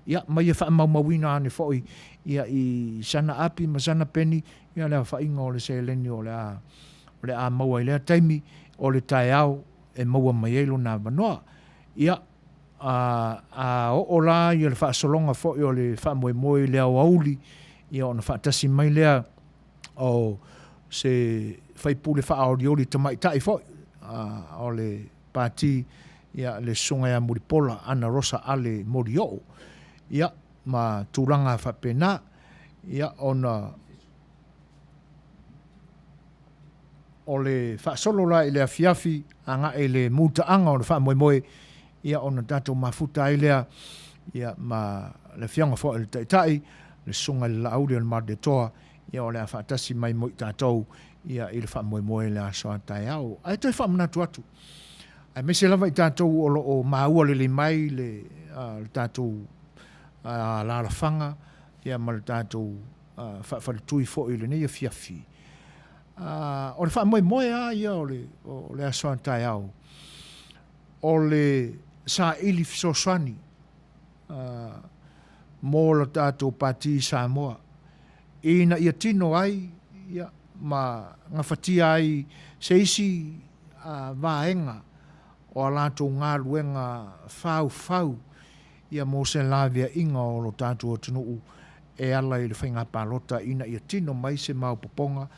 Ia ma ia faamaumauina ane foi ia i sana api ma sana peni ia le aofaiga o le seleni o le a o le a maua i lea taimi o le taeao e maua mai ai lona avanoa. Ia, a, a oo la ia le faasologa foi o le faamoemoe i le aoauli, ia ona faatasi mai lea o se faipule faaolioli tamaitai foi o le Pati, ia, le Susuga ia Mulipola Ana Rosa Ale Molioo, ia, ma tulaga faapena, ia, ona o le faasolo la i le afiafi agai i le mutaaga o le faamoemoe, ia ona tatou mafuta ai lea ia ma le Afioga foi i le Taitai, le Susuga i le Laauli o le Malietoa, ia o le a faatasi mai mo i tatou ia i le faamoemoe i le aso a taeao. Ae toe faamanatu atu, aemaise lava i tatou o lo o maua lelei mai le, le tatou alaalafaga ia ma le tatou faafaletui foi i lenei afiafi. O le faamoemoe lava ia o le, o le aso a taeao, o le saili fesoasoani mo le tatou Pati i Samoa ina ia tino ai ma gafatia ai se isi vaega o a latou galuega faufau mo se laveaiga o lo tatou atunuu e ala i le faiga palota ina ia tino mai se maopoopoga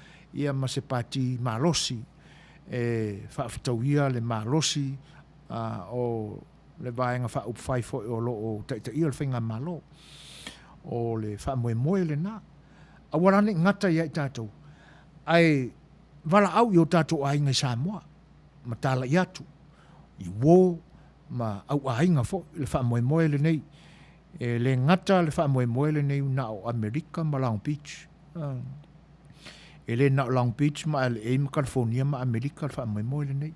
ma se pati malosi e faafetauia le malosi o le Vaega Faaupufai foi o lo o taitaia le Faigamalo. O le faamoemoe lena. Aua la ne i gata ia i tatou, ae valaau i o tatou aiga i Samoa, ma talai atu i uo ma auaiga foi le faamoemoe lenei. E le gata le faamoemoe lenei na o Amerika ma Long Beach. E le na o Long Beach ma LA ma California ma Amerika le faamoemoe lenei.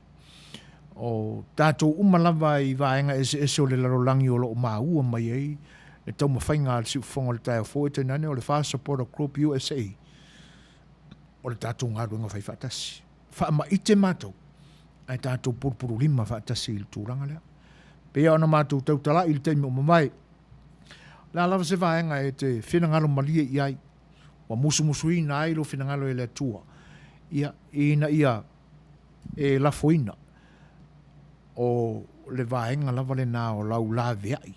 O tatou uma lava i vaega eseese o le lalolagi o lo o maua mai ai le taumafaiga a le Siufofoga o le Taeao Fou e tainane o le FAST Supporter Group USA o le tatou galuega fai faatasi. Faamaite matou ae tatou pulupululima faatasi i le tulaga lea. Pei ona matou tautalai i le taimi ua mavae, o le a lava se vaega e te finagalo malie i ai, ua musumusuina ai lou finagalo e le Atua, ia, ina ia e lafoina, o le vaega lava lena o lau laveai,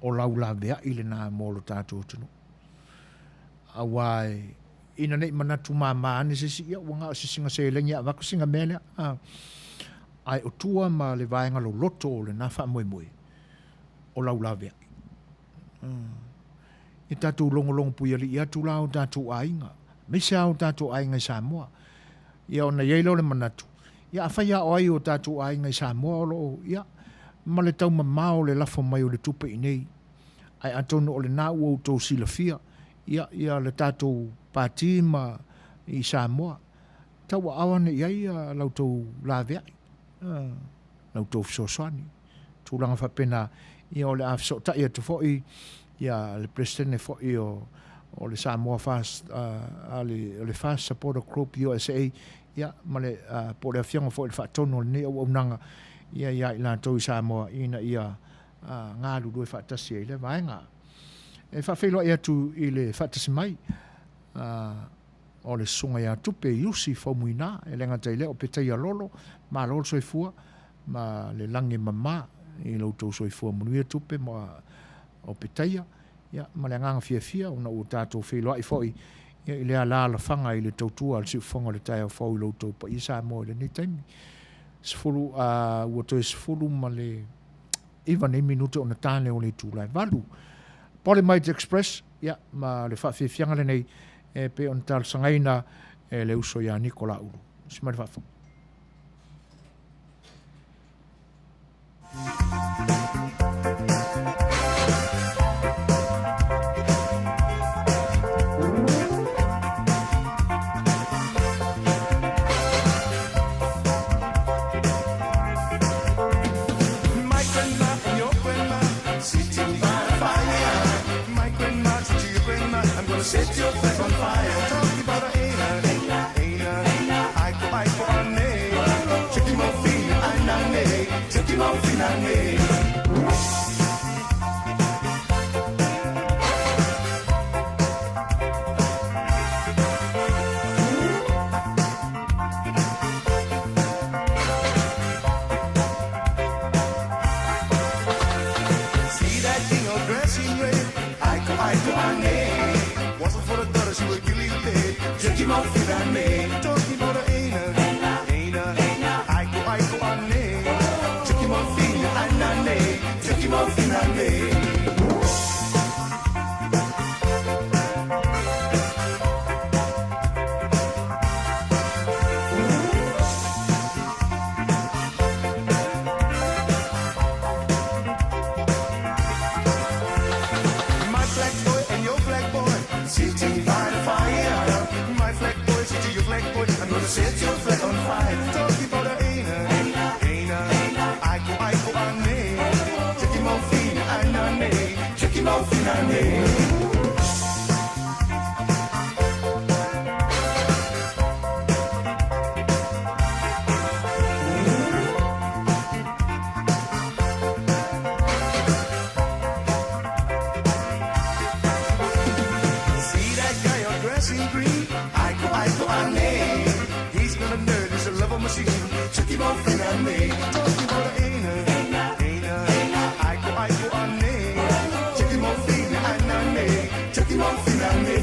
o lau laveai lena mo lo tatou atunuu. Aua e, ina nei manatu māmā ane se isi, ia ua na o se sina seleni e avatu sina mea lea. A, ae o tua ma le vaega loloto o lena faamoemoe, o lau laveai. Ia tatou logologo puialii atu la o tatou aiga, aemaise lava o tatou aiga i Samoa. Ia ona i ai lea o le manatu, ia afai lava o ai o tatou aiga i Samoa o lo o, ia, ma le taumamao o le lafo mai o le tupe i inei, ae atonu o lena ua outou silafia, ia, ia le tatou Pati ma i Samoa, tauaao ane i ai la outou laveai, la outou fesoasoani. Tulaga faapena, ia o le a fesootai atu foi ia le Peresetene foi o o le Samoa FAST a le o le FAST Supporter Group USA ia ma le po o le afioga foi i le faatonu o lenei auaunaga ia ia i latou i Samoa ina ia galulue faatasi ai lea vaega. E faafeiloai atu i le faatasi mai o le Susuga ia Tupe Iusi Faumuina, e le gata i lea o Petaia Lolo, malo le soifua ma le lagi e mama i lo outou soifua manuia Tupe ma o Petaia, ia, ma le agaga fiafia ona ua tatou feiloai foi ia, i le alaalafaga i le tautua a le Siufofoga o le Taeao Fou i lo outou paia Samoa i lenei taimi. Ua toe 19 9 nei minute ona ta lea o le itula e 8. Polymite Express, ia, ma le faafiafiaga lenei e pei ona talosagaina e le uso ia Nikola Ulu. Si mai le faafofoga. My grandma and your grandma sitting by the fire. My grandma to your grandma, I'm gonna set your flag on fire. Talking about a aina, aina, aiko aiko ane. Check him out, fina, aina, ne. Check him out, fina, ne. See that thing all dressed in red? Aiko, aiko, ane. Wasn't for the daughter, she would kill you dead. Check him out, fina, ne. Talking about a aina, aina, aiko, aiko, ane. Check him out, fina, aina, ne. Check him out, fina, ne. My black boy and your black boy sitting by the fire. My flag boy, sit to your flag boy. I'm gonna set your flag on fire. Talking about a aina, aina, aiko, aiko, ane. Check him out, fina, aina, ne. Check him out, fina, ne. See that guy all dressed in green? Aiko, aiko, ane. He's not a nerd, he's a lover machine. Check him out, fina, ne. Talking about a aina, aina, aiko, aiko, ane. Check him out, fina, aina, ne. Check him out, fina, ne.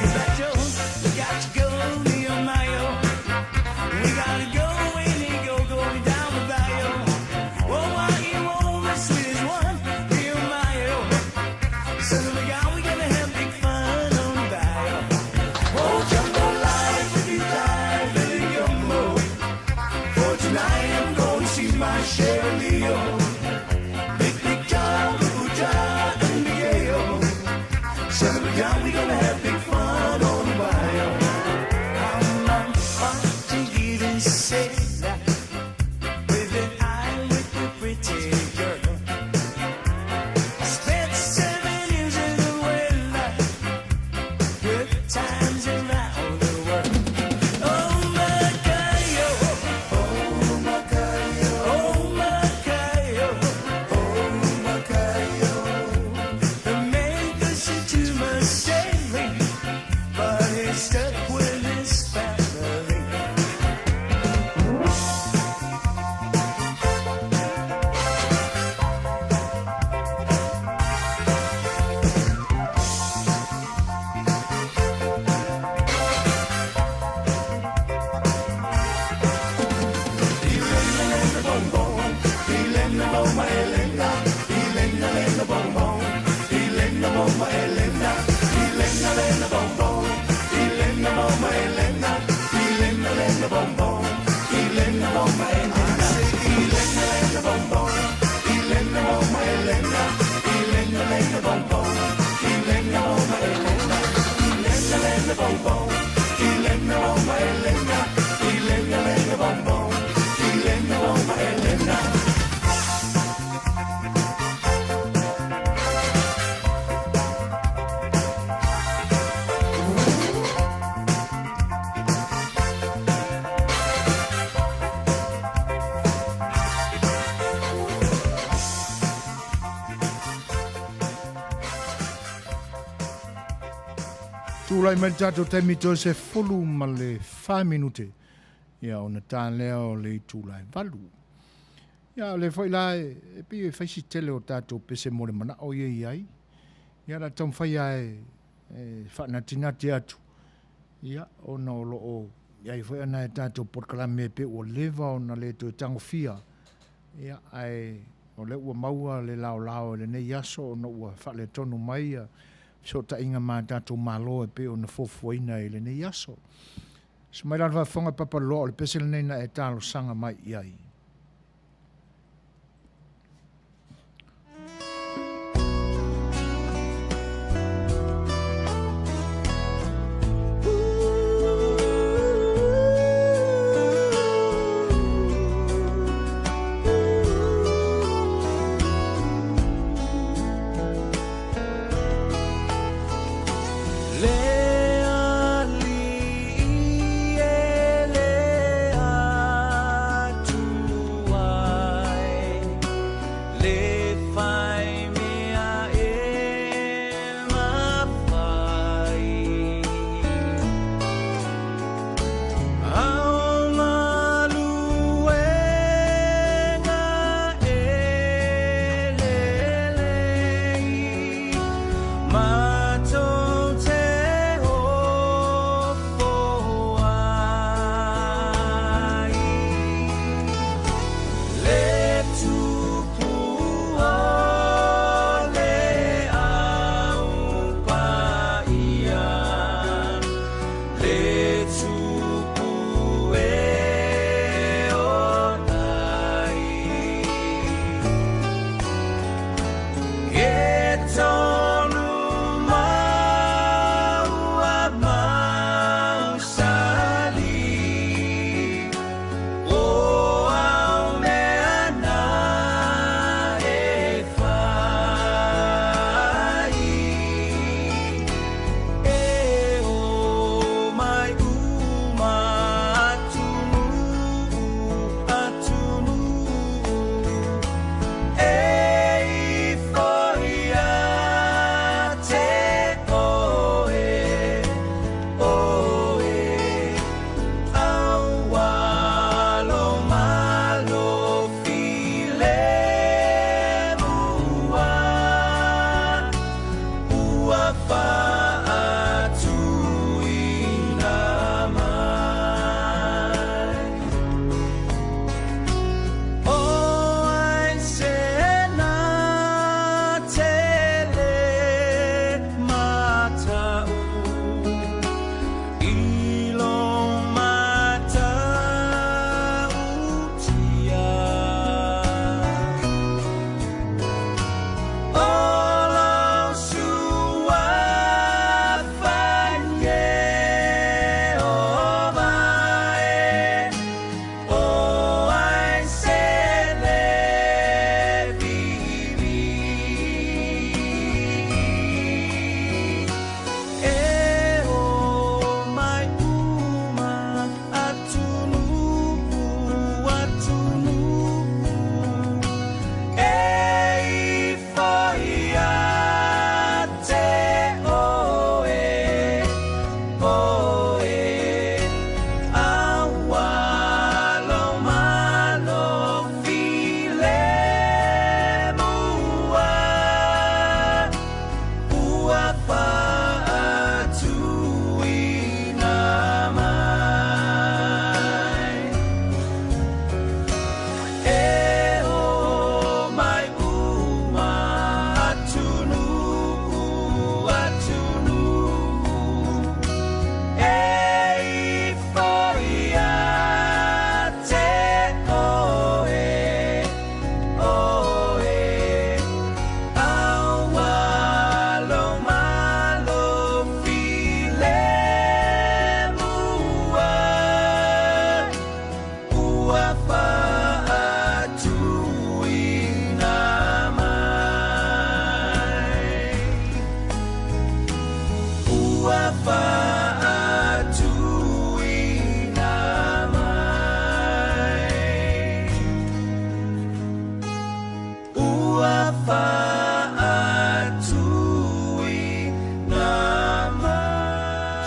You got your, you got your go, Nehemiah. We gotta go and he go going down the bayou. Oh, why you want the sweetest one, Nehemiah? Son of a gun, we gonna have big fun on the bayou. Oh, jumbo life, if you die, Billy Gumbo. For tonight I'm gonna see my share of Leo. Big, big John, Boo John, and Miguel. Son of a gun, we gonna have big fun on the bayou. I'm a Portuguese sailor with an eye with a pretty girl. Spent 7 years in the whaler, good times around the world. Oh Macayo, oh Macayo, oh Macayo, oh Macayo. The man listened to my sailing, but he's stuck with his family. Tulai mai le tatou taimi toe 14 minute ia ona ta lea o le itula e 8. Ia, o lea foi la e pei e fai si tele o tatou pese mo le manao ia i ai. Ia, o le a taumafai lava e faanatinati atu, ia, ona o lo o i ai foi nai a tatou polokalame e pei ua leva ona le toe tagofia, ia, ae o lea ua maua le laolao i lenei aso ona ua faaletonu mai ia fesootaiga ma a tatou Malo e pei ona fuafuaina i lenei aso. Susu mai la le faafofoga Papa Loa o le pese lenei na e talosaga mai i ai.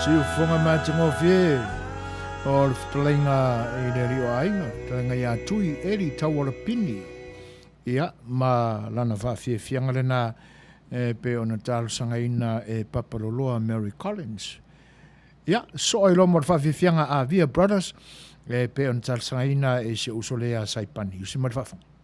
Siufofoga matagofie o le fetalaiga i le alii o aiga, fetalaiga ia Tui Eli Taualapini. Ia, ma lana faafiafiaga lena e pei ona talosagaina e Papaloloa Mary Collins. Ia, soo ai loa mo le faafiafiaga a Via Brothers e pei ona talosagaina e si ou uso lea ia Saipani. Usi mai le faafofoga.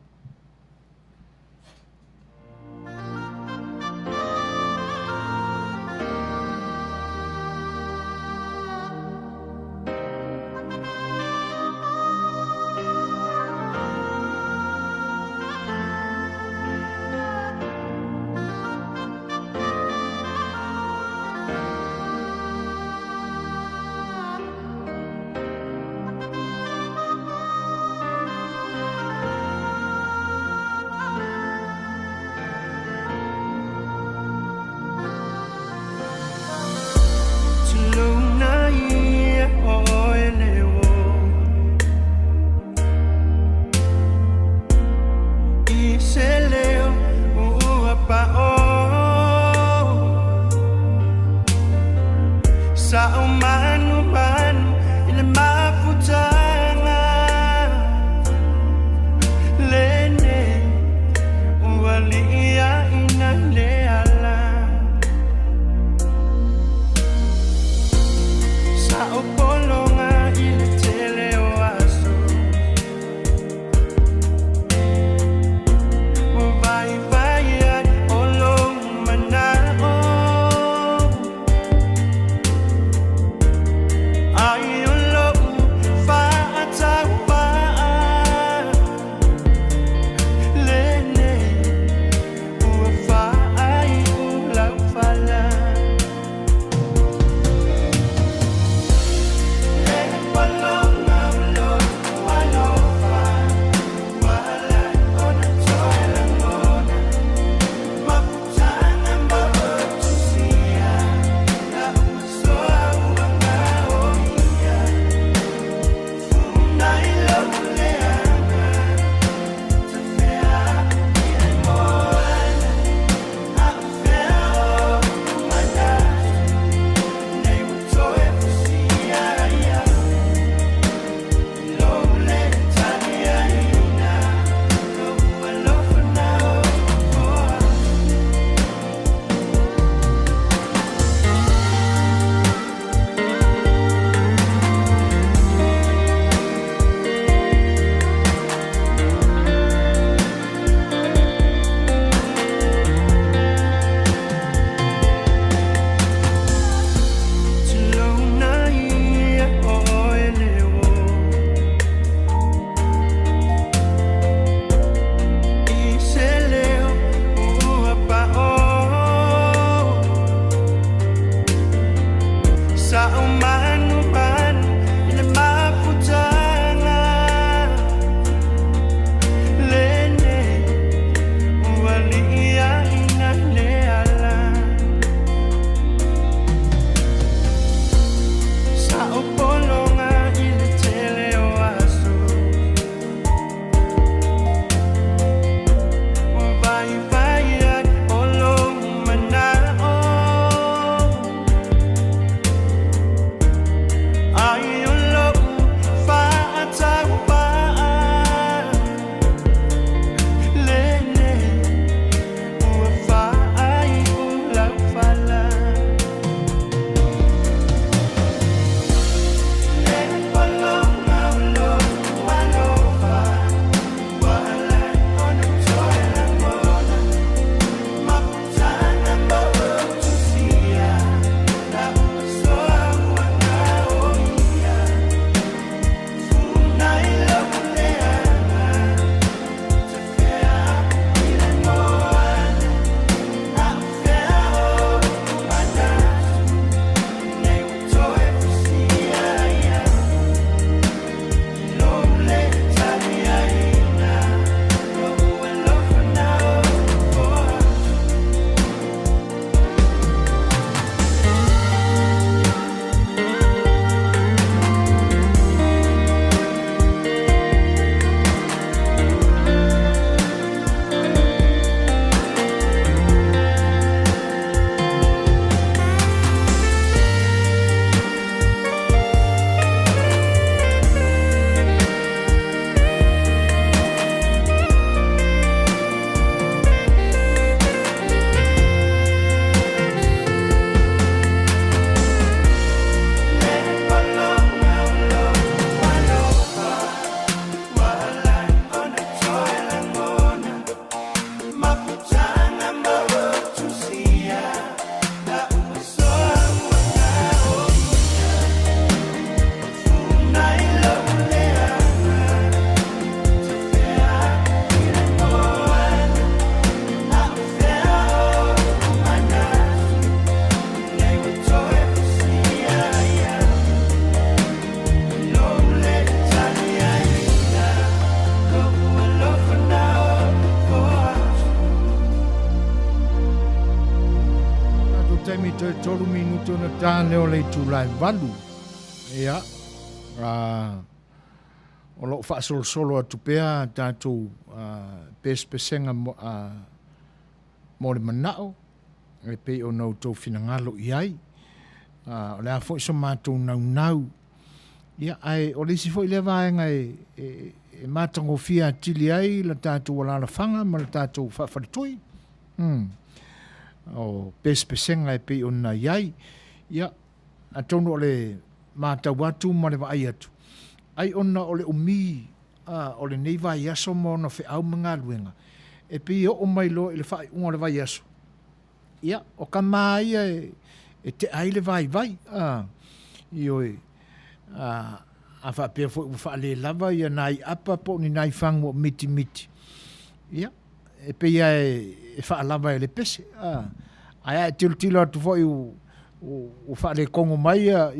Toe 3 minute ona ta lea o le itula e 8. Ia, o lo o faasolosolo atu pea a tatou pesepesega mo le manao e pei ona outou finagalo i ai. O le a foi so matou naunau. Ia, ae o le isi foi lea vaega e, e, e matagofie atili ai le tatou alalafaga ma le tatou faafaletui. O pesepesega e pei ona i ai. Ia, atonu o le matau atu ma le vaai atu, ai ona o le umi o lenei vaiaso ma ona feau ma galuega, e pei e oo mai loa i le faaiuga o le vaiaso, ia, o tama lava ia e tea ai le vaivai, a, ioe, a, a faapea foi ua faalelava ia nai apa po o ni nai fagu o mitimiti, ia, e pei lava e faalava e le pese, a, ae a e tilotilo atu foi ua faaletonu mai ia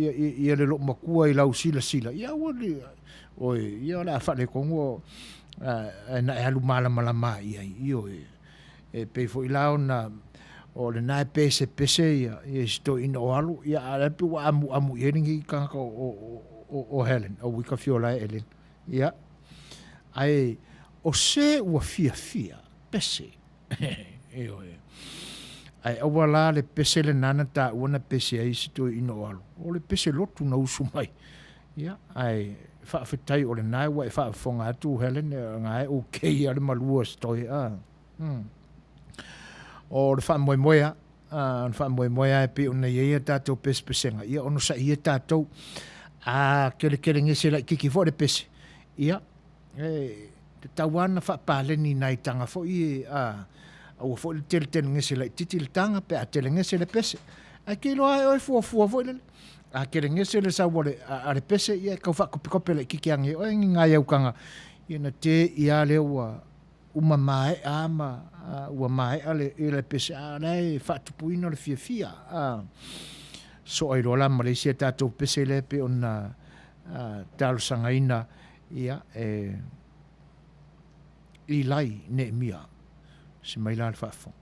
le loomatua i lau silasila, ia aua le, oi, ia o le a faaletonu ae na e alu malamalama lava i ai, ioe. E pei foi la ona o lena e pesepese ia isi toeaiina o Alo, ia a o la e pei ua amuamu i ai lenei tagata o Helen, o Wika Fiolae Elena. Ia, ae o se ua fiafia, pese. Ioe. Ae aua la le pese lena na taua na pese ai isi toeaiina o Alo. O le pese lotu na usu mai. Ia, ae faafetai o lena ua e faafofoga atu Helen, na e okay lava le malua o si toe. O le faamoemoe lava, o le faamoemoe lava e pei ona i ai a tatou pesepesega, ia onosai ia tatou. A kelekelegese laitiiti foi le pese, ia, e tatau lava ona faapaleni nai taga foi ia, a, aua foi le tele telegese laitiiti le taga pe a telegese le pese. Ae te iloa lava e oe fuafua foi lele, a telegese le sau a le pese, ia e tau faakopikope laitiiti ane e oe ni nai au taga, ia ona te i lava lea ua uma maea lava ma ua maea le, le pese, a o la e faatupuina le fiafia. A, soa ai loa la ma le isi a tatou pese lea e pei ona talosagaina, ia, e Ilai Neemia. Se mai la le faafofoga.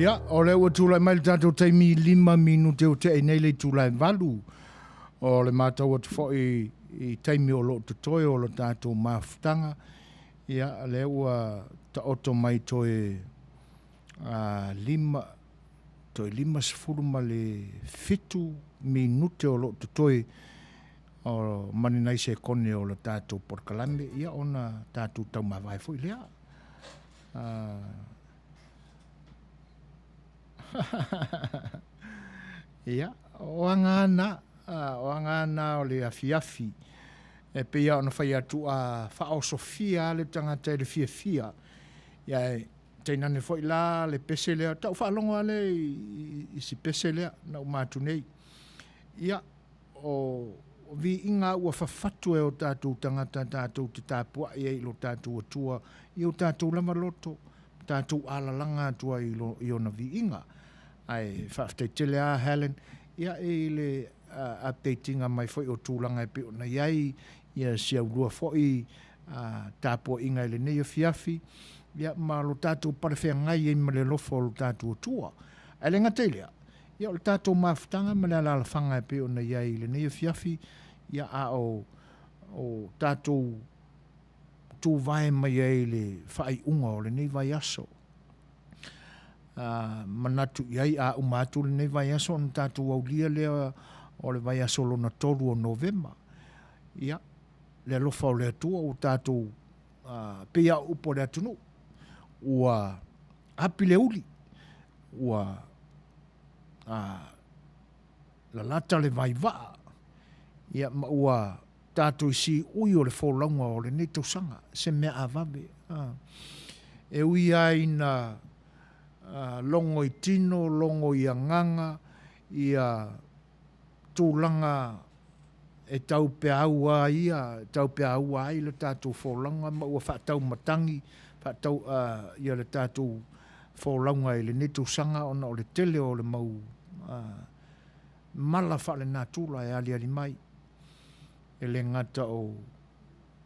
Ia, o lea ua tulai mai le tatou taimi 5 minute o te'i nei le itula e 8. O le matau atu foi i taimi o lo o totoe o le tatou mafutaga, ia, lea ua taoto mai toe 5, toe 57 minute o lo o totoe o ma ni nai sekone o le tatou polokalame, ia ona tatou taumavae foi lea. Ia, o aga na, o aga na o le afiafi. E pei lava ona fai atu a faaosofia lava le tagata i le fiafia. Ia e tainane foi la le pese lea, tau faalogo lava lea i si pese lea na uma atu nei. Ia, o viiga ua fafatu e o tatou tagata tatou te tapuai ai i lo tatou Atua i o tatou lava loto, tatou alalaga atu ai i ona viiga. Ae faafetai tele lava Helen, ia i le update ina mai foi o tulaga e pei ona i ai, ia si aulua foi tapuaiga i lenei afiafi, ia ma lo tatou palefeagai ai ma le alofa o lo tatou Atua. Ae le gata i lea, ia o le tatou mafutaga ma le alaalafaga e pei ona i ai i lenei afiafi, ia a o o tatou tuvae mai ai i le faaiuga o lenei vaiaso. Manatu i ai a uma atu lenei vaiaso ona tatou aulia lea o le vaiaso lona 3 o Novema. Ia, le alofa o le Atua ua tatou pei lava o upu a le atunuu, ua api le uli, ua lalata le vaivaa, ia ma ua tatou i siui o le folauga o lenei tausaga, se mea a vave. E ui lava ina logo i tino, logo i agaga, ia tulaga e taupeaua ia, taupeaua ai le tatou folauga ma ua faataumatagi, faatau, ia le tatou folauga i lenei tausaga ona o le tele o le mau mala faalenatura e aliali mai. E le gata o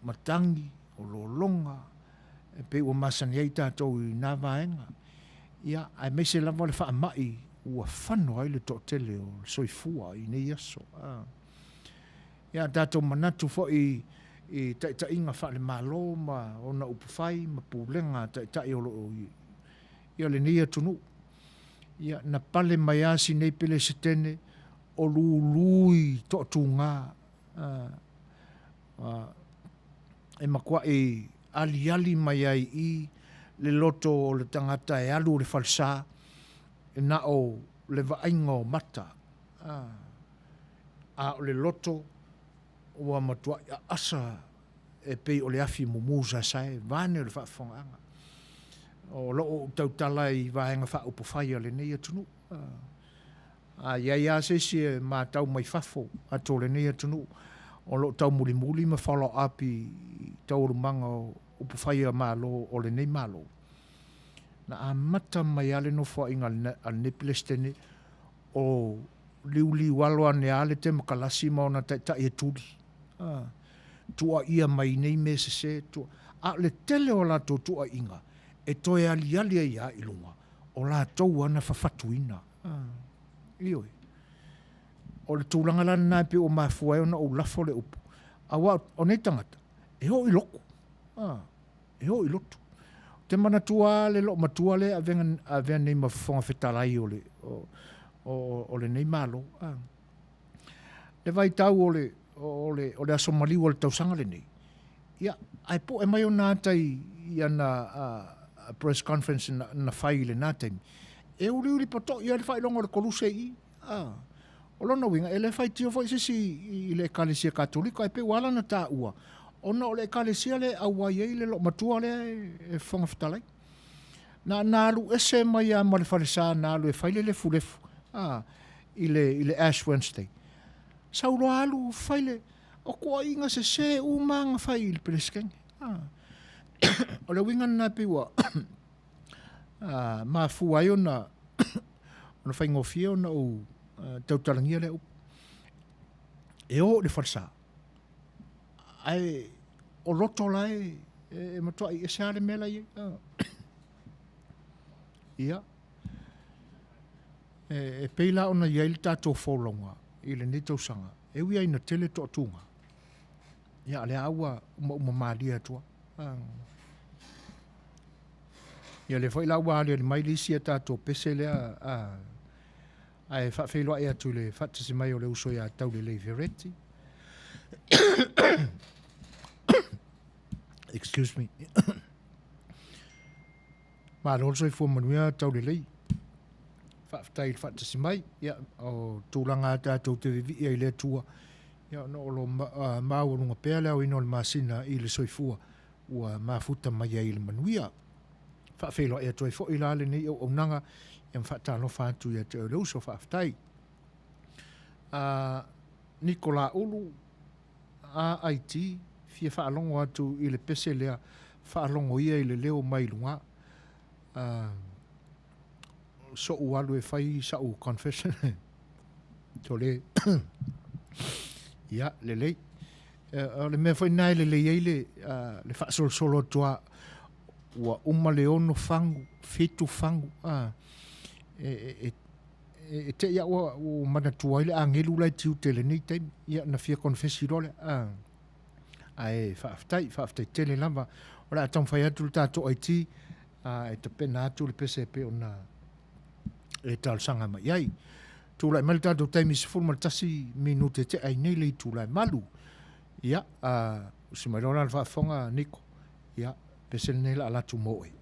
matagi, o lologa, e pei ua masani ai tatou i na vaega. Ia, aemaise lava le faamai ua fano ai le toatele o le soifua i nei aso. Ia, tatou manatu foi i taitaiga faale-Malo ma ona upufai ma pulega a taitai o lo o i lenei atunuu. Ia, na pale mai lava si nei Pelesetene o lulu i toatuga e matuai aliali mai ai i le loto o le tagata e alu i le falesa e na o le vaaiga o mata, a o le loto ua matuai aasa e pei o le afi mumu saesae vaeane o le faafofogaaga. O lo o ou tautala i vaega faaupufai a lenei atunuu. A i ai lava se isi e matau mai fafo atu o lenei atunuu o lo o taumulimuli ma follow up i taualumaga o upufai a Malo o lenei Malo, na amata mai lava le nofoaiga a lenei Peresetene o liuliualo ane lava le Temokalasi ma ona taitai e tuli, tuuaia mai nei mea sese, a o le tele o latou tuuaiga e toe aliali ai lava i luga o latou lava na fafatuina. Ioe. O le tulaga la lena e pei ua mafua ai ona ou lafo le upu. Aua o nei tagata, e oo i loku. A, e oo i lotu. Ou te manatua lava le loomatua lea e avega, avea nei ma Fofoga Fetalai o le, o, o, o lenei Malo. A. Le vaitau o le, o le, o le aso maliu o le tausaga lenei, ia, ae po'e mai ona ata i, i ana a, a press conference na, na fai i lena taimi, e uliuli poto'i ai le faailoga o le koluse i i. A. O lona uiga, e le faitio foi se isi i le Ekalesia Katoliko, ae pei ua ala ona taua, ona o le Ekalesia lea e auai ai le loomatua lea e Fofoga Fetalai. Na, na alu ese mai lava ma le falesa na alu e fai le lefulefu, a, i le, i le Ash Wednesday. Sau loa alu fai le, o tuuaiga sese uma na fai i le Peresetene. A. O le uiga lena pei ua mafua ai ona ona faigofie ona ou tautalagia lea upu. E o i le falesa, ae o loto la e, e matuai ese lava le mea la e i ai. Ia, e, e pei la ona i ai le tatou folauga i lenei tausaga, e ui lava ina tele toatuga, ia, a o lea lava ua umauma malie atu lava. Ia lea foi la ua aliali mai le isi a tatou pese lea a, ae faafeiloai atu i le faatasi mai o le uso ia Taulelei Vereti. Excuse me. Malo le soifua manuia Taulelei. Faafetai i le faatasi mai. Ia, o tulaga a tatou te vivii ai i le Atua, ia ona o lo maualuga pea le aoina o le masina i le soifua ua mafuta mai ai i le manuia. Faafeiloai atu ai foi la lenei auaunaga ia ma faatalofa atu ia te oe le uso, faafetai. A Nikola Ulu, AIT, fia faalogo atu i le pese lea, faalogo ia i le leo mai luga. A, so'u alu e fai sa'u confession. Tole. Ia, lelei. O le mea foi lena e lelei ai le, le faasolosolo atu lava, ua uma le ono fagu, fitu fagu, a, e, e, e, e te i a ua, ua manatua ai le agelu la e tiute i lenei taimi. Ia, na fia konefesi loa lea. A, ae faafetai, faafetai tele lava. O le a taumafai atu le tatou IT, a, e tapena atu le pese e pei ona e talosaga mai ai. Tulai mai le tatou taimi 11 minute tea ai nei le itula e malu. Ia, uh, usi mai loa la le faafofoga Niko. Ia, pese lenei la alatu mo oe.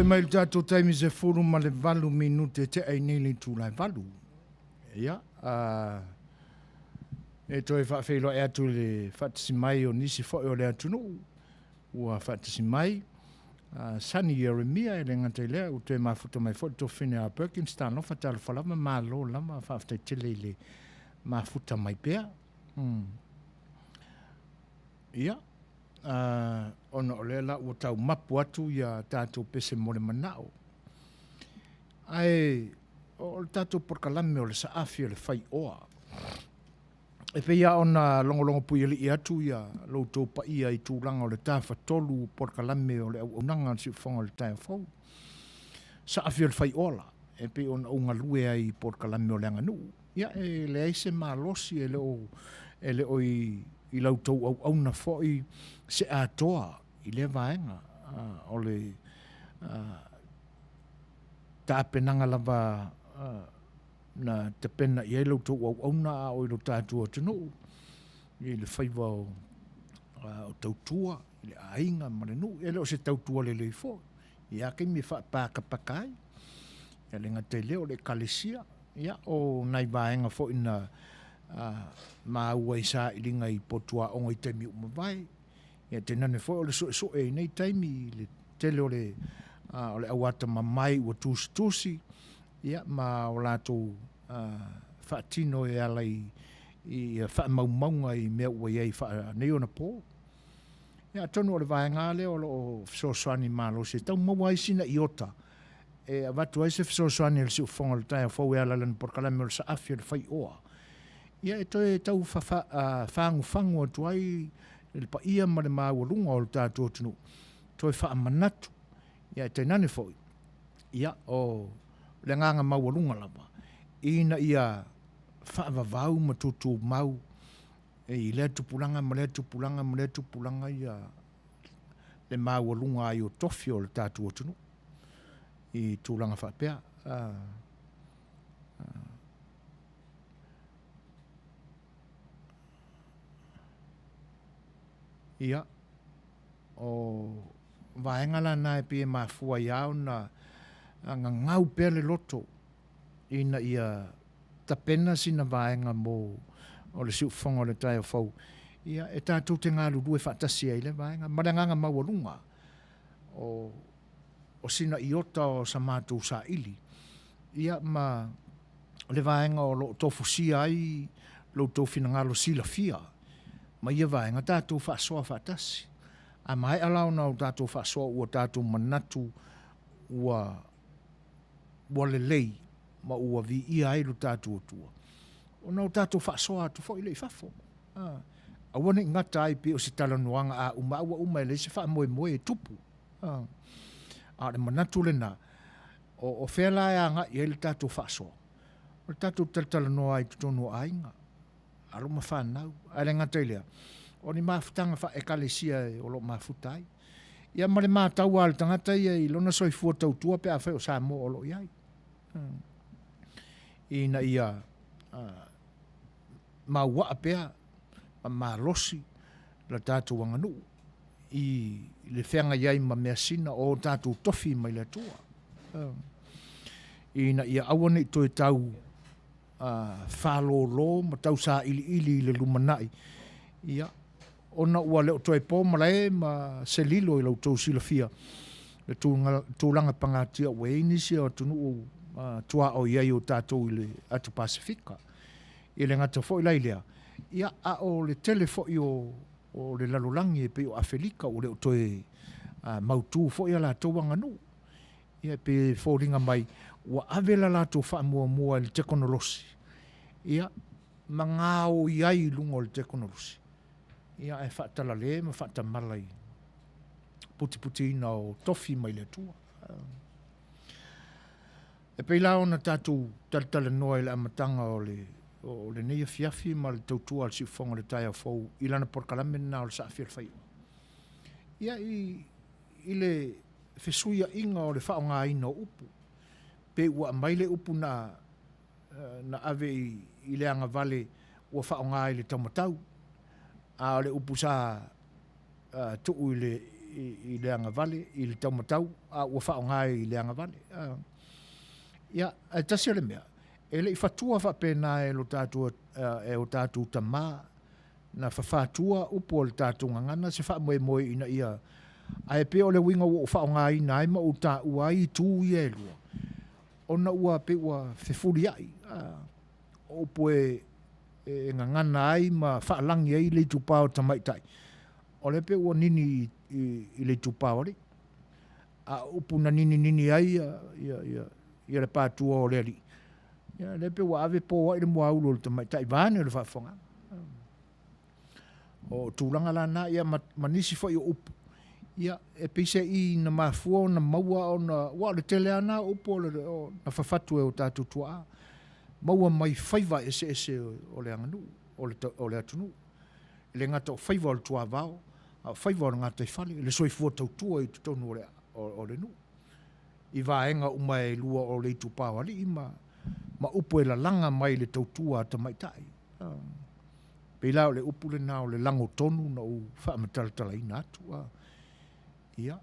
Faafoi mai le tatou taimi 18 minute e tea i nei le itula e 8. Ia, e toe faafeiloai atu i le faatasi mai o nisi foi o le atunuu ua faatasi mai. Sonny Ieremia e le gata i lea, ua toe mafuta mai foi le tofine a Perkins, talofa, talofa lava, malo lava, faafetai tele i le mafuta mai pea. Ia, ona o lea la ua tau mapu atu ia tatou pese mo le manao. Ae o le tatou polokalame o le saafi o le faioa. E pei lava ona logologo puialii atu ia lo outou paia i tulaga o le tafatolu o polokalame o le auaunaga a le Siufofoga o le Taeao Fou. Saafi o le faioa la, e pei ona ou galue ai i polokalame o le aganuu. Ia, e leai se malosi, e le o, e le o i, i la outou auauna foi se atoa i lea vaega. O le tapenaga lava na tapena i ai la outou auauna a o i lo tatou atunuu i le faiva o, o tautua i le aiga ma le nuu. E le o se tautua lelei foi. I a taimi e faapakapaka ai. E le gata i lea o le ekalesia, ia, o nai vaega foi na maua i sailiga i potuaoga i taimi ua mavae. Ia, tainane foi o le suesue i nei taimi i le tele o le, o le au atamamai ua tusitusi, ia, ma o latou faatino e ala i, i faamaumauga i mea ua i ai faaneionapo. Ia, atonu o le vaega lava lea o lo o fesoasoani malosi e tau maua ai sina iota e avatu ai se fesoasoani a le siufofoga o le taeao fou e ala i lana polokalame o le saafi o le faioa, ia e toe tau fagufagu atu ai le paia ma le maualuga o le tatou atunuu, toe faamanatu, ia e tainane foi, ia o le agaga maualuga lava, ina ia faavavau ma tutumau i lea tupulaga ma lea tupulaga ma lea tupulaga ia le maualuga ai o tofi o le tatou atunuu i tulaga faapea. Ia, o vaega la na e pei e mafua ai lava ona gagau pea le loto ina ia tapena sina vaega mo o le siufofoga o le taeao fou, ia, e tatou te galulue faatasi ai i lea vaega, ma le agaga maualuga o, o sina iota o sa matou saili, ia, ma le vaega o lo o tofusia ai lo outou finagalo silafia ma ia vaega, tatou faasoa faatasi. A maea la ona o tatou faasoa ua tatou manatu ua ua lelei ma ua viia ai lo tatou Atua, ona o tatou faasoa atu foi lea i fafo. Aua ne i gata ai pei o se talanoaga a uma a ua uma e leai se faamoemoe e tupu. A o le manatu lena, o fea la e agai i ai le tatou faasoa? O le tatou talatalanoa ai i totonu o aiga, alo ma fanau. Ae le gata i lea, o ni mafutaga faa-ekalesia o lo o mafuta ai. Ia ma le matau a le tagata ia i lona soifua tautua pe afai o Samoa o lo o i ai. Ina ia mauaa pea ma malosi la tatou aganuu i le feagai ai ma measina o tatou tofi mai le Atua. Ina ia aua ne i toe tau fālōlō ma tausailiili i le lumanai, ia, ona ua le o toe po malae ma se lilo i la outou silafia le tulaga pagatia ua i ai nisi o atunuu tuaoi ai o tatou i le Atu Pasefika. E le gata foi la i lea, ia, a o le tele foi o le lalolagi e pei o Afelika ua le o toe mautu foi a latou aganuu. Ia, e pei e foliga mai ua ave la latou faamuamua i le tekonolosi, ia, ma gaoi ai i luga o le tekonolosi, ia, ae faatalale ma faatamala i putiputiina o tofi mai le Atua. E pei la ona tatou talatalanoa i le amataga o le o lenei afiafi ma le tautua a le Siufofoga o le Taeao Fou i lana polokalame lena o le Saafia o le Faiva. Ia, i le fesuiaiga o le faaaogaina o upu, pe ua aumai le upu na, na ave i le agavale ua faaaoga i le taumatau, a o le upu sa tuu i le, i le agavale, i le taumatau, a ua faaaoga i le agavale. Ia, ae tasi o le mea, e le i fatua faapena e lo tatou, e o tatou tama, na fafatua upu o le tatou gagana se faamoemoe ina ia, ae pei o le uiga ua ou faaaogaina ai ma ou taua ai itu ia e lua, ona ua pei ua fefuliai, o upu e e gagana ai ma faalagi ai le itupa o tamaitai, o lea pei ua nini i le itupa o alii. A o upu na nininini ai ia le patua o le alii, ia lea pei ua ave po ai le muaulu o le tamaitai vaeane le faafofogaaga. O tulaga la na, ia ma, ma nisi foi o upu, ia e peiseai na mafua ona maua ona, aua o le tele lava na o upu o le, o, na fafatu e o tatou tuaa, maua mai faiva eseese o le aganuu, o le, o le atunuu. E le gata o faiva o le tuavao, a o faiva o le gataifale, le soifua tautua i totonu o le, o, o le nuu. I vaega uma e lua o le itupa o alii ma, ma upu e lalaga mai le tautua a tamaitai. Pei la o le upu lena o le lago tonu na ou faamatalatalaina atu. Ia.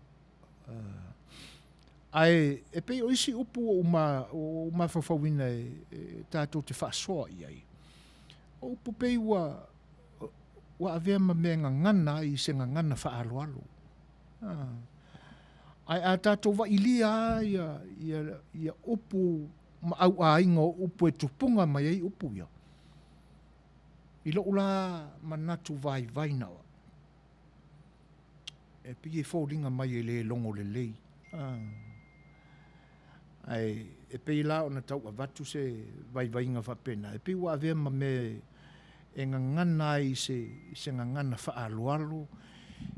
Ae e pei o isi upu ua ou mafaufauina e tatou te faasoa i ai, o upu pei ua avea ma mea e gagana ai i se gagana faaaloalo. Ae a tatou vailia lava ia upu ma auaiga o upu e tupuga mai ai upu ia, i lou la manatu vaivai na o au, e pei e foliga mai e le logo lelei. Ae e pei la ona tau avatu se vaivaiga faapena, e pei ua avea ma mea e gagana ai i se, i se gagana faaaloalo,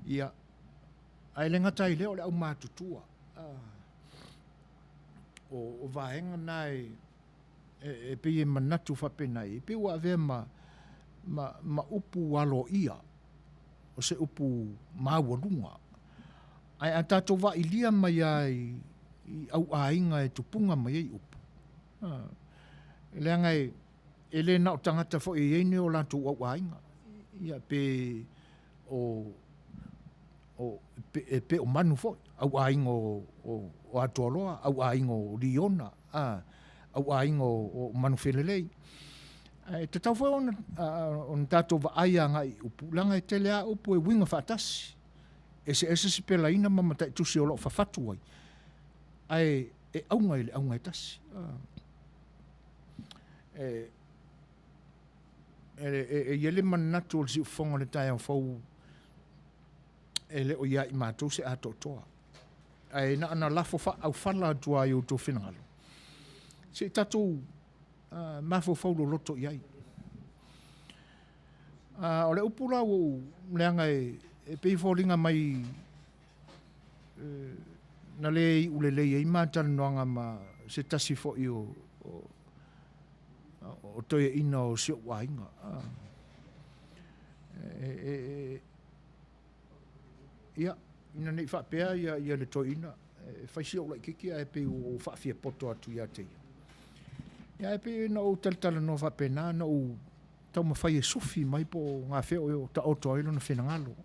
ia, ae le gata ai lea o le aumatutua. O, o vaega na e, e pei e manatu faapena i ai, e pei ua avea ma, ma, ma upu aloaia, o se upu maualuga. Ae a tatou vaailia mai lava i, i auaiga e tupuga mai ai upu, a, leaga e, e le na o tagata foi e i ai ni o latou auaiga, ia pe o, o, e pei o manu foi, auaiga o, o, o Atoaloa, auaiga o Liona, a, auaiga o, o Manufelelei. Ae tatau foi ona, ona tatou vaai agai i upu, leaga e tele lava upu e uiga faatasi. Eseese sipelaina ma mataitusi o lo o fafatu ai, ae e auga i le auga e tasi. E, e, e, e i ai le manatu o le siufofoga o le taeao fou e le o ia i matou se atoatoa. Ae na ona lafo faaaufala atu lava i outou finagalo, se i tatou mafaufau loloto i ai. O le upu la ua ou leaga e, e pei e foliga mai e, na le iu lelei ai ma talanoaga ma se tasi foi o, o, o toeaina o si ou aiga. E, e, e, Ia, ina ne i faapea ia, ia le toeaina, e fai si ou laitiiti ae pei ua ou faafiapoto atu ia te ia. Ia ae pei na ou talatalanoa faapena, na ou taumafai e sufi mai po o gafea o taoto ai lona finagalo.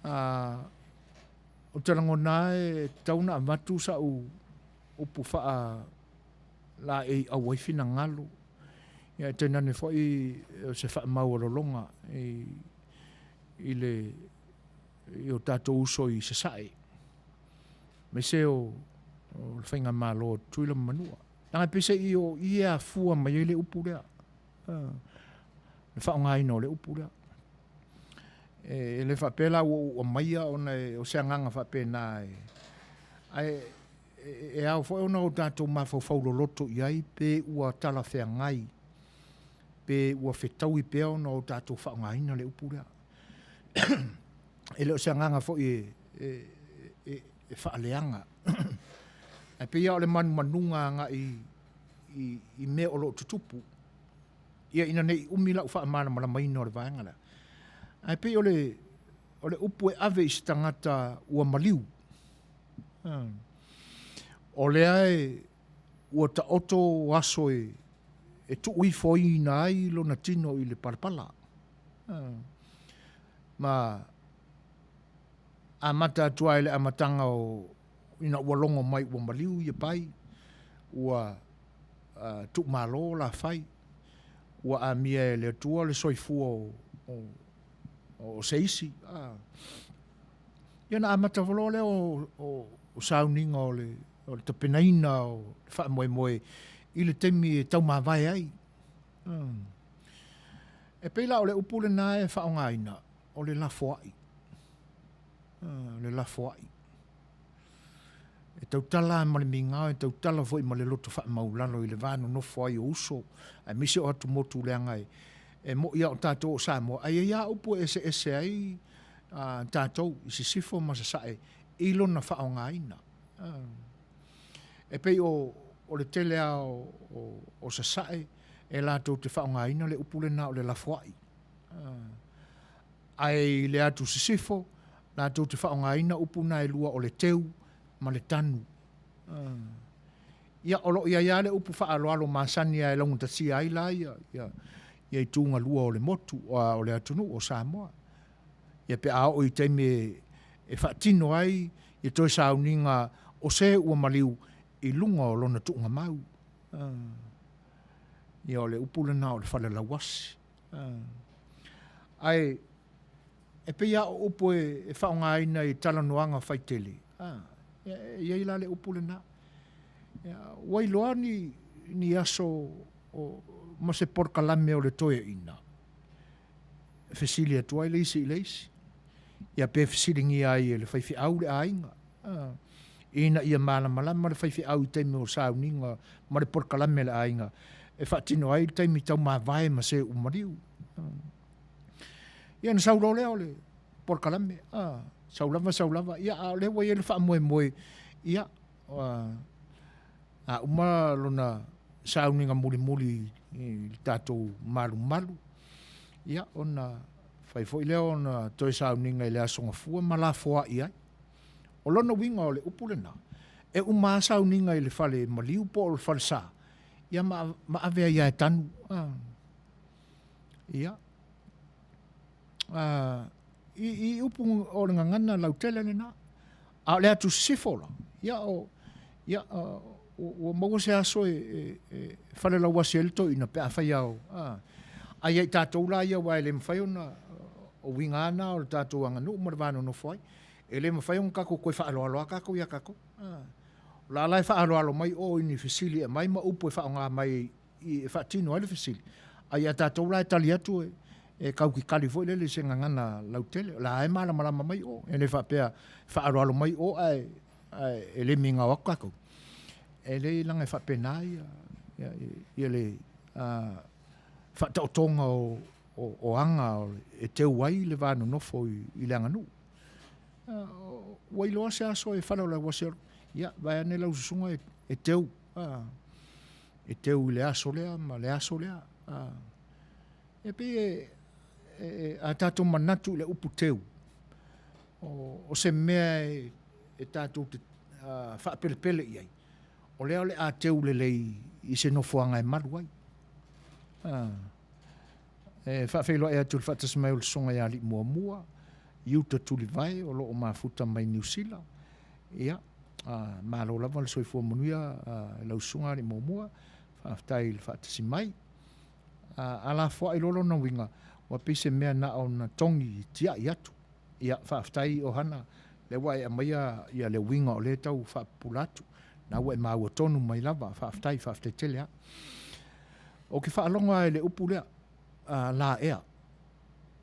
Ah, ou te lagona e tatau ona avatu sau upu faa laei au ai finagalo. Ia e tainane foi o se faamaualaloga i, i le i o tatou uso i Sasae, aemaise o, o le faigamalo a Tutuila ma Manua. Leaga e peiseai o i e afua mai ai le upu lea, le faaaogaina o le upu lea. E, e le faapea la ua ou aumaia ona e, o se agaga faapena e, ae e, e ao foi ona o tatou mafaufau loloto i ai pe ua talafeagai, pe ua fetaui pea ona o tatou faaaogaina le upu lea. E le o se agaga foi e, e, e, e faaleaga. Ae pei lava o le manumanuga agai i, i, i mea o lo o tutupu. Ia ina ne i umi lau faamalamalamaina o le vaega lea. Ae pei o le, o le upu e ave i se tagata ua maliu. O lea e, ua taoto aso e, e tuu ifoina ai lona tino i le palapala. Ma Amata atu lava i le amataga o ina ua logo mai ua maliu ia pai, ua tuumalo Lafai, ua amia e le Atua le soifua o se isi. Ia ona amata loa lea o sauniga o le tapenaina o le faamoemoe i le taimi e taumavae ai. E pei la o le upu lena e faaaogaina, o le lafoai. Le lafoai. E tautala lava ma le migao, e tautala foi ma le loto faamaulalo i le va nonofo ai o uso, aemaise o atumotu leaga e moni lava o tatou o Samoa, ae i ai lava upu e eseese ai tatou i sisifo ma sasae i lona faaaogaina. E pei o le tele lava o sasae e latou te faaaogaina le upu lena o le lafoai. Ae i le atu sisifo, latou te faaaogaina upu na e lua o le teu ma le tanu. Ia, o lo o i ai lava le upu faaaloalo masani lava e laugatasia ai la ia itu galua o le motu, o le atunuu o Samoa. Ia pe a oo i taimi e faatino ai ia toe sauniga o se ua maliu i luga o lona tuugamau. Ia o le upu lena o le falelauasi. Ae e pei lava o upu e faaaogaina i talanoaga faitele, e i ai la le upu lena. Ua iloa ni aso ma se polokalame o le toeaina e fesili atu ai le isi i le isi, ia pe fesiligia ai e le faifeau le aiga, ina ia malamalama le faifeau i taimi o sauniga ma le polokalame a le aiga e faatino ai le taimi taumavae ma se ua maliu. Ia ona sau loa lea o le polokalame, sau lava sau lava, ia a o lea ua i ai le faamoemoe, ia, a uma lona sauniga mulimuli i le tatou malumalu, ia ona fai foi lea ona toe sauniga i le Aso Gafua ma lafoai ai. O lona uiga o le upu lena, e uma lava sauniga i le fale maliu po o le falesa, ia ma, ma ave ai lava e tanu. Ia. I upu o le gagana lautele lena. A o le atu sisifo la, ia, o, ia, ua maua se aso e falelauasi ai le toeaina pe afai a o, a ia i tatou la ia aua e le mafai ona, o uiga lava na o le tatou aganuu ma le va nonofo ai. E le mafai ona tatou toe faaaloalo lava tatou ia tatou. O la la e faaaloalo mai o i ni fesili e aumai ma upu e faaaoga mai e faatino ai le fesili, a ia tatou la e tali atu e tautikali foi lele i se gagana lautele. O la e malamalama mai o, e le faapea e faaaloalo mai o ae e le migao atu tatou. E leai leaga e faapena ia le faataotoga o aga e teu ai le va nonofo i le aganuu. Ua iloa se aso e falelauasi ai, ia vaeane lau susuga e teu. E teu i le aso lea ma le aso lea. E pei e, e, a tatou manatu i le upu teu, o se mea e tatou te faapelepele i ai, o lea o le a teu lelei i se nofoaga e malu ai. E faafeiloai atu i le faatasi mai o le Susuga ia Alii Muamua, Iuta Tulivae o lo o mafuta mai Niu Sila. Ia, malo lava le soifua manuia i lau Susuga Alii Muamua, faafetai i le faatasi mai. A lafoai loa lona uiga, ua pei se mea na ona togi tiai atu. Ia, faafetai Ohana, lea ua e aumaia ia le uiga o lea e tau faapupula atu. Na ua e maua tonu mai lava, faafetai, faafetai tele lava. Ou te faalogo lava i le upu lea, laea,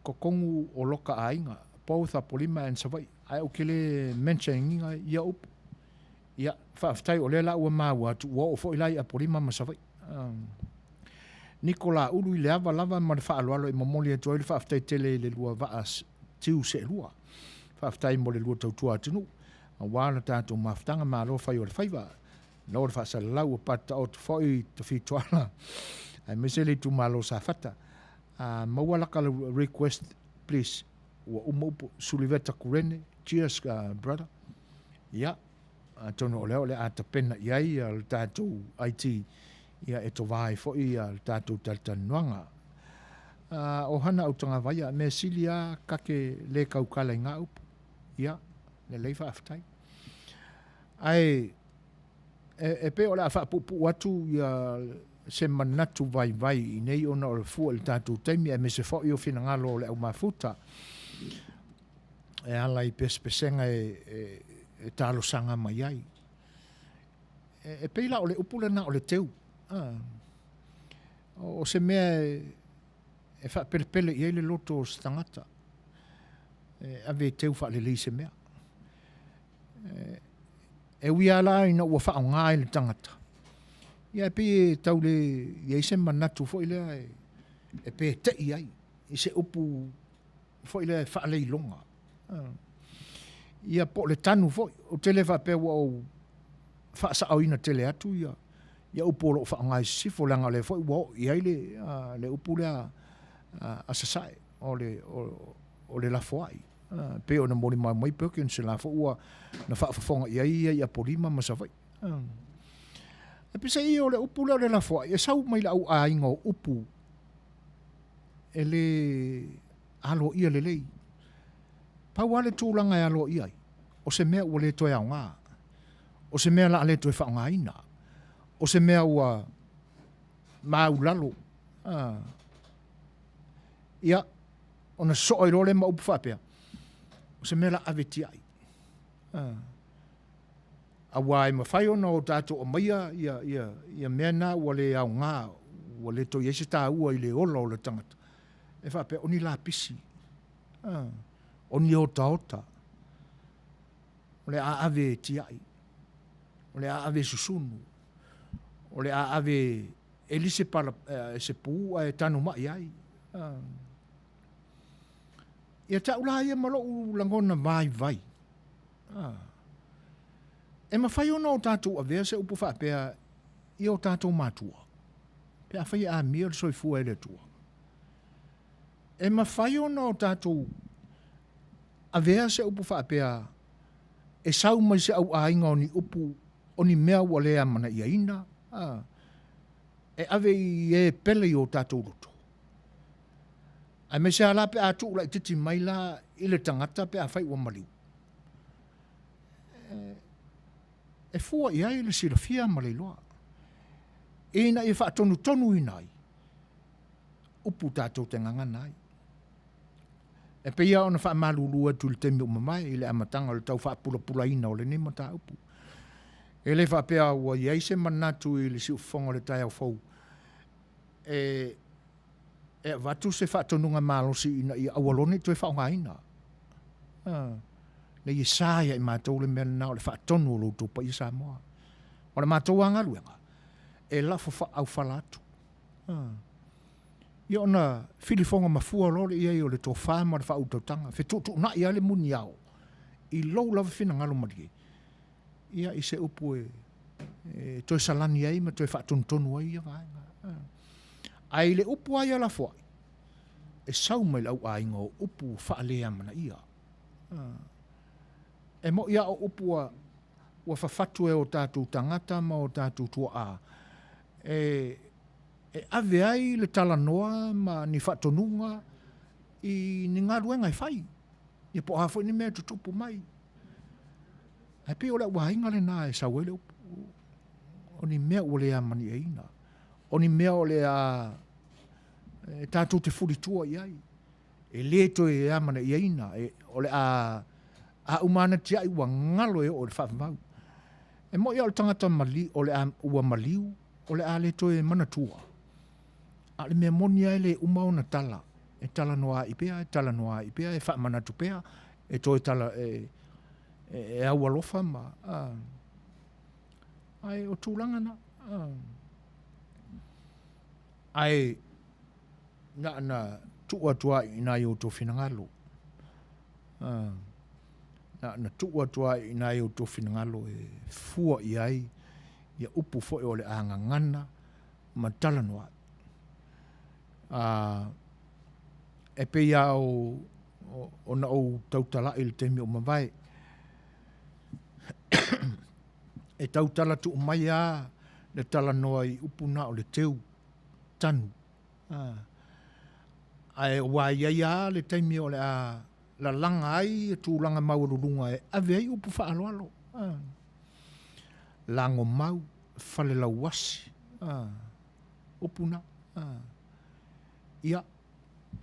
totonu o loka aiga, both Apolima and Savaii, ae ou te le mention ina ia upu. Ia, faafetai o lea la ua maua atu, ua oo foi la i Apolima ma Savaii. Niko Laulu i le ava lava ma le faaaloalo e momoli atu ai le faafetai tele i le lua vaa tiu seelua. Faafetai mo le lua tautua atunuu, aua le tatou mafutaga, malo fai o le faiva. Lo le faasalalau ua patitaoto foi Tafitoala aemaise le itumalo o Safata. A maua laka request please. Ua uma upu Suliveta Kurene. Cheers brother. Ia, atonu o lea o le a tapena i ai le tatou IT ia e tovā ai foi le tatou talatalanoaga. O Hana Autagavaia, mea sili lava kake le kaukala i ngā upu. Ia. Lelei faafetai. Ae e pei o le a faapuupuu atu ia se manatu vaivai i nei ona o le fua i le tatou taimi aemaise foi o finagalo o le au mafuta e ala i pesepesega e talosaga mai ai. E pei la o le upu lena o le teu. O se mea e faapelepele i ai le loto o se tagata, e ave e teu faalelei se mea. E ui lava la ina ua faaaoga e le tagata, ia e pei e tau le i ai se manatu foi lea e pete'i ai i se upu foi lea e faaleiloga. Ia po o le tanu foi, ou te le faapea ua ou faasaoina tele atu ia ia upu o lo o faaaoga i sisifo, leaga o lea foi ua oo i ai le, le upu lea a Sasae, o le, o le lafoai. E pei ona molimau mai Perkins, o la foi ua na faafofoga i ai ia i Apolima ma Savaii. E peiseai o le upu lea o le lafoai, e sau mai le au aiga o upu e le aloaia lelei. Pau lava le tulaga e aloaia ai, o se mea ua le toe aoga, o se mea o le a le toe faaaogaina, o se mea ua maulalo. Ia, ona sosoo ai loa lea ma upu faapea, o se mea o le a ave tiai. Aua e mafai ona o tatou aumaia ia, ia, ia mea na ua le aoga, ua le toe i ai se taua i le ola o le tagata, e faapea o ni lapisi, o ni otaota, o le a ave e tiai, o le a ave e susunu, o le a ave e li se, pala, eh, se pu ae tanumai ai. Ia te au la ia ma lou lagona vaivai, e mafai ona o tatou avea se upu faapea i o tatou matua, pe afai e amia le soifua e le Atua. E mafai ona o tatou avea se upu faapea e sau mai se auaiga o ni upu o ni mea ua le amanaiaina, a, e ave i e pele i o tatou loto. Aemaise lava la pe a tuu laitiiti mai la i le tagata pe afai ua maliu. E fua i ai le silafia ma le iloa, ina ia faatonutonuina ai upu tatou te gagana ai. E pei lava ona faamalulu atu i le taimi ua mavae i le amataga o le tau faapulapulaina o lenei mataupu. E le faapea ua i ai se manatu i le siufofoga o le taeao fou e e avatu se faatonuga malosi ina ia aua loa ne i toe faaaogaina. Nei e sa ia i matou le mea lena o le faatonu o lo outou paia Samoa. O le matou lava galuega, e lafo faaaufala atu. Ia ona filifoga mafua loa lea i ai o le tofa ma le faautautaga, fetuutuunai lava le muniao i lou lava finagalo malie, ia i se upu e, e toe salani ai ma toe faatonutonu ai ia vaega. Ae i le upu lava ia lafoai, e sau mai le auaiga o upu faaleamanaia. E moʻi lava o upu ua, ua fafatu e o tatou tagata ma o tatou tuaa e, e ave ai le talanoa ma ni faatonuga i ni galuega e fai, ia po o a foi ni mea e tutupu mai. Ae pei o le auaiga lena e sau ai le upu, o ni mea ua le amaniaina, o ni mea o le a e tatou te fulitua i ai, e le toe amanaiaina, e, o le a a uma ana tiai ua galo e oo i le faavavau. E moʻi lava o le tagata mali, o le a, ua maliu, o le a le toe manatua. A o le mea moni lava e le uma ona tala, e talanoa ai pea, e talanoa ai pea, e faamanatu pea, e toe tala, e, e, e aualofa ma, a, ae o tulaga na. A, ae na ona tuu atu lava i ina i o outou finagalo. A, na ona tuu atu lava i ina i o outou finagalo e fua i ai ia upu foi o le a gagana ma talanoa ai. A, e pei lava o, ona ou tautala'i i le taimi ua mavae, e tautala tuu mai lava le talanoa i upu na o le teu, tanu. A, ae ua i ai lava le taimi o le a lalaga ai tulaga maualuluga e ave ai upu faaaloalo. Lagomau, falelauasi, upu na. Ia,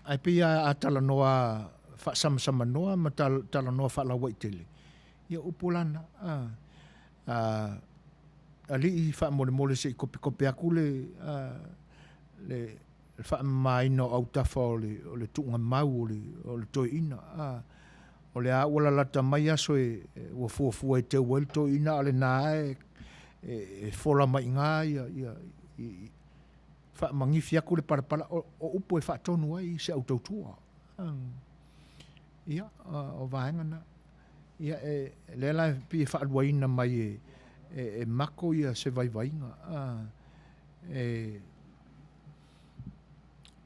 ae pei a talanoa faasamasamanoa ma talanoa faalauaitele, ia upu la na. Alii faamolemole se i kopikope atu le faamamaina o autafa o le tuugamau o le toeaina. O lea ua lalata mai aso e ua fuafua e teu ai le toeaina, a o lena e fola mai i ina ia faamanifi atu le palapala, o upu e faatonu ai se au tautua. Ia, o vaega na. Ia, e, lea la e pei e faaluaina mai e mako ia se vaivaiga. E,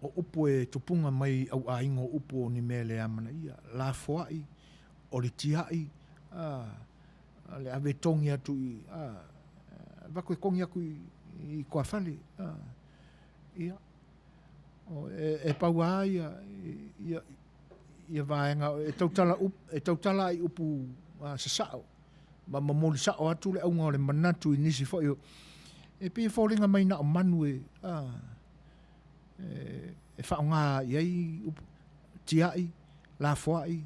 o upu e tupuga mai au aiga o upu o ni mea le amanaia. Lafoai, o le tiai, le ave togi atu i, avatu e togi atu i tuafale. Ia, e pau lava ia vaega e tautala, e tautala ai upu sasao ma momoli sao atu le auga o le manatu i nisi foi e pei e foliga mai na o manu e e faaaoga i ai upu tiai, lafoai,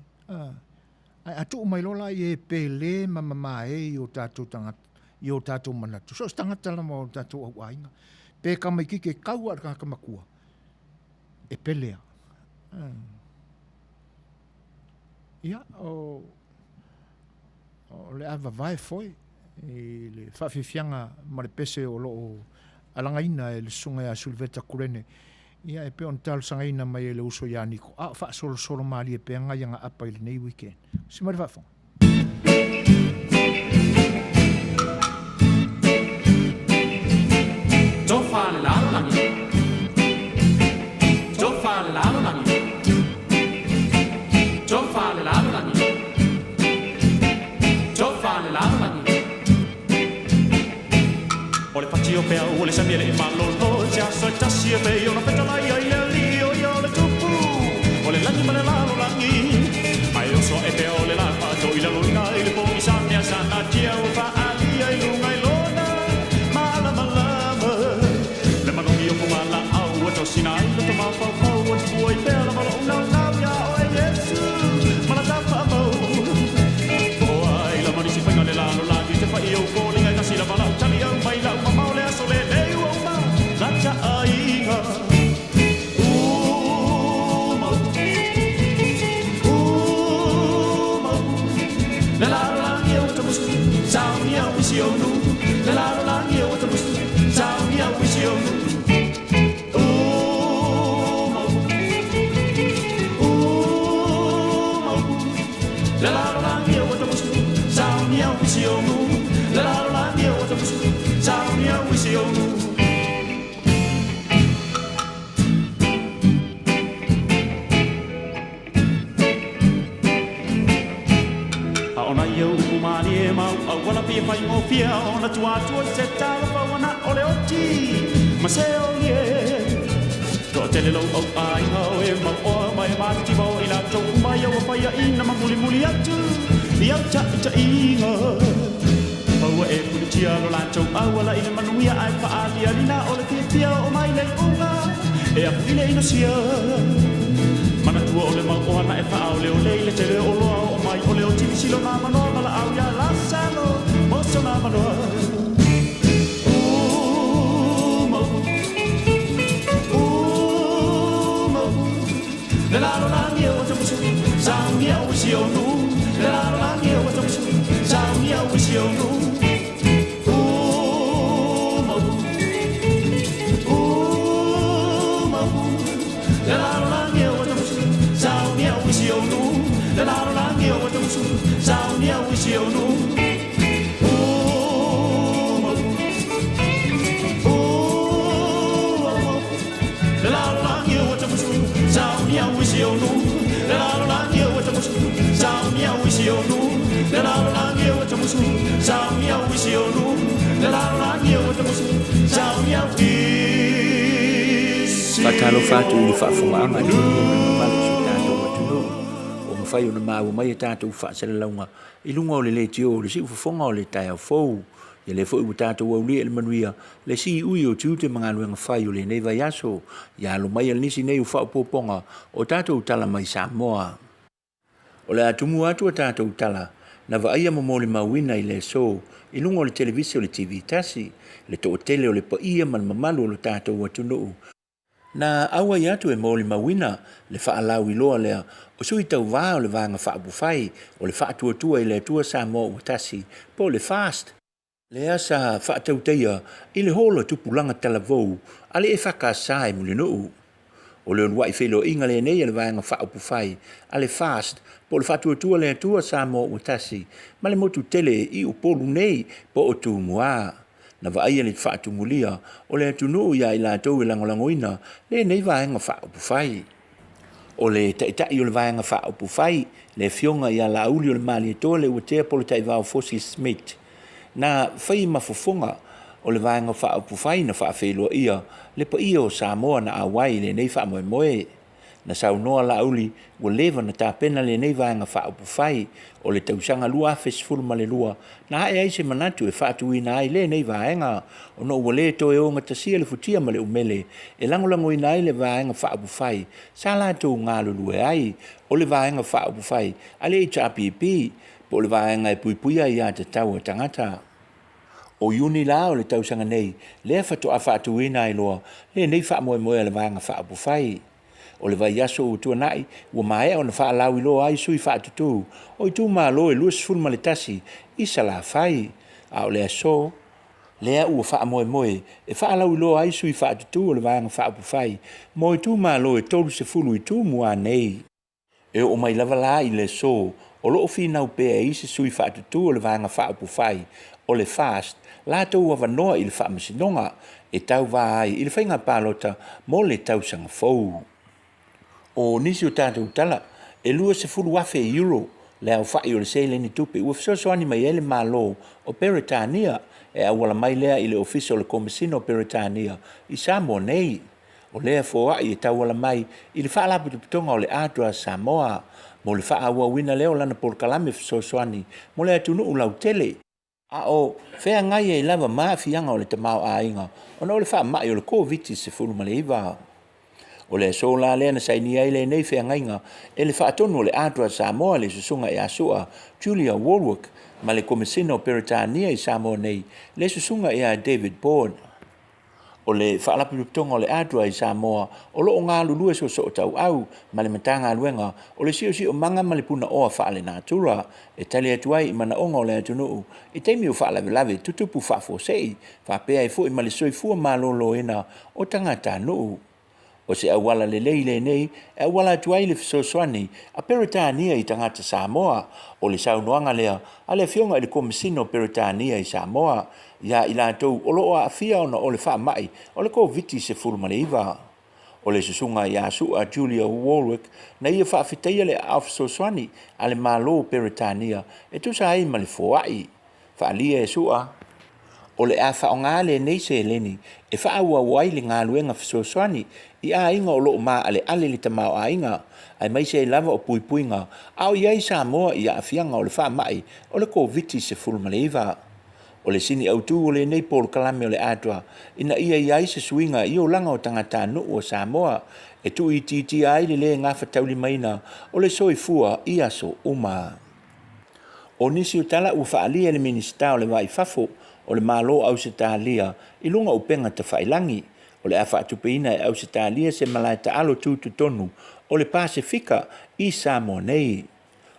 ae a tuu mai loa la i e pele ma mamae i o tatou tagata, i o tatou manatu, so o se tagata lava o tatou auaiga, pe tamaitiiti e tau lava i le tagata matua, e pele lava. Ia, o le a vavae foe i le faafiafiaga ma le pese o lo o alagaina e le Susuga ia Suliveta Kurene, ia e pei ona talosagaina mai e le uso ia Niko, a o faasolosolo malie pea nai ana apa i lenei weekend. Usi mai le faafofoga. Tofa le lalolagi. Tofa le lalolagi. Tofa le lalolagi. Tofa le lalolagi. O le pati o peau o le sami e le malolo te aso e tasi e pei ona petalai ai le alii o ia o le tupu o le lagi ma le lalolagi Ae oso ae pea o le la faato i lalo ina i le pogisa mea sa natia ua faaalia i luga i lona malamalama Le manogi o fugalaau ua tosina ai loto mafaufau ua tupu ai pea lava lou naunau ia oe Iesu ma la tafaamau Po o ai lava nisi faiga le lalolagi te fai ou foliga e tasi lava lau tali au mai lau mamao le aso lenei ua uma lata aiga Uma uma Le lalolagi e ua tamusu saunia o isi ou nu Le lalolagi e ua tamusu saunia o isi ou nu Uma uma Le lalolagi e ua tamusu saunia o isi ou nu Le lalolagi e ua tamusu saunia o isi ou nu A o nai au upu mālie mau auala pei e faigofie ona tua atu o se talofa ua na o le oti ma se oli e. Toatele lou au aiga o e mau oa ma e matitiva o i latou uma ia ua faiaina ma mulimuli atu i au taʻitaʻiga. Paua e pulitia lo latou auala i le manuia ae faaalialina o le fiafia o mai le iuga e afu i le inosia. Manatua o le mau ohana e faaoleole i le tele o oloa oo mai o le oti misi lona manoa valaau ia Lasalo mo sona manoa. Uma, uma, le lalolagi e ua tamusu, saunia o isi o nu. Le lalolagi e ua tamusu, saunia o isi o nu. Uma, uma, le lalolagi e ua tamusu, saunia o isi o nu. Le lalolagi e ua tamusu, saunia o isi o nu. Uma, uma, le lalolagi e ua tamusu, saunia o isi o nu. Le lalolagi e ua tamusu, saunia o isi o nu. Le lalolagi e ua tamusu, saunia o isi o nu. Le lalolagi e ua tamusu, saunia o isi Faatalofa atu i le faafofogaaga a le mamalu o si o tatou atunuu. mafai ona maua mai a tatou faasalalauga i luga o le leitio o le siufofoga o le taeao fou. Ia lea foi ua tatou aulia i le manuia le siui o tiute ma galuega fai o lenei vaiaso. Ia alo mai a le nisi nei o faaopoopoga o tatou tala mai Samoa. O le a tumu atu a tatou tala na vaaia ma molimauina i le aso i luga o le televise o le TV1, le toatele o le paia ma le mamalu o lo tatou atunuu. Na auai atu e molimauina le faalauiloa lea o sui tauva o le Vaega Faaupufai o le Faatuatua i le Atua Samoa Ua Tasi, po o le FAST, lea sa faatautaia i le holo tupulaga talavou a le EFKS i Mulinuu. O le uluai feiloaiga lenei a le Vaega Faaupufai a le FAST po o le Faatuatua le Atua Samoa Ua Tasi ma le motu tele i Upolu nei po o Tumua. Na vaaia le faatumulia o le atunuu ia i latou e lagolagoina lenei Vaega Faaupufai. O le Taitai o le Vaega Faaupufai, le Afioga ia Laauli o le Malietoa Leuatea Polataivao Fosi Smith, na fai ma fofoga o le Vaega Faaupufai na faafeiloaia le paia o Samoa na auai i lenei faamoemoe. Na saunoa Laauli ua leva na tapena lenei Vaega Faaupufai o le tausaga 2012 na ae ai se manatu e faatuina ai lenei vaega ona ua le toe ogatasia le futia ma le umele e lagolagoina ai le Vaega Faaupufai sa latou galulue ai, o le Vaega Faaupufai a le HRPP, po o le Vaega e Puipuia Aia Tatau a Tagata. O Iuni la o le tausaga nei lea faatoa faatuina ai loa lenei faamoemoe a le Vaega Faaupufai. O le vaiaso ua tuanai, ua maea ona faalauiloa ai sui faatutu o itumalo e 21 i Salafai, a o le aso lea ua faamoemoe e faalauiloa ai sui faatutu o le Vaega Faaupufai mo itumalo e 30 i Tumua nei. E oo mai lava la i le aso o lo o finau pea e isi sui faatutu o le Vaega Faaupufai o le FAST latou avanoa i le Faamasinoga e tauva ai i le faiga palota mo le tausaga fou. O nisi o tatou tala, e 20,000 euro le aofai o le seleni tupe ua fesoasoani mai ai le Malo o Peretania e auala mai lea i le Ofisa o le Komesina o Peretania i Samoa nei. O lea foai e tauala mai i le Faalapotopotoga o le ADRA Samoa mo le faaauauina lea o lana polokalame fesoasoani mo le atunuu lautele, a o feagai ai lava ma aafiaga o le tamaoaiga ona o le faamai o le Koviti-19. O le aso la lea na sainia ai lenei feagaiga e le Faatonu o le ADRA Samoa le Susuga ia Sua Julia Warwick ma le Komesina o Peretania i Samoa nei, le Susuga ia David Board. O le Faalapotopotoga o le ADRA i Samoa o lo o galulue soosootauau ma le Matagaluega o le Siosiomaga ma le Punaoa Faalenatura e tali atu ai i manaoga o le atunuu i taimi o faalavelave tutupu faafuasei faapea ai foi ma le soifua maloloina o tagatanuu. O se auala lelei lenei e auala atu ai le fesoasoani a Peretania i tagata Samoa, o le saunoaga lea a le Afioga i le Komesina o Peretania i Samoa ia i latou o lo o aafia ona o le faamai o le Koviti-19. O le Susuga ia Sua Julia Warwick na ia faafetaia le aao fesoasoani a le Malo o Peretania e tusa ai ma le foai. Faaalia e Sua, o le a faaaoga lenei seleni e faaauau ai le galuega fesoasoani i aiga o lo o maaleale le tamaoaiga, aemaise ai lava o puipuiga a o i ai Samoa i aafiaga o le faamai o le Koviti-19. O le sini autu o lenei polokalame o le ADRA ina ia i ai se suiga i olaga o tagatanuu o Samoa e tuuitiitia ai le le gafataulimaina o le soifua i aso uma. O nisi o tala ua faaalia e le Minisita o le Va i Fafo o le Malo o Ausetalia i luga o upega tafailagi, o le a faatupeina e Ausetalia se malae taalo tutotonu o le Pasefika i Samoa nei.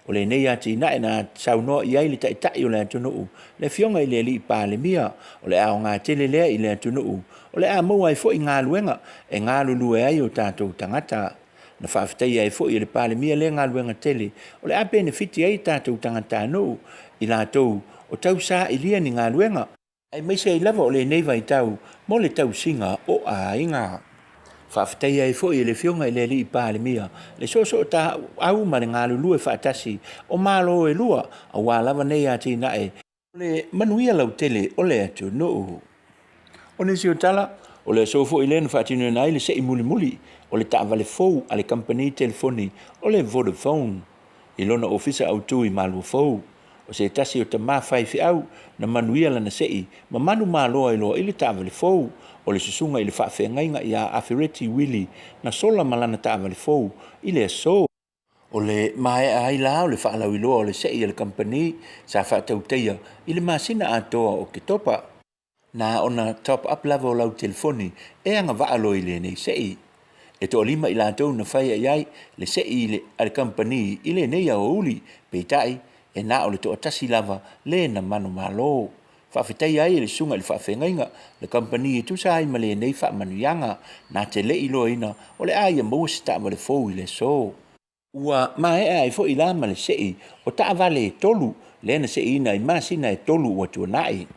O lenei atinae na saunoa i ai le Taitai o le atunuu, le Afioga i le Alii Palemia, o le aoga tele lea i le atunuu, o le a maua ai foi galuega e galulue ai o tatou tagata. Na faafetaia ai foi e le Palemia lea galuega tele o le a penefiti ai tatou tagatanuu i latou o tau sailia ni galuega, aemaise ai lava o lenei vaitau mo le tausiga o aiga. Faafetaia ai foi e le Afioga i le Alii Palemia le soosootaau ma le galulue faatasi o Malo e lua aua lava nei atinae o le manuia lautele o le atunuu. O nisi o tala, o le aso foi lea na faatinoina ai le sei mulimuli o le taavale fou a le kamupani telefoni o le Vodafone. i lona ofisa autu i Maluafou. O se tasi o tamā faifeau na manuia lana se'i ma manumalo ai loa i le taavale fou. O le susuga i le faafeagaiga ia Afereti Willie na sola ma lana taavale fou i le aso. O le maea ai la o le faalauiloa o le se'i a le kamupani sa faatautaia i le masina atoa o Oketopa. Na ona top up lava o lau telefoni e agavaa loa i lenei se'i. E toalima i latou na faia i ai le se'i a le kamupani i lenei aoauli, peitai, e na o le toatasi lava le na manumalo. Faafetaia ai e le susuga i le faafeagaiga le kamupani e tusa ai ma lenei faamanuiaga, na te le i iloaina o le a ia maua se taavale fou i le aso. Ua maea ai foi la ma le sei o taavale e tolu lea na seiina i masina e tolu ua tuanai.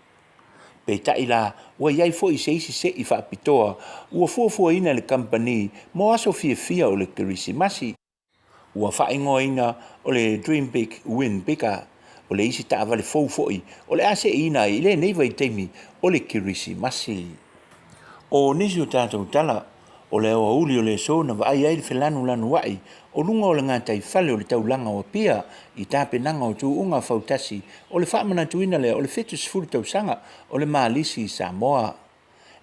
Peitai la, ua i ai foi se isi sei faapitoa ua fuafuaina e le kamupani mo aso fiafia o le Kerisimasi. Ua faaigoaina o le Dream Big Win Bigger. O le isi taavale fou foi o le a seiina ai i lenei vaitaimi o le Kerisimasi. O nisi o tatou tala O le aoauli o le aso na vaai ai le felanulanua'i o luga o le gataifale o le taulaga o Apia i tapenaga o tuuga fautasi o le faamanatuina lea o le 70 tausaga o le Malisi i Samoa.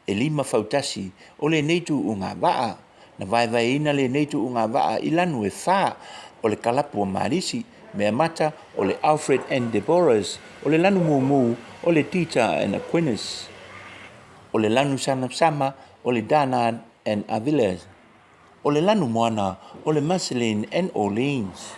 E lima fautasi o lenei tuuga vaa. Na vaevaeina lenei tuuga vaa i lanu e fa o le kalapu a Malisi, meamata o le Alfred and Deborah's, o le lanu mumu o le Dieter and Aquinas, o le lanu samasama o le Darnard and Avilés, o le lanumoana o le Marceline and Orleans.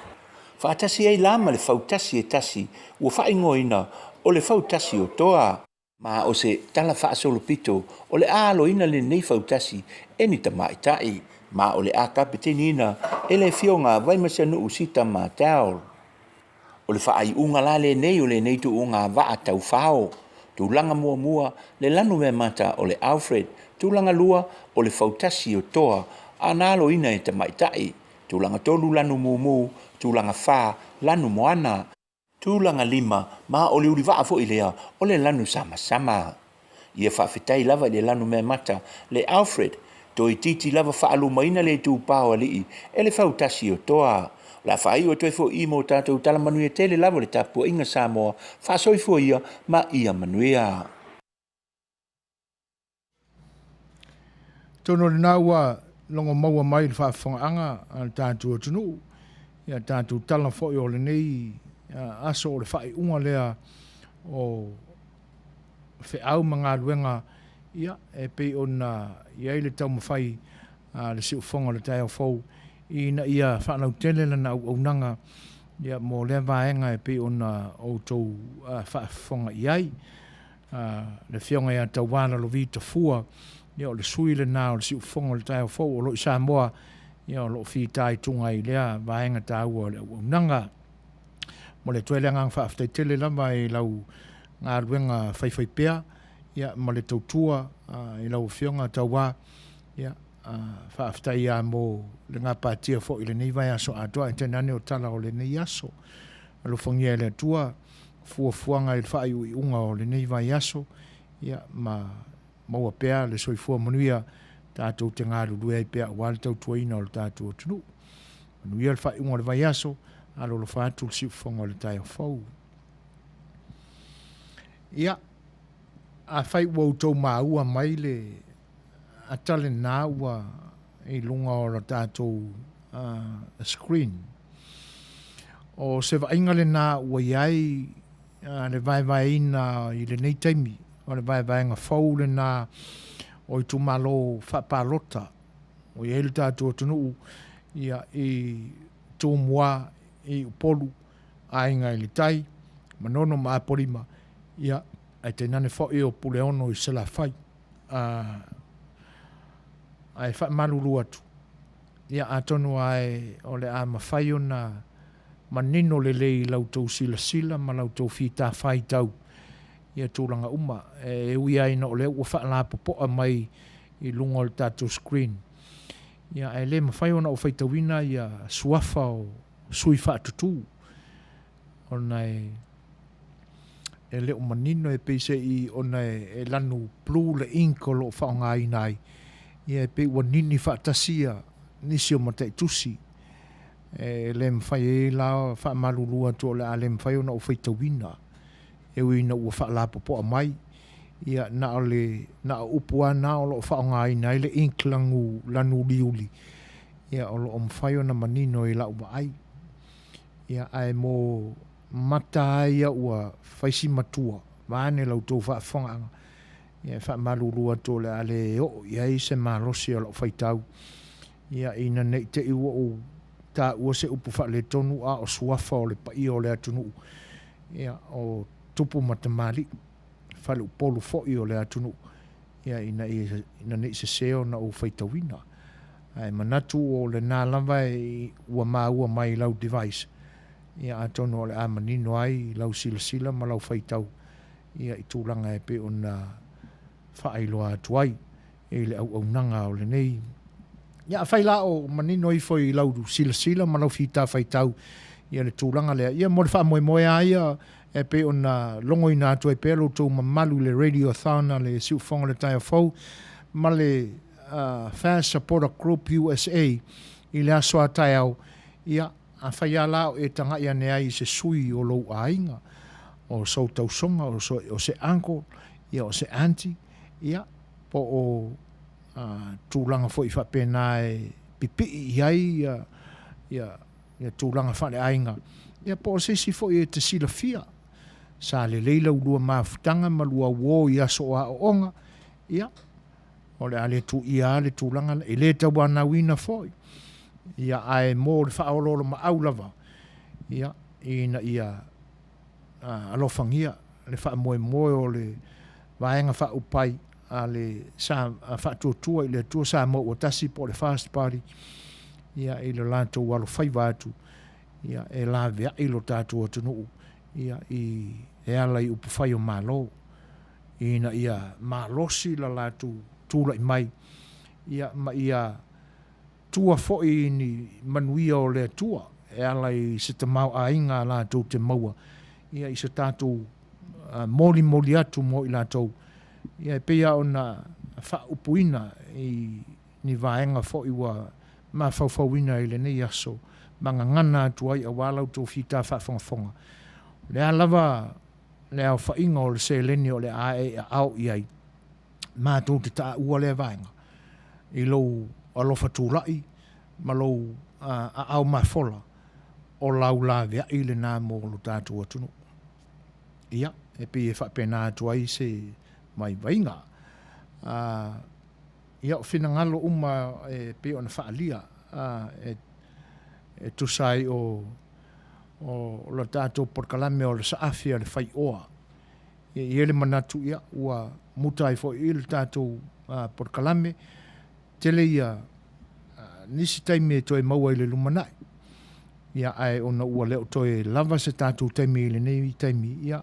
Faatasi ai la ma le fautasi e tasi ua faaigoaina o le fautasi o Toa. Ma o se tala faasolopito o le a aloina lenei fautasi e ni tamaitai, ma o le a kapeteniina e le Afioga a Vaimasanuu Sita Martell. O le faaiuga la lenei o lenei tuuga vaa taufao. Tulaga muamua, le lanu meamata o le Alfred. Tulaga lua, o le fautasi o Toa a na aloina e tamaitai. Tulaga tolu, lanu mumu. Tulaga fa, lanu moana. Tulaga lima, ma o le ulivaa foi lea o le lanu samasama. Ia faafetai lava i le lanu meamata, le Alfred, toeitiiti lava faalumaina le itupa o alii e le fautasi o Toa. O le a faaiu atu ai foi i mo tatou tala manuia tele lava le tapuaiga Samoa, faasoifua ia ma ia manuia. Atonu o lena ua logo maua mai le faafofogaaga a le tatou atunuu, ia tatou tala foi o lenei aso o le faaiuga lea o feau ma galuega ia e pei ona i ai le taumafai a le siufofoga o le taeao fou ina ia faalautele lana auaunaga ia mo lea vaega e pei ona outou faafofoga i ai. Le Afioga ia Tauva Lalovi Tafua, ia o le sui lena o le siufofoga o le taeao fou o lo o i Samoa, ia o lo o fitaituga ai i lea vaega taua o le auaunaga. Momoli atu ai le agaga faafetai tele lava i lau galuega faifaipea ia ma le tautua i lau Afioga Tauva. Ia, faafetai lava mo le gapatia foi i lenei vaiaso atoa, ae tainane o tala o lenei aso. Alofagia e le Atua fuafuaga i le faaiuiuga o lenei vaiaso, ia ma maua pea le soifua manuia tatou te galulue ai pea aua le tautuaina o le tatou atunuu. Manuia le faaiuga o le vaiaso, alolofa atu le siufofoga o le taeao fou. Ia, afai ua outou maua mai le ata lena ua i luga o le tatou screen, o se vaaiga lena ua i ai le vaevaeina i lenei taimi, o le vaevaega fou lena o itumalo faapalota ua i ai le tatou atunuu ia, i Tumua, i Upolu, Aiga i le Tai, Manono ma Apolima, ia, ae tainane foi o Puleono i Salafai. Ae faamalulu atu, ia, atonu lava o le a mafai ona manino lelei i la outou silasila ma la outou fitafaitau ia tulaga uma. E ui lava ina o lea ua faalapopoa mai i luga o le tatou screen, ia, ae le mafai ona ou faitauina ia suafa o sui faatutu ona e e le o manino e pei se i ona e lanu blue le ink o lo o faaaogaina ai, ia e pei ua nini faatasi ia nisi o mataitusi. E le mafai ai la faamalulu atu o le a le mafai ona ou faitauina e ui ina ua faalapopoa mai, ia na o le na o upu lava na o lo o faaaogaina ai le ink lanu lanu uliuli, ia o lo o mafai ona manino i lau vaai. Ia ae mo mata lava ia ua fai si matua, vaeane la outou faafofogaaga, ia e faamalulu atu o le a le oo i ai se malosi o lau faitau, ia ina ne i te i ua ou taua se upu faaletonu a o suafa o le paia o le atunuu, ia o tupu ma tamalii, faleupolu foi o le atunuu, ia ina ia ina ne i sese ona ou faitauina. Ae manatu o lena lava e ua maua mai i lau device, ia atonu o le a manino ai lau silasila ma lau faitau ia i tulaga e pei ona faailoa atu ai i le auaunaga o lenei. Ia afai la o manino ifo i lau silasila ma lau fita faitau ia le tulaga lea, ia mo le faamoemoe lava ia e pei ona logoina atu ai pea lo outou mamalu i le Radiothon a le Siufofoga o le Taeao Fou ma le uh, Fast Supporter Group USA i le aso a taeao, ia afai lava la o e tagai ane ai i se sui o lou aiga, o sou tausoga, o, so, o se uncle, ia o se auntie, ia po o uh, tulaga foi faapena e pipii i ai ia, ia, ia tulaga faaleaiga, ia po o se isi foi e te silafia sa lelei lau lua mafutaga ma lua uō i aso o aoaoga, ia, o le a le tuuia lava le tulaga lea, e le tauanauina foi, ia, ae mo le faaoloolomaau lava, ia, ina ia alofagia le faamoemoe o le Vaega Faaupufai a le Faatuatua i le Atua Samoa ua Tasi po o le First Party ia, i le latou alofaiva atu ia, e laveai lo tatou atunuu ia, i, e ala i upufai o Malo ina ia malosi la latou tulai mai ia, ma ia tua foi i ni manuia o le Atua e ala i se tamaoaiga a latou te maua ia i se tatou molimoli atu mo i latou, ia e pei lava ona faaupuina i ni vaega foi ua mafaufauina i lenei aso ma gagana atu ai aua la outou fita faafogafoga. O le a lava le aofaiga o le seleni o le a e aao i ai, matou te taua lea vaega i lou alofa tulai ma lou aao mafola o lau laveai lena mo lo tatou atunuu. Ia, e pei e faapena atu ai se vaivaiga. Ia, o finagalo uma e pei ona faaalia e, e tusa ai o, o lo tatou polokalame o le saafi a le faioa. E i ai le manatu, ia, ua muta ai foi i le tatou polokalame, tele ia nisi taimi e toe maua i le lumanai. Ia, ae ona ua le o toe lava se tatou taimi i lenei taimi, ia,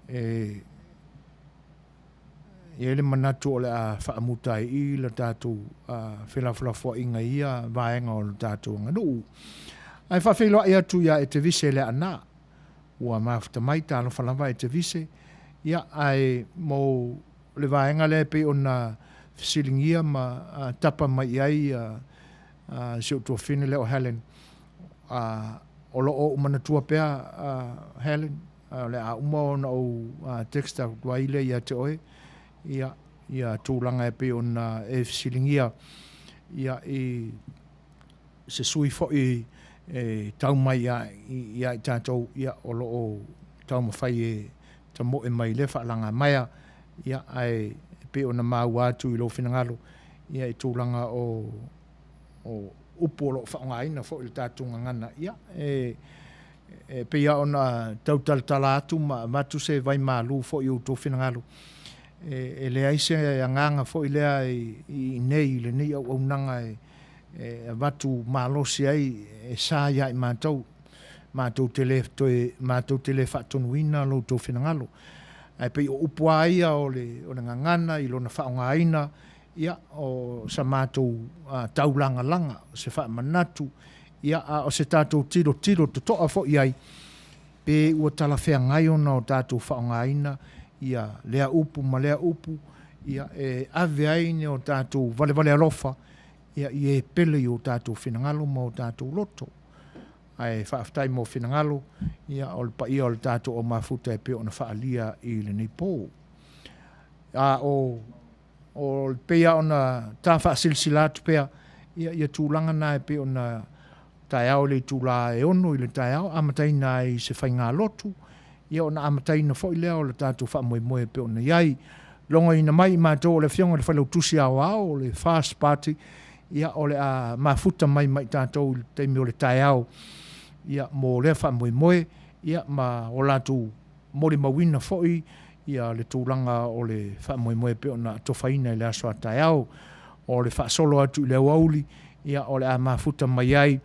e i ai le manatu o le a faamuta ai i le tatou felafolafoaiga i ia vaega o le tatou aganuu. Ae faafeiloai atu iā Etevise Leaana, Ua mafuta mai, talofa lava e te vise. Ia, ae mo le vaega lea e pei ona fesiligia ma tapa mai i ai si ou tuafafine lea o Helen, o lo o ou manatua pea Helen, o le a uma ona ou text atu ai lea ia te oe, ia, ia tulaga e pei ona e fesiligia, ia, i se sui foi e tau mai ia i tatou, ia, o lo o taumafai e tamoe mai i lea faalagamaea, ia, ae pei ona maua atu i lou finagalo, ia, i tulaga o, o upu o lo o faaaogaina foi i le tatou gagana, ia, e, e pei lava ona tau talatala atu ma avatu se vaimalu foi i outou finagalo, e, e leai se agaga foi lea i, i inei i lenei auaunaga e, e avatu malosi ai e sa ia i matou, matou te le toe, matou te le faatonuina lo outou finagalo. Ae pei o upu lava ia o le, o le gagana i lona faaaogaina, ia, o sa matou uh, taulagalaga, o se faamanatu, ia, a o se tatou tilotilo totoa foi i ai, pe ua talafeagai ona o tatou faaaogaina ia lea upu ma lea upu, ia, e ave ai ni o tatou valevale alofa. ia, i e pele i o tatou finagalo ma o tatou loto. Ae faafetai mo finagalo, ia, o le paia o le tatou aumafuta e pei ona faaalia i lenei po. A o, o pei lava ona ta faasilasila atu pea, ia, ia tulaga na e pei ona taeao i le itula e 6 i le taeao, amataina ai i se faigalotu, ia ona amataina foi lea o le tatou faamoemoe e pei ona i ai. Logoina mai i matou o le Afioga i le Failautusi Aoao o le FAST Party, ia o le a mafuta mai ma i tatou i le taimi o le taeao, ia mo lea faamoemoe, ia ma o latou molimauina foi ia le tulaga o le faamoemoe e pei ona atofaina i le aso a taeao. O le faasolo atu i le aoauli, ia o le a mafuta mai ai,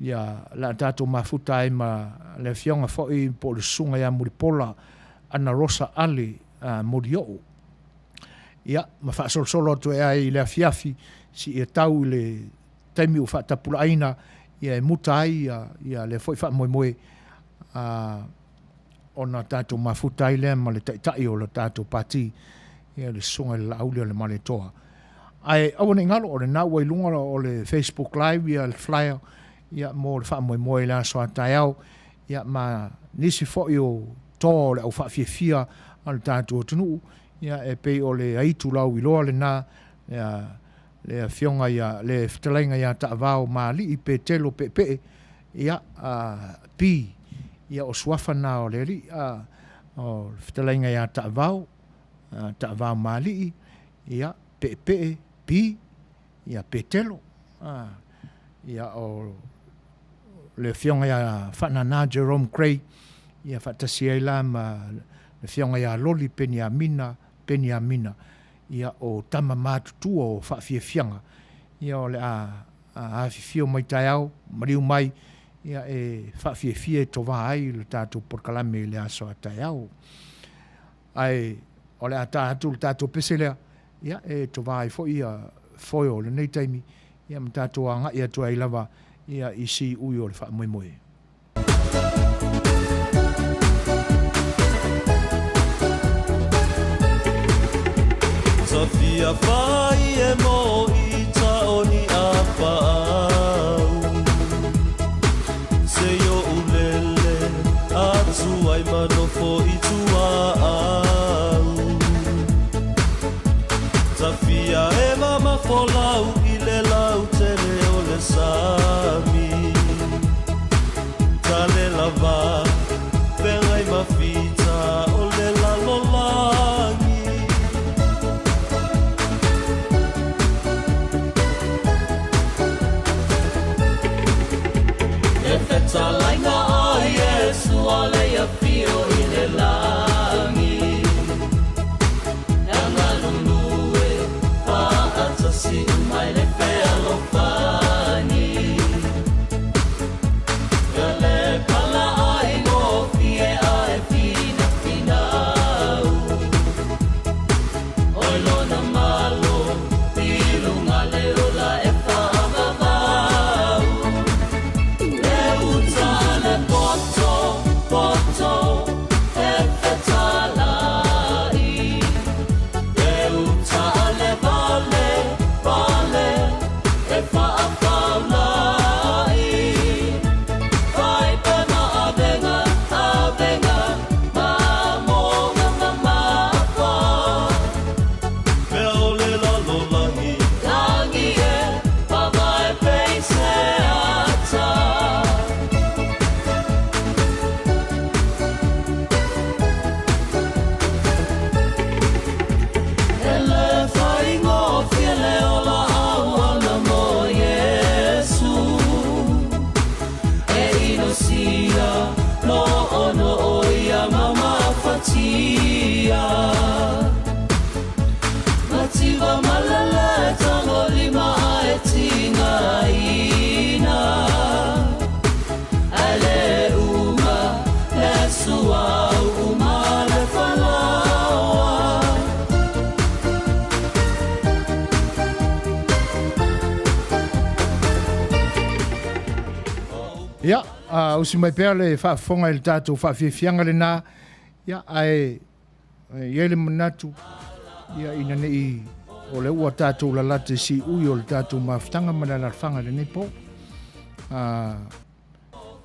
ia o le a tatou mafuta ai ma le Afioga foi po o le Susuga ia Mulipola Anarosa Ale Molioo. Ia, ma faasolosolo atu ai i le afiafi, seia tau i le taimi ua faatapulaaina, ia e muta ai ia, ia lea foi faamoemoe, a, ona tatou mafuta ai lea ma le taitai o le tatou pati, ia le Susuga i le Laauli o le Malietoa. Ae aua ne i galo, o lena ua i luga o le Facebook Live ia le flyer ia mo le faamoemoe i le aso a taeao, ia ma nisi foi o toa o le au faafiafia a le tatou atunuu, ia e pei o le aitu lauiloa lena, ia, le afioga ia, le fetalaiga ia Taavao Maalii Petelo Peepee, ia, a, P, ia o suafa na o le alii, a, o le fetalaiga ia Taavao, a, Taavao Maalii, ia, Peepee, P, ia, Petelo, a, ia, o le afioga ia Faanana Jerome Gray, ia faatasi ai la ma le afioga ia Loli Peniamina Peniamina, ia o tama matutua o faafiafiaga, ia o le a afifio mai taeao, maliu mai, ia e faafiafia e tovā ai le tatou polokalame i le aso a taeao. Ae o le a ta atu le tatou pese lea, ia e tovā ai foi ia foe o lenei taimi, ia ma tatou agai atu ai lava ia i siui o le faamoemoe. Ia, ausi mai pea le faafofoga i le tatou faafiafiaga lena, ia, ae e i ai le manatu, ia, ina ne i o lea ua tatou lalata i siui o le tatou mafutaga ma le alaalafaga i lenei po.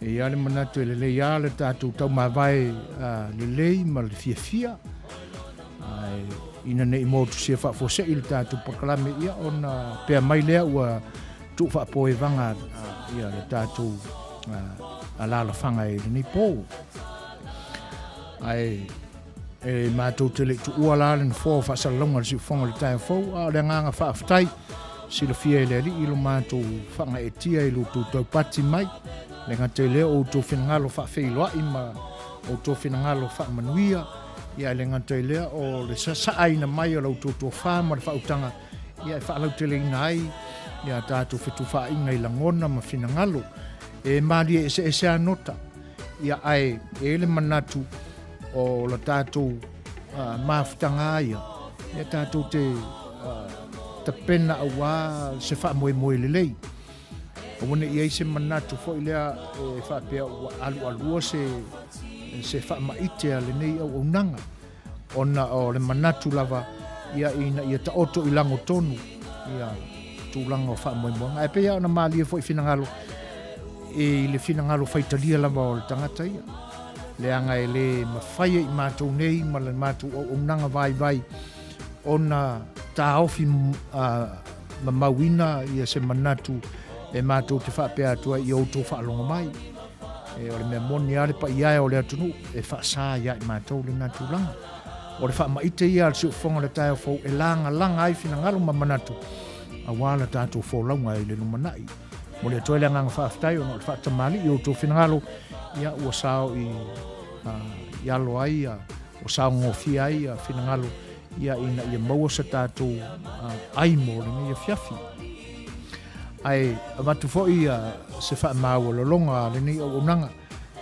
E i ai le manatu e lelei lava le tatou taumavae lelei ma le fiafia, ae ina ne i motusia faafuasei le tatou polokalame, ia ona pea mai lea ua tuu faapoevaga ia le tatou alaalafaga i lenei po. Ae e matou te le i tuua la le nofoa o faasalalauga o le siufofoga o le taeao fou, a o le agaga faafetai silafia e le Alii lo matou faagaeetia i lo outou taupati mai, le gata i lea o outou finagalo faafeiloai ma outou finagalo faamanuia, ia e le gata i lea o le sasaaina mai o la outou tofa ma le faautaga, ia e faalauteleina ai ia tatou fetufaaiga i lagona ma finagalo. E malie eseese a nota, ia ae e i ai le manatu o la tatou mafutaga ia, ia tatou te tapena aua se faamoemoe lelei. Aua ne i ai se manatu foi lea e faapea ua alualua se, se faamaite a lenei auaunaga, ona o le manatu lava ia ina ia taoto i lagotonu ia tulaga o faamoemoega. Ae pei lava ona malie foi finagalo i le finagalo faitalia lava o le tagata ia, leaga e le mafai e i matou nei ma le matou auaunaga vaivai ona taofi mamauina ia se manatu e matou te faapea atu ai i outou faalogo mai. E, o le mea moni lava le paia e o le atunuu e faasa ia i matou lena tulaga. O le faamaite ia a le siufofoga o le taeao fou e lagalaga ai finagalo ma manatu aua la tatou folauga i le lumanai. Momoli atu ai le agaga faafetai ona o le faatamalii o outou finagalo, ia ua sao i, i alo ai, ua saogofie ai finagalo ia ina ia maua se tatou ai mo lenei afiafi. Ae avatu foi se faamaualaloga a lenei auaunaga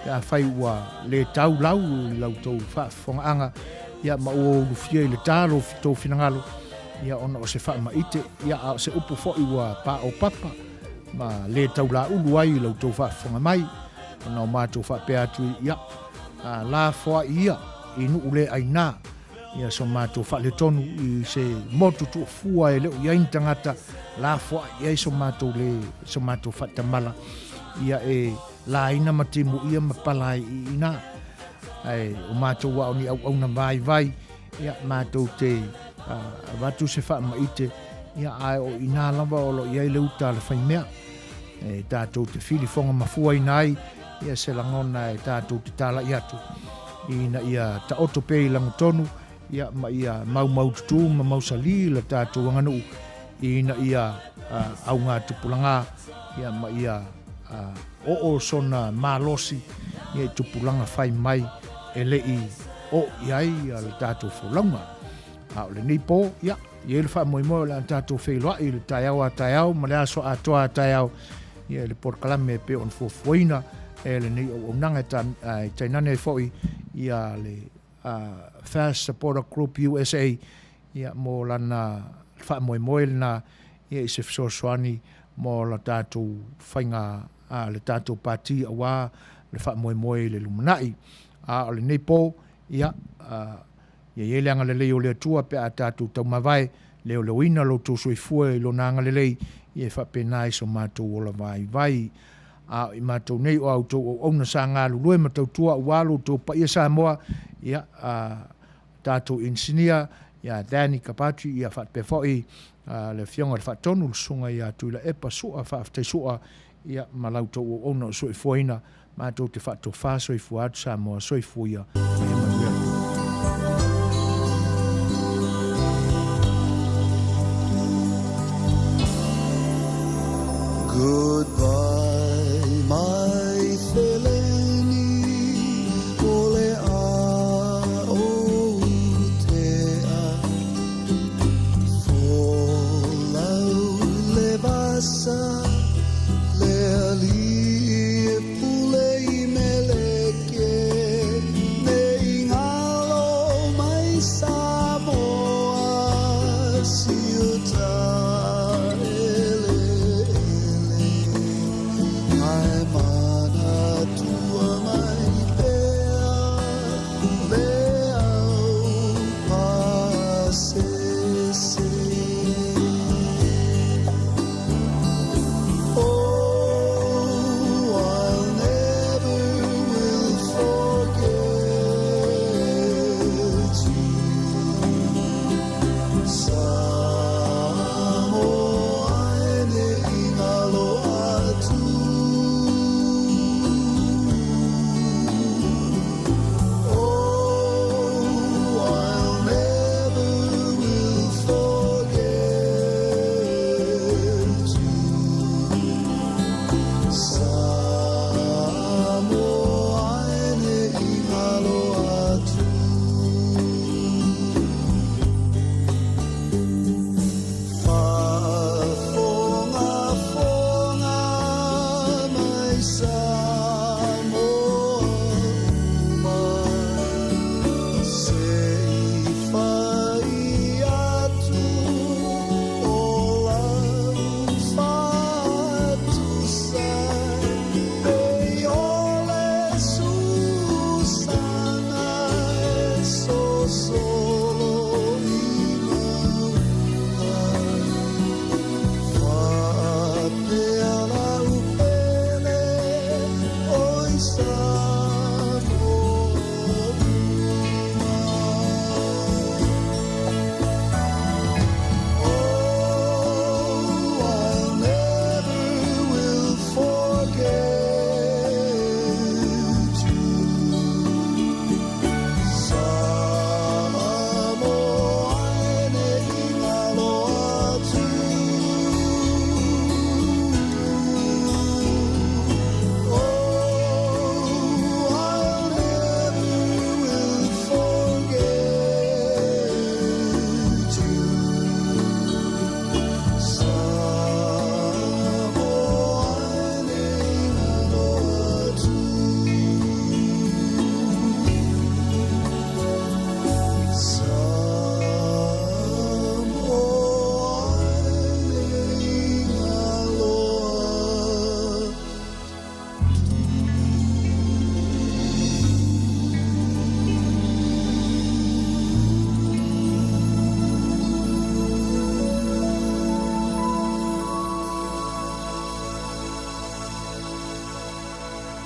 pe afai ua le tau lau i la outou faafofogaaga, ia ma ua ulufia i le ta lo tou finagalo, ia ona o se faamaite, ia a o se upu foi ua paopapa ma le taulaulu ai i la outou faafofoga mai, ona o matou faapea atu, ia, lafoai ia i nuu le aina, ia so matou faaletonu i se motu tuufua e le o i ai ni tagata, lafoai i ai so matou le, so matou faatamala, ia e laina ma timuia ma pala ai i ina. Ae o matou a o ni auauna vaivai, ia matou te avatu se faamaite, ia ae o ina lava o lo o i ai le uta a le faimea. E tatou te filifoga mafuaina ai ia se lagona e tatou te talai atu ina ia taoto pea i lagotonu, ia ma ia maumaututu ma mausali le tatou aganuu ina ia augatupulaga, ia ma ia oo sona malosi ia i tupulaga fai mai e le i oo i ai le tatou folauga. A o lenei po, ia, e i ai le faamoemoe o le a tatou feiloai i le taeao a taeao ma le aso atoa a taeao, ia i le polokalame e pei ona fuafuaina e lenei auaunaga e tainane ai foi ia le First Supporter Group USA ia mo lana faamoemoe lena ia i se fesoasoani mo la tatou faiga a le tatou pati aua le faamoemoe i le lumanai. A o lenei po, ia, ia i ai le agalelei o le Atua pe a tatou taumavae, leoleoina lo outou soifua i Lona agalelei, ia e faapena ai so matou ola vaivai. A o i matou nei o a outou auauna sa galulue ma tautua aua lo outou paia Samoa, ia, a tatou inisinia ia Danny Kapati, ia faapea foi le Afioga i le Faatonu, le Susuga ia Tuilaepa Sua, faafetai Sua, ia, ma la outou auauna o soifuaina, matou te faatofa soifua atu Samoa, soifua ia, ma ia manuia le po. Goodbye my Feleni o le a ou tea Folau le vasa.